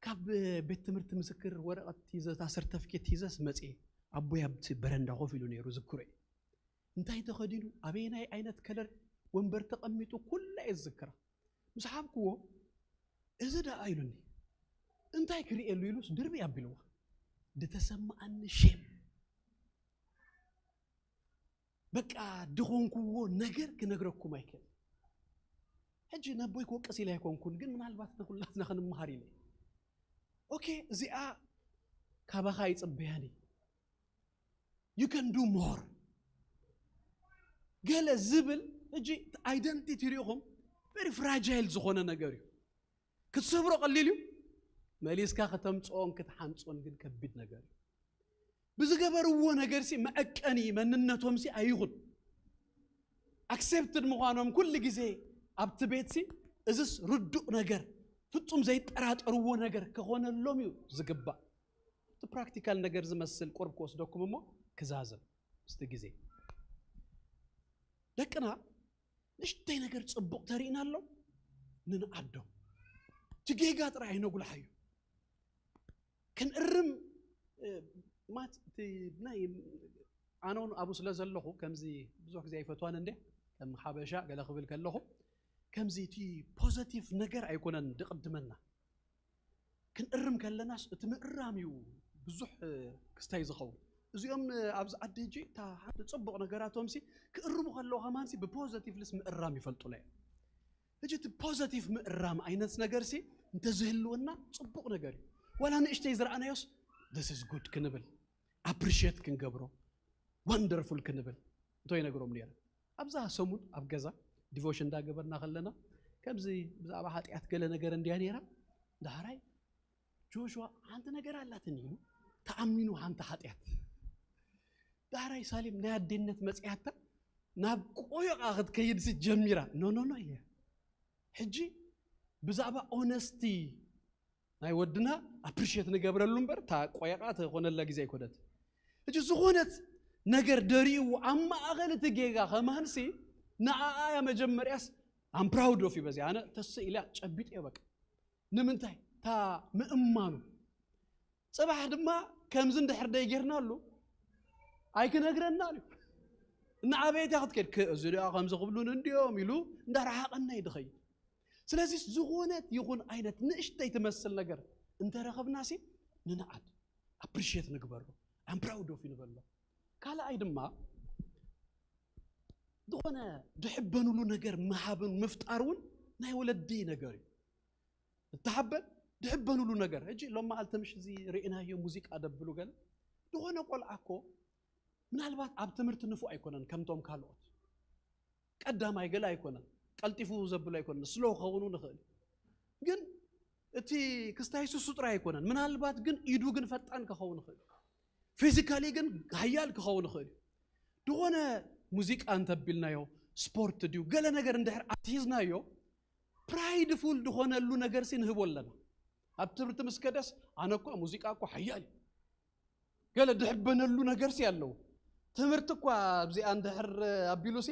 ካብ ቤት ትምህርቲ ምስክር ወረቐት ሂዘ፣ እታ ሰርተፍኬት ሂዘስ መፅየ። ኣቦይ ኣብቲ በረንዳ ኮፍ ኢሉ ነይሩ ዝክሮ እዩ። እንታይ ተኸዲኑ፣ ኣበየናይ ዓይነት ከለር ወንበር ተቐሚጡ ኩላ እየ ዝዝክራ። ምስ ሓብክዎ፣ "እዚ ደኣ?" ኢሉኒ። "እንታይ ክርእየሉ?" ኢሉስ ድርብይ ኣቢልዋ። ዝተሰማኣኒ ሼም፣ በቃ ድኾንክዎ ነገር ክነግረኩም ኣይክእል። ሕጂ ነቦይ ክወቅስ ኢለ ኣይኮንኩን፣ ግን ምናልባት ንኩላትና ክንመሃር ኢለ። ኦኬ፣ እዚኣ ካባኻ ይጽበያን እዩ። You can do more። ገለ ዝብል፣ ሕጂ ኣይደንቲቲ ሪኢኹም፣ ቨሪ ፍራጃይል ዝኾነ ነገር እዩ። ክትሰብሮ ቀሊል እዩ፣ መሊስካ ከተምፅኦን ክትሓንፆን ግን ከቢድ ነገር እዩ። ብዝገበርዎ ነገር ሲ መዐቀኒ መንነቶም ሲ ኣይኹን። ኣክሴፕትድ ምዃኖም ኩሉ ግዜ ኣብቲ ቤት ሲ እዝስ ርዱእ ነገር፣ ፍጹም ዘይጠራጠርዎ ነገር ክኾነሎም እዩ ዝግባእ። እቲ ፕራክቲካል ነገር ዝመስል ቁርብ ክወስደኩም እሞ ክዛዘም ምስቲ ግዜ። ደቅና ንእሽተይ ነገር ጽቡቕ ተሪእና ኣሎ ንንዓዶ። እቲ ጌጋ ጥራይ ኣይነጉልሓዮ። ክንእርም፣ እ፣ ማት-፣ እቲ ናይ ኣነ እውን ኣብኡ ስለ ዘለኹ ከምዚ ብዙሕ ግዜ ኣይፈትዋን እንደ ከም ሓበሻ ገለ ክብል ከለኹ ከምዚ እቲ ፖዘቲቭ ነገር ኣይኮነን ድቕድመና። ክንእርም ከለናስ እቲ ምእራም እዩ ብዙሕ፣ እ፣ ክስታይ ዝኸውን። እዚኦም፣ እ፣ ኣብዚ ዓዲ ሕጂ እታ ሓንቲ ጽቡቕ ነገራቶም ሲ ክእርሙ ከለዉ ከማን ሲ ብፖዘቲቭ ልስ ምእራም ይፈልጡላ እዮም። ሕጂ እቲ ፖዘቲቭ ምእራም ዓይነት ነገር ሲ እንተዝህልወና ጽቡቕ ነገር እዩ። ዋላ ንእሽተይ ዝረኣናዮስ this is good ክንብል፣ ኣፕሪሺየት ክንገብሮ፣ ወንደርፉል ክንብል እንቶ ይነግሮም ነይረ። ኣብዛ ሰሙን ኣብ ገዛ ዲቮሽን እንዳገበርና ከለና ከምዚ ብዛዕባ ሓጢኣት ገለ ነገር እንድያ ነይራ። ዳሕራይ ጆሹዋ ሓንቲ ነገር ኣላትኒ ኢሉ ተኣሚኑ ሓንቲ ሓጢኣት። ዳሕራይ ሳሌም ናይ ኣዴነት መፅያታ ናብ ቆየቓ ክትከይድ ሲ ጀሚራ። ኖ ኖ ኖ ኢለ ሕጂ ብዛዕባ ኦነስቲ ናይ ወድና ኣፕሪሽት ንገብረሉ እምበር እታ ቆየቓ ትኾነላ ግዜ ኣይኮነት። ሕጂ ዝኾነት ነገር ደሪእዎ ኣብ ማእኸል እቲ ጌጋ ከማንሲ ንኣኣያ መጀመርያስ ኣም ፕራውድ ኦፍ በዚ ኣነ ተስእ ኢላ ጨቢጥ እየ በቃ። ንምንታይ እታ ምእማኑ ፅባሕ ድማ ከምዚ እንድሕር ደይ ጌርናሉ ኣይክነግረናን እዩ። እናዓበየት እያ ክትከድ። እዚ ደኣ ከምዚ ክብሉን እንዲዮም ኢሉ እንዳረሓቐና እዩ ድኸይድ። ስለዚ ዝኾነት ይኹን ዓይነት ንእሽተይ ትመስል ነገር እንተረኸብናሲ ንንዓድ፣ ኣፕሪሽት ንግበሮ፣ ኣም ፕራውድ ኦፍ ንበሎ። ካልኣይ ድማ ዝኾነ ድሕበኑሉ ነገር ምሃብን ምፍጣር እውን ናይ ወለዲ ነገር እዩ። እተሓበን ድሕበኑሉ ነገር ሕጂ ሎም መዓልቲ ምሽ እዚ ርኢናዮ ሙዚቃ ደብሉ ገለ ዝኾነ ቆልዓ እኮ ምናልባት ኣብ ትምህርቲ ንፉዕ ኣይኮነን ከምቶም ካልኦት ቀዳማይ ገለ ኣይኮነን ቀልጢፉ ዘብሉ ኣይኮነን ስሎ ክኸውን ንኽእል ግን እቲ ክስታይ ሱሱ ጥራይ ኣይኮነን ምናልባት ግን ኢዱ ግን ፈጣን ክኸውን ይኽእል ፊዚካሊ ግን ሃያል ክኸውን ይኽእል እዩ ዝኾነ ሙዚቃ እንተቢልናዮ ስፖርት ድዩ ገለ ነገር እንድሕር ኣትሂዝናዮ ፕራይድፉል ዝኾነሉ ነገር ሲ ንህቦ ኣለና ኣብ ትምህርቲ ምስ ከደስ ኣነ እኳ ሙዚቃ እኳ ሓያል እዩ ገለ ድሕበነሉ ነገር ሲ ኣለዎ ትምህርቲ እኳ ኣብዚኣ እንድሕር ኣቢሉ ሲ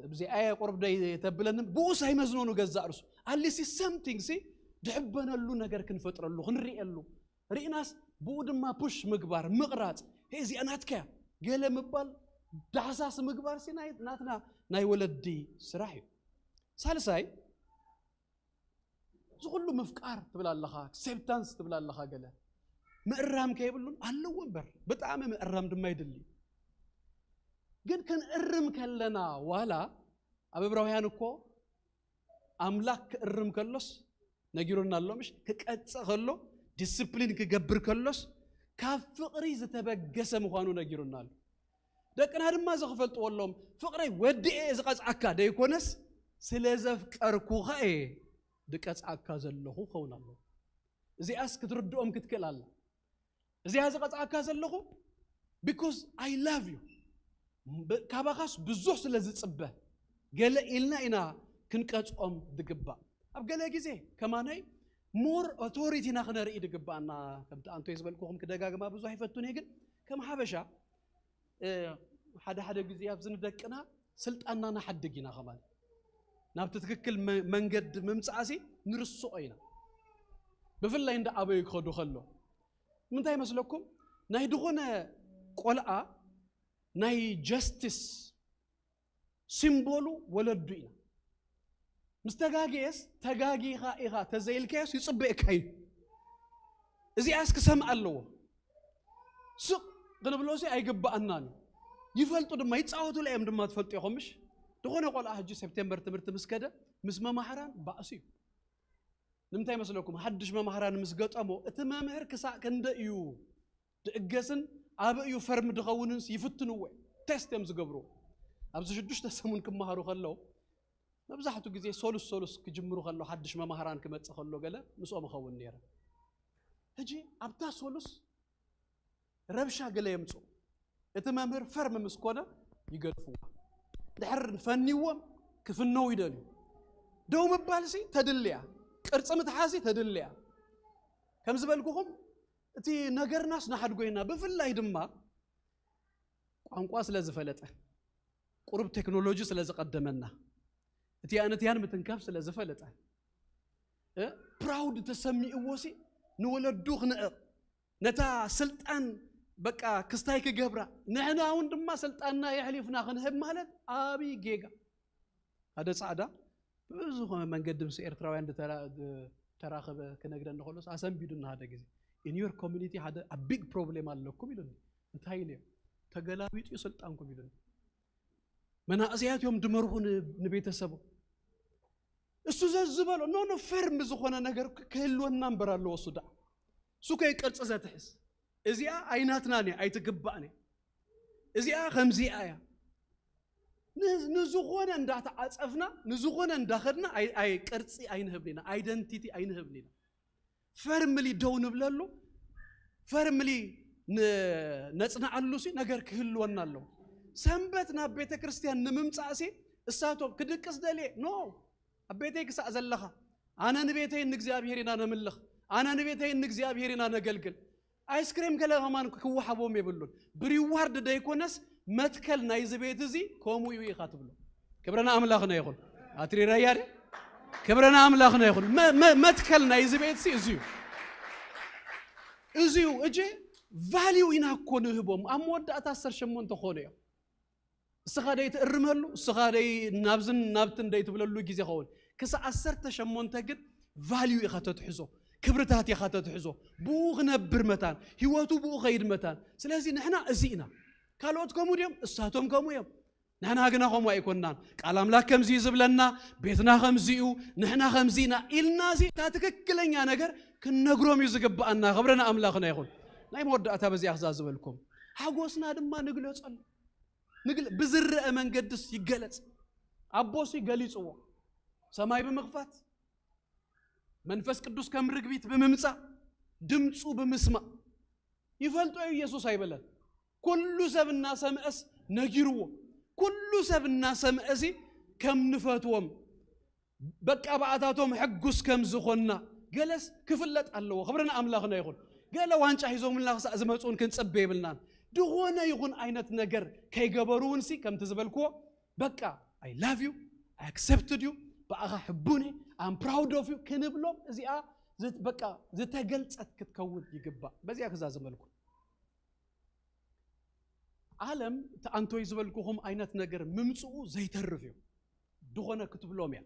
ኣብዚኣ ቁርብ ደይ ተብለኒ ብኡስ ኣይመዝኖኑ ገዛእ ርሱ ኣሊሲ ሰምቲንግ ሲ ድሕበነሉ ነገር ክንፈጥረሉ ክንሪኤሉ ርኢናስ ብኡ ድማ ፑሽ ምግባር ምቕራፅ ሄ እዚኣ ናትካያ ገለ ምባል ዳህሳስ ምግባር ሲ ናትና ናይ ወለዲ ስራሕ እዩ ሳልሳይ እዚ ኩሉ ምፍቃር ትብል ኣለኻ ኣክሴፕታንስ ትብል ኣለኻ ገለ ምእራም ከይብሉን ኣለዎ እምበር ብጣዕሚ ምእራም ድማ ይድሊ ግን ክንእርም ከለና ዋላ ኣብ እብራውያን እኮ ኣምላክ ክእርም ከሎስ ነጊሩና ኣሎ ምሽ ክቀጽእ ከሎ ዲስፕሊን ክገብር ከሎስ ካብ ፍቕሪ ዝተበገሰ ምዃኑ ነጊሩና ኣሎ ደቅና ድማ እዚ ክፈልጥዎ ኣሎም ፍቕረይ ወዲኤ ዝቐጽዓካ ደይኮነስ ስለ ዘፍቀርኩኻ እየ ድቀጽዓካ ዘለኹ ክኸውን ኣለዎ እዚኣስ ክትርድኦም ክትክእል ኣላ እዚኣ ዝቐጽዓካ ዘለኹ because I love you ካባኻስ ብዙሕ ስለ ዝጽበ ገለ ኢልና ኢና ክንቀጽኦም ዝግባእ ኣብ ገለ ግዜ ከማነይ ሞር ኦቶሪቲና ክነርኢ ዝግባኣና ከምቲ ኣንቶይ ዝበልኩኹም ክደጋግማ ብዙሕ ኣይፈቱን እየ ግን ከም ሓበሻ ሓደ ሓደ ግዜ ኣብዚ ንደቅና ስልጣንና ንሓድግ ኢና ከማን ናብቲ ትክክል መንገዲ ምምፃእሲ ንርስኦ ኢና ብፍላይ እንዳ ኣበዩ ክኸዱ ከሎ ምንታይ መስለኩም ናይ ድኾነ ቆልኣ ናይ ጀስቲስ ሲምቦሉ ወለዱ ኢና ምስ ተጋግየስ ተጋጊኻ ኢኻ ተዘይልካዮስ ይፅበየካ እዩ እዚኣስ ክሰምዕ ኣለዎ ስቕ ክንብሎ ሲ ኣይግባኣናን እዩ ይፈልጡ ድማ ይፃወቱላ እዮም ድማ ትፈልጡ ኢኹም ምሽ ዝኾነ ቆልዓ ሕጂ ሴፕቴምበር ትምህርቲ ምስ ከደ ምስ መማሕራን ባእሲ እዩ ንምንታይ መስለኩም ሓድሽ መማህራን ምስ ገጠሞ እቲ መምህር ክሳእ ክንደ እዩ ድእገስን ኣበ እዩ ፈርም ድኸውንንስ ይፍትንዎ ቴስት እዮም ዝገብርዎ ኣብዚ ሽዱሽተ ሰሙን ክመሃሩ ከለዉ መብዛሕትኡ ግዜ ሶሉስ ሶሉስ ክጅምሩ ከሎ ሓድሽ መማህራን ክመፅእ ከሎ ገለ ምስኦም እኸውን ነይረ ሕጂ ኣብታ ሶሉስ ረብሻ ገለ የምፅኡ እቲ መምህር ፈርም ምስ ኮነ ይገድፍዎ ድሕር ፈንዎም ክፍነው ይደልዩ ደው ምባልሲ ተድልያ ቅርፂ ምትሓዚ ተድልያ ከም ዝበልኩኹም እቲ ነገርናስ ንሓድጎ ኢና ብፍላይ ድማ ቋንቋ ስለ ዝፈለጠ ቁሩብ ቴክኖሎጂ ስለ ዝቐደመና እቲያን እቲያን ምትንካፍ ስለ ዝፈለጠ ፕራውድ ተሰሚእዎ ሲ ንወለዱ ክንዕቕ ነታ ስልጣን በቃ ክስታይ ክገብራ ንሕና እውን ድማ ስልጣንና የሕሊፍና ክንህብ ማለት ኣብይ ጌጋ ሓደ ፃዕዳ ብዝኾነ መንገዲ ምስ ኤርትራውያን ተራኸበ ክነግረኒ ከሎስ ኣሰንቢዱና ሓደ ግዜ in your community ሓደ a big problem ኣለኩም ኢሉኒ እንታይ ኢለዮ ተገላቢጡ እዩ ስልጣንኩም ኢሉኒ መናእሰያት እዮም ድመርኹ ንቤተሰቦም እሱ ዘዝበሎ ኖ ኖ ፈርም ዝኾነ ነገር ክህልወና እምበር ኣለዎ እሱ ደኣ እሱ ከይ ቅርፂ ዘትሕዝ እዚኣ ኣይናትናን እያ ኣይትግባእን እያ እዚኣ ከምዚኣ እያ ንዝኾነ እንዳተዓፀፍና ንዝኾነ እንዳኸድና ቅርፂ ኣይንህብን ኢና፣ ኣይደንቲቲ ኣይንህብን ኢና። ፈርምሊ ደው ንብለሉ፣ ፈርምሊ ነፅንዓሉ ሲ ነገር ክህልወና ኣለዎ። ሰንበት ናብ ቤተ ክርስቲያን ንምምፃእ ሲ እሳቶም ክድቅስ ደልየ ኖ ኣብ ቤተይ ክሳእ ዘለኻ ኣነ ንቤተይ ንእግዚኣብሔር ኢና ነምልኽ፣ ኣነ ንቤተይ ንእግዚኣብሔር ኢና ነገልግል። ኣይስክሬም ገለ ከማን ክወሓቦም የብሉን። ብሪዋርድ ደይኮነስ መትከል ናይዚ ቤት እዚ ከምኡ እዩ ኢኻ ትብሎ። ክብረና ኣምላኽና ይኹን። ኣትሪረያ ደ ክብረና ኣምላኽና ይኹን። መትከል ናይዚ ቤት ሲ እዚ እዩ፣ እዚ እዩ እጂ ቫሊዩ ኢና እኮ ንህቦም። ኣብ መወዳእታ ዓሰርተ ሸሞንተ ኮነ እዮም። እስኻ ደይ ትእርመሉ፣ እስኻ ደይ ናብዝን ናብትን ደይ ትብለሉ ግዜ ኸውን። ክሳብ ዓሰርተ ሸሞንተ ግን ቫልዩ ኢኻ ተትሕዞ፣ ክብርታት ኢኻ ተትሕዞ። ብኡ ክነብር መታን፣ ህይወቱ ብኡ ኸይድ መታን። ስለዚ ንሕና እዚ ኢና። ካልኦት ከምኡ ድዮም? እሳቶም ከምኡ እዮም። ንሕና ግና ከምኡ ኣይኮንናን። ቃል ኣምላክ ከምዚ እዩ ዝብለና፣ ቤትና ከምዚ እዩ፣ ንሕና ከምዚ ኢና ኢልና እዚ እታ ትክክለኛ ነገር ክንነግሮም እዩ ዝግብኣና። ክብረና ኣምላኽና ይኹን። ናይ መወዳእታ በዚኣ ክዛ ዝበልኩም ሓጎስና ድማ ንግለጸሉ። ብዝረአ መንገድስ ይገለጽ። ኣቦሲ ገሊጽዎ፣ ሰማይ ብምኽፋት፣ መንፈስ ቅዱስ ከም ርግቢት ብምምጻእ፣ ድምፁ ብምስማዕ። ይፈልጦ እዩ ኢየሱስ ኣይበለን። ኩሉ ሰብ እናሰምዐስ ነጊርዎ። ኩሉ ሰብ እናሰምዐሲ ከም ንፈትዎም፣ በቃ ብኣታቶም ሕጉስ ከም ዝኾንና ገለስ ክፍለጥ ኣለዎ። ክብርን ኣምላኽና ይኹን። ገለ ዋንጫ ሒዞምልና ክሳዕ ዝመፁን ክንፅበ የብልናን። ድኾነ ይኹን ዓይነት ነገር ከይገበሩ እውን ሲ ከምቲ ዝበልክዎ በቃ I love you, I accepted you፣ ብኣኻ ሕቡን እየ፣ I'm proud of you ክንብሎም እዚኣ በቃ ዝተገልጸት ክትከውን ይግባእ። በዚኣ ክዛዘመልኩ። ዓለም እቲ ኣንቶይ ዝበልኩኹም ዓይነት ነገር ምምፅኡ ዘይተርፍ እዩ። ድኾነ ክትብሎም እያ።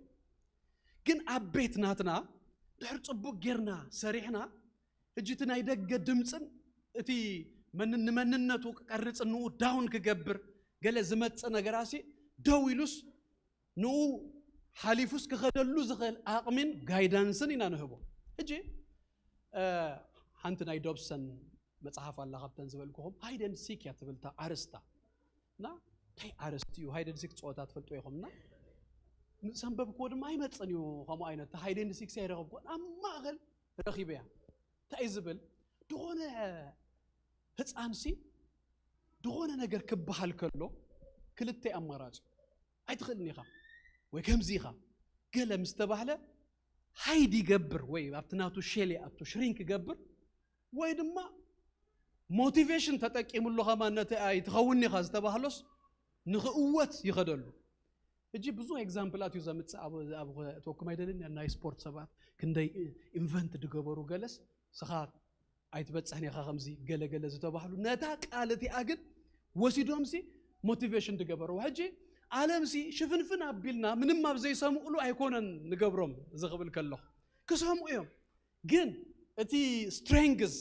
ግን ኣብ ቤት ናትና ድሕር ፅቡቅ ጌርና ሰሪሕና ሕጂ እቲ ናይ ደገ ድምፅን እቲ ንመንነቱ ክቀርፅ ንኡ ዳውን ክገብር ገለ ዝመፅእ ነገራሲ ደው ኢሉስ ንኡ ሓሊፉስ ክኸደሉ ዝኽእል ኣቕሚን ጋይዳንስን ኢና ንህቦ። ሕጂ ሓንቲ ናይ ዶብሰን መፅሓፍ ኣላ ካብተን ዝበልኩኹም ሃይደን ሲክ እያ ትብልታ ኣርስታ እና እንታይ ኣርስቲ እዩ ሃይደን ሲክ ፀወታ ትፈልጦ ኢኹም እና ሰንበብክዎ ድማ ኣይመፅን እዩ ከምኡ ዓይነት ሃይደን ሲክ ኣይረኸብኩን ኣብ ማእኸል ረኺበያ እንታይ ዝብል ዝኾነ ህፃንሲ ዝኾነ ነገር ክበሃል ከሎ ክልተ ኣማራፂ ኣይትኽእልን ኢኻ ወይ ከምዚ ኢኻ ገለ ምስ ተባህለ ሃይድ ይገብር ወይ ኣብቲ ናቱ ሼል ይኣቱ ሽሪንክ ይገብር ወይ ድማ ሞቲቬሽን ተጠቂምሉ ከማን ነቲ ኣይትኸውን ኢኻ ዝተባህሎስ ንኽእወት ይኸደሉ። ሕጂ ብዙሕ ኤግዛምፕላት እዩ ዘምፅእ ኣብ ተወኩም ኣይደልን ናይ ስፖርት ሰባት ክንደይ ኢንቨንት ድገበሩ ገለስ ስኻ ኣይትበፅሕን ኢኻ ከምዚ ገለገለ ዝተባህሉ ነታ ቃል እቲኣ ግን ወሲዶምሲ ሞቲቬሽን ድገበርዎ ሕጂ ዓለምሲ ሽፍንፍን ኣቢልና ምንም ኣብ ዘይሰምኡሉ ኣይኮነን ንገብሮም እዚ ክብል ከለኹ ክሰምኡ እዮም ግን እቲ ስትሬንግዝ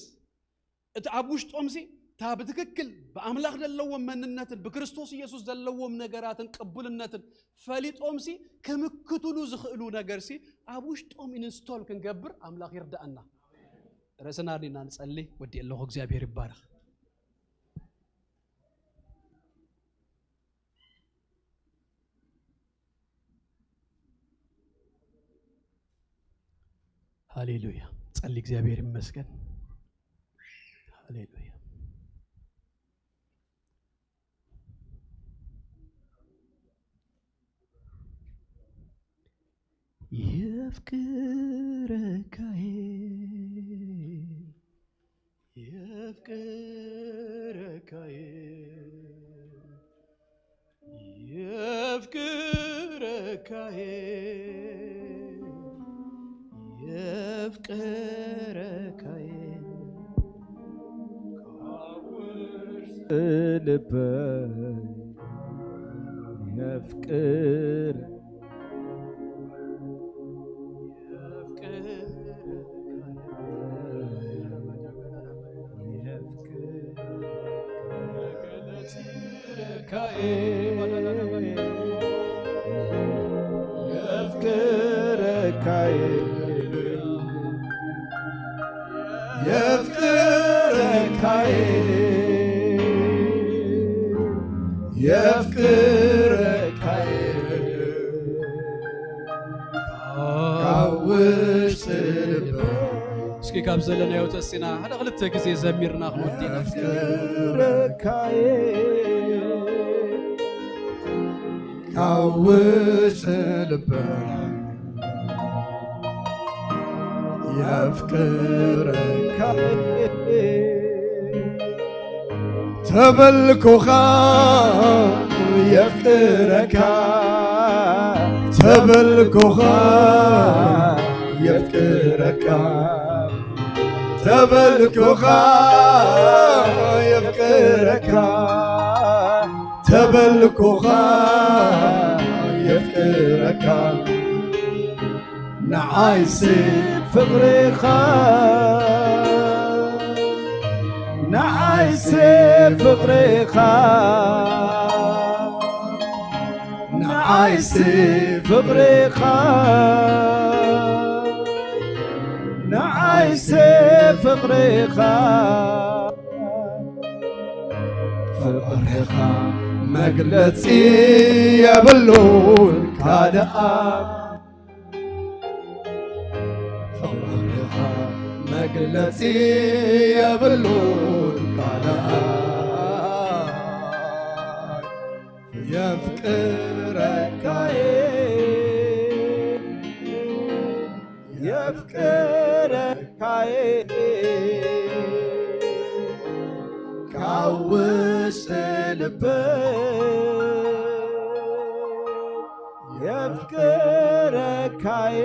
እቲ ኣብ ውሽጦምሲ እታ ብትክክል ብኣምላኽ ዘለዎም መንነትን ብክርስቶስ ኢየሱስ ዘለዎም ነገራትን ቅቡልነትን ፈሊጦምሲ ክምክትሉ ዝኽእሉ ነገርሲ ኣብ ውሽጦም ኢንስቶል ክንገብር ኣምላኽ ይርዳእና ርእስና ዲና ንጸሊ ወዲ ኣለኹ እግዚኣብሔር ይባረኽ ሃሌሉያ ጸሊ እግዚኣብሔር ይመስገን ሃሌሉያ የፍቅረካዬ የፍቅረካዬ የፍቅረካዬ የፍቅረካዬ ልበይ የፍቅር የፍቅረካዬ የፍቅረካዬ የፍቅረካዬ እስኪ ካብ ዘለናዮ ተሲና ሓደ ክልተ ግዜ ዘሚርና ክንወዲ ኢና። የፍቅረካየ ካብ ውሽጢ ልበይ የፍቅረካ ተበልኩኻ የፍቅረካ ተበልኩኻ የፍቅረካ ተበልኩኻ የፍቅረካ ተበልኩኻ የፍቅረካ ንዓይሲ ፍቕርኻ ንዓይሲ ፍቕርኻ ንዓይሲ ፍቕርኻ ንዓይሲ ፍቕርኻ ፍቕርኻ መግለጺ የብሉን ካልኣ ፍቕርኻ መግለጺ የብሉን ካልኣ የፍቅረካየ የፍቅረካየ ካብ ውሽጢ ልበይ የፍቅረካየ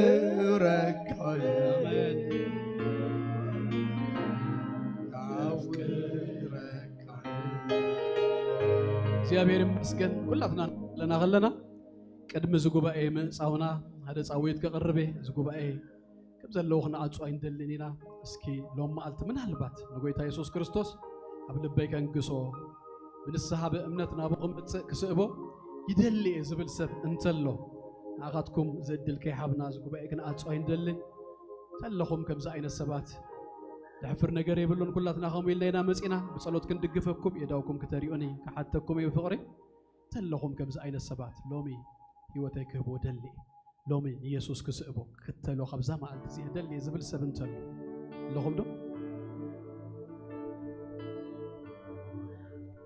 የፍቅረካየ የፍቅረካየ እግዚኣብሔር ይመስገን። ኩላትና ለና ከለና ቅድሚ እዚ ጉባኤ ምእጻውና ሓደ ጻውዒት ከቕርብ እየ። እዚ ጉባኤ ከም ዘለዎ ክንዓጹ ኣይንደልን ኢና። እስኪ ሎም መዓልቲ ምናልባት ንጎይታ የሱስ ክርስቶስ ኣብ ልበይ ከንግሶ ብንስሓ ብእምነት ናብኡ ክመጽእ ክስእቦ ይደሊ እየ ዝብል ሰብ እንተሎ ንኣኻትኩም ዘድል ከይሃብና እዚ ጉባኤ ክንዓጹ ኣይንደልን። ተለኹም ከምዚ ዓይነት ሰባት ድሕፍር ነገር የብሉን። ኩላትና ከምኡ ኢልና ኢና መጺና ብጸሎት ክንድግፈኩም የዳውኩም ክተሪኡኒ ክሓተኩም እየ ብፍቕሪ። ተለኹም ከምዚ ዓይነት ሰባት ሎሚ ህይወተይ ክህቦ ደሊ ሎሚ ንየሱስ ክስእቦ ክተሎ ካብዛ መዓልቲ እዚኣ ደሊ ዝብል ሰብ እንተሎ ኣለኹም ዶ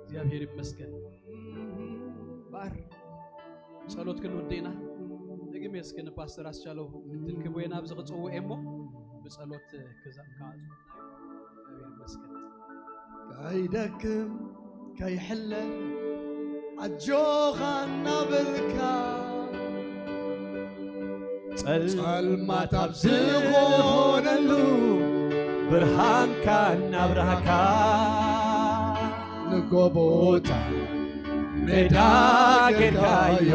እግዚኣብሔር ይመስገን ባር ጸሎት ክንውድእ ኢና። ደግሜ እስኪ ንፓስተር ኣስቻለው እድል ክህቦ እየ ናብዚ ክጽውዕ እየ እሞ ብጸሎት ክዛካ እግዚኣብሔር ይመስገን። ከይደክም ከይሕለል ኣጆኻ እናበልካ ጸልማት ኣብ ዝኾነሉ ብርሃንካ እናብራህካ ንጎቦታ ሜዳ ጌርካዮ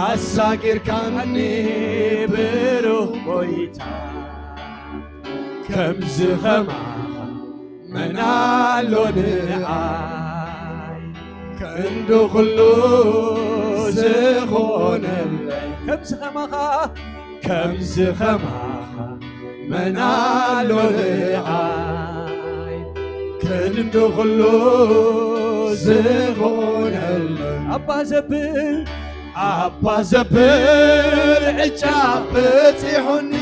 ኣሳጊርካኒ ብሩኽ ጎይታ ከምዚ ኸማኻ መን ኣሎ ንኣይ ክንዲ ኹሉ ዝኾነለይ ከምዚ ኸማኻ ከምዚ ኸማኻ መን ኣሎ ንኣይ ክንዲ ኹሉ ዝኾነለይ ኣባ ዘብል ኣባ ዘብል ዕጫ በጺሑኒ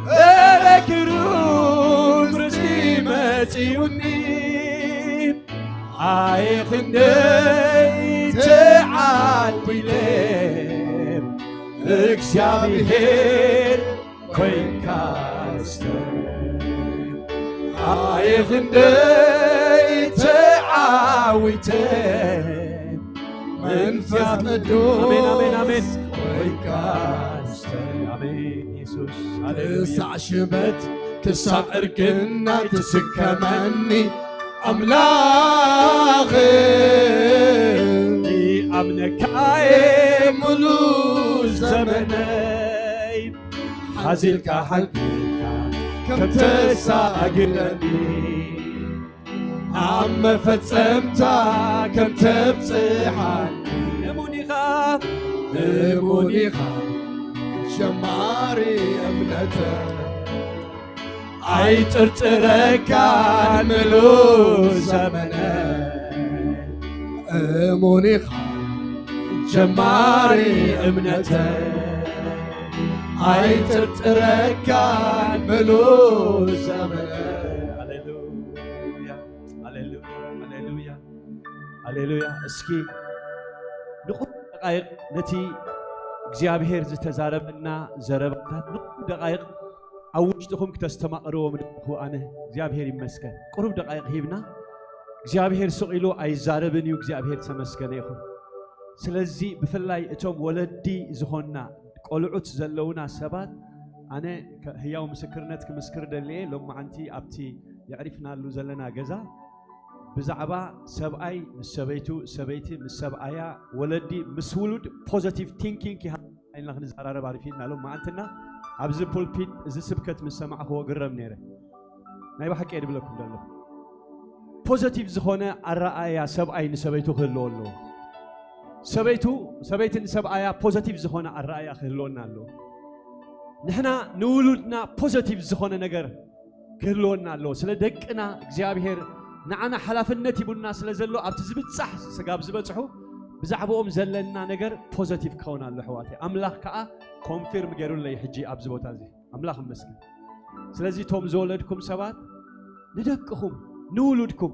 በረኪሩ ርስቲ መጺኡኒ ኣየ ክንደይ ተዓዲለ እግዚኣብሔር ኮይንካ ስተይ ኣየ ክንደይ ተዓዊተ መንፈስ ቅዱስ ኣሜን፣ ኣሜን፣ ኣሜን። ኮይንካ ስተይ ኣሜን። ኢየሱስ ሃሌሉያ። ክሳዕ ሽበት ክሳብ እርግና ትስከመኒ ኣምላኽ ይኣምነካየ ሙሉ ዘመነይ ሓዚልካ ሓልካ ከም ተሳግረኒ ኣብ መፈጸምታ ከም ተብጽሓኒ እሙን ኢኻ እሙን ኢኻ ጀማሪ እምነተ ኣይጥርጥረካን ምሉ ዘመነ እሙን ኢኻ ጀማሪ እምነተ ኣይጥርጥረካን ምሉ ዘመነ። ሃሌሉያ፣ ሃሌሉያ፣ ሃሌሉያ፣ ሃሌሉያ። እስኪ ንቑ ደቃይቕ ነቲ እግዚኣብሔር ዝተዛረበና ዘረባታት ንቑ ደቃይቕ ኣብ ውሽጥኹም ክተስተማቕርዎም ንኹ ኣነ እግዚኣብሔር ይመስገን። ቁሩብ ደቃይቕ ሂብና እግዚኣብሔር ስቕ ኢሉ ኣይዛረብን እዩ። እግዚኣብሔር ተመስገነ ይኹን። ስለዚ ብፍላይ እቶም ወለዲ ዝኾንና ቆልዑት ዘለውና ሰባት ኣነ ከ- ህያው ምስክርነት ክምስክር ደልየ ሎማዓንቲ ኣብቲ የዕሪፍናሉ ዘለና ገዛ ብዛዕባ ሰብኣይ ምስ ሰበይቱ ሰበይቲ ምስ ሰብኣያ ወለዲ ምስ ውሉድ ፖዘቲቭ ቲንኪንግ ይሃ ኢልና ክንዘራረብ ኣሪፊና ሎም መዓልትና ኣብዚ ፑልፒት እዚ ስብከት ምስ ሰማዕክዎ ግረም ነይረ። ናይ ብሓቂ እየ ድብለኩም ዘሎ። ፖዘቲቭ ዝኾነ ኣረኣያ ሰብኣይ ንሰበይቱ ክህልዎ ኣለዎ። ሰበይቱ ሰበይቲ ንሰብኣያ ፖዘቲቭ ዝኾነ ኣረኣያ ክህልወና ኣለዎ። ንሕና ንውሉድና ፖዘቲቭ ዝኾነ ነገር ክህልወና ኣለዎ። ስለ ደቅና እግዚኣብሔር ንዓና ሓላፍነት ሂቡና ስለ ዘሎ ኣብቲ ዝብጻሕ ስጋብ ዝበጽሑ ብዛዕባኦም ዘለና ነገር ፖዘቲቭ ክኸውን ኣሎ ኣሕዋተይ። ኣምላኽ ከዓ ኮንፊርም ገይሩለይ ሕጂ ኣብዚ ቦታ እዚ ኣምላኽ ይመስገን። ስለዚ እቶም ዝወለድኩም ሰባት ንደቅኹም ንውሉድኩም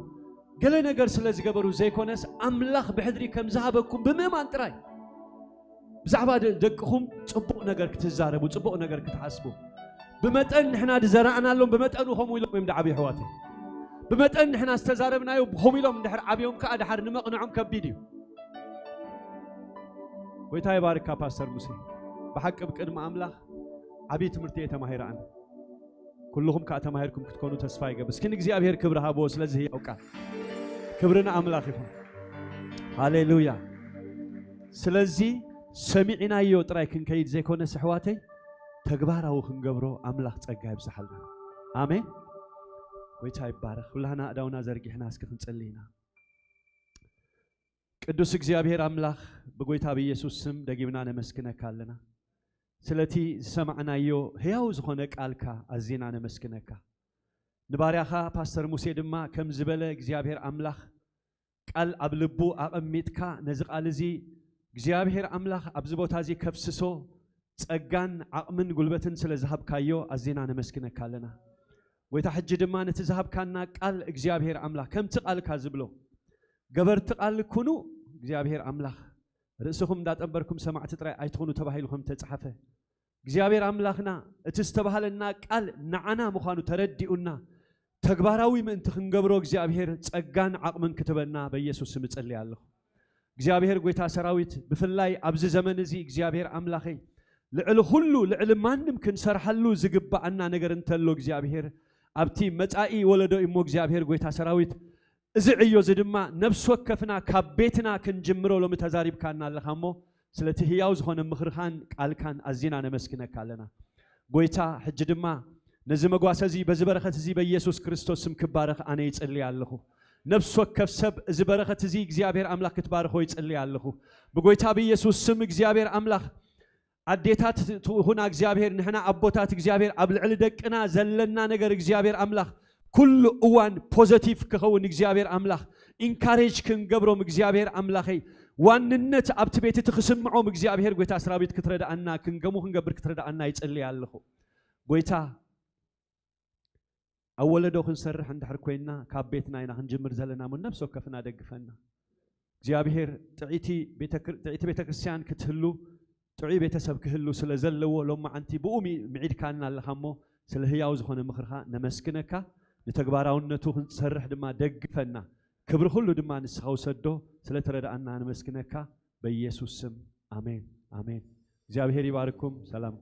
ገለ ነገር ስለ ዝገበሩ ዘይኮነስ ኣምላኽ ብሕድሪ ከም ዝሃበኩም ብምእማን ጥራይ ብዛዕባ ደ- ደቅኹም ጽቡቕ ነገር ክትዛረቡ ጽቡቕ ነገር ክትሓስቡ ብመጠን ንሕና ዝዘራእናሎም ብመጠኑ ከምኡ ኢሎም እዮም ድዓብዩ ኣሕዋተይ። ብመጠን ንሕና ዝተዛረብናዮ ከምኡ ኢሎም እንድሕር ዓብዮም ከዓ ድሓር ንመቕንዖም ከቢድ እዩ። ጎይታ ይባርካ ፓስተር ሙሴ። ብሓቂ ብቅድሚ ኣምላኽ ዓብዪ ትምህርቲ እየ ተማሂረ ኣነ። ኩልኹም ከዓ ተማሂርኩም ክትኮኑ ተስፋ ይገብር። እስኪ ንእግዚኣብሔር ክብሪ ሃብዎ ስለዚ ህያው ቃል። ክብሪ ንኣምላኽ ይኹን። ሃሌሉያ። ስለዚ ሰሚዕናዮ ጥራይ ክንከይድ ዘይኮነስ ኣሕዋተይ ተግባራዊ ክንገብሮ ኣምላኽ ጸጋ ይብዝሓልና። ኣሜን። ጎይታ ይባረኽ። ኩላህና ኣእዳውና ዘርጊሕና እስኪ ክንጽሊ ኢና። ቅዱስ እግዚኣብሔር ኣምላኽ ብጎይታ ብኢየሱስ ስም ደጊምና ነመስግነካ ኣለና። ስለቲ ዝሰማዕናዮ ህያው ዝኾነ ቃልካ ኣዚና ነመስግነካ። ንባርያኻ ፓስተር ሙሴ ድማ ከም ዝበለ እግዚኣብሔር ኣምላኽ ቃል ኣብ ልቡ ኣቐሚጥካ ነዚ ቃል እዚ እግዚኣብሔር ኣምላኽ ኣብዚ ቦታ እዚ ከፍስሶ ጸጋን ዓቕምን ጉልበትን ስለ ዝሃብካዮ ኣዚና ነመስግነካ ኣለና። ጎይታ ሕጂ ድማ ነቲ ዝሃብካና ቃል እግዚኣብሔር ኣምላኽ ከምቲ ቃልካ ዝብሎ ገበርቲ ቃል ኩኑ እግዚኣብሔር ኣምላኽ ርእስኹም እንዳጠንበርኩም ሰማዕቲ ጥራይ ኣይትኹኑ ተባሂሉ ከም ተጻሓፈ እግዚኣብሔር ኣምላኽና እቲ ዝተባህለና ቃል ንዓና ምዃኑ ተረዲኡና ተግባራዊ ምእንቲ ክንገብሮ እግዚኣብሔር ጸጋን ዓቕምን ክትበና በኢየሱስ ስም እጸልይ ኣለኹ። እግዚኣብሔር ጎይታ ሰራዊት ብፍላይ ኣብዚ ዘመን እዚ እግዚኣብሔር ኣምላኸይ ልዕሊ ኩሉ ልዕሊ ማንም ክንሰርሓሉ ዝግባኣና ነገር እንተሎ እግዚኣብሔር ኣብቲ መጻኢ ወለዶ እሞ እግዚኣብሔር ጎይታ ሰራዊት እዚ ዕዮ እዚ ድማ ነብሲ ወከፍና ካብ ቤትና ክንጅምሮ ሎሚ ተዛሪብካና ኣለኻ እሞ ስለቲ ህያው ዝኾነ ምኽርኻን ቃልካን ኣዚና ነመስግነካ ኣለና። ጎይታ ሕጂ ድማ ነዚ መጓሰ እዚ በዚ በረኸት እዚ በኢየሱስ ክርስቶስ ስም ክባረኽ ኣነ ይጽልይ ኣለኹ። ነብሲ ወከፍ ሰብ እዚ በረኸት እዚ እግዚኣብሔር ኣምላኽ ክትባርኾ ይጽልይ ኣለኹ። ብጎይታ ብኢየሱስ ስም እግዚኣብሔር ኣምላኽ ኣዴታት ትኹና እግዚኣብሔር ንሕና ኣቦታት እግዚኣብሔር ኣብ ልዕሊ ደቅና ዘለና ነገር እግዚኣብሔር ኣምላኽ ኩሉ እዋን ፖዘቲቭ ክኸውን እግዚኣብሔር ኣምላኽ ኢንካሬጅ ክንገብሮም እግዚኣብሔር ኣምላኸይ ዋንነት ኣብቲ ቤት እቲ ክስምዖም እግዚኣብሔር ጎይታ ሰራዊት ክትረድኣና ክንገሙ ክንገብር ክትረድኣና ይጸልይ ኣለኹ። ጎይታ ኣብ ወለዶ ክንሰርሕ እንድሕር ኮይንና ካብ ቤትና ኢና ክንጅምር ዘለና እሞ ነብሲ ወከፍና ደግፈና እግዚኣብሔር ጥዕይቲ ቤተ- ጥዕይቲ ቤተ ክርስቲያን ክትህሉ ጥዑይ ቤተሰብ ክህሉ ስለ ዘለዎ ሎማዓንቲ ብኡ ሚ- ምዒድካና ኣለኻ እሞ ስለ ህያው ዝኾነ ምኽርኻ ነመስግነካ። ንተግባራውነቱ ክንሰርሕ ድማ ደግፈና። ክብሪ ኩሉ ድማ ንስኻ ውሰዶ። ስለ ተረድኣና ነመስግነካ። በኢየሱስ ስም ኣሜን ኣሜን። እግዚኣብሔር ይባርኩም። ሰላም።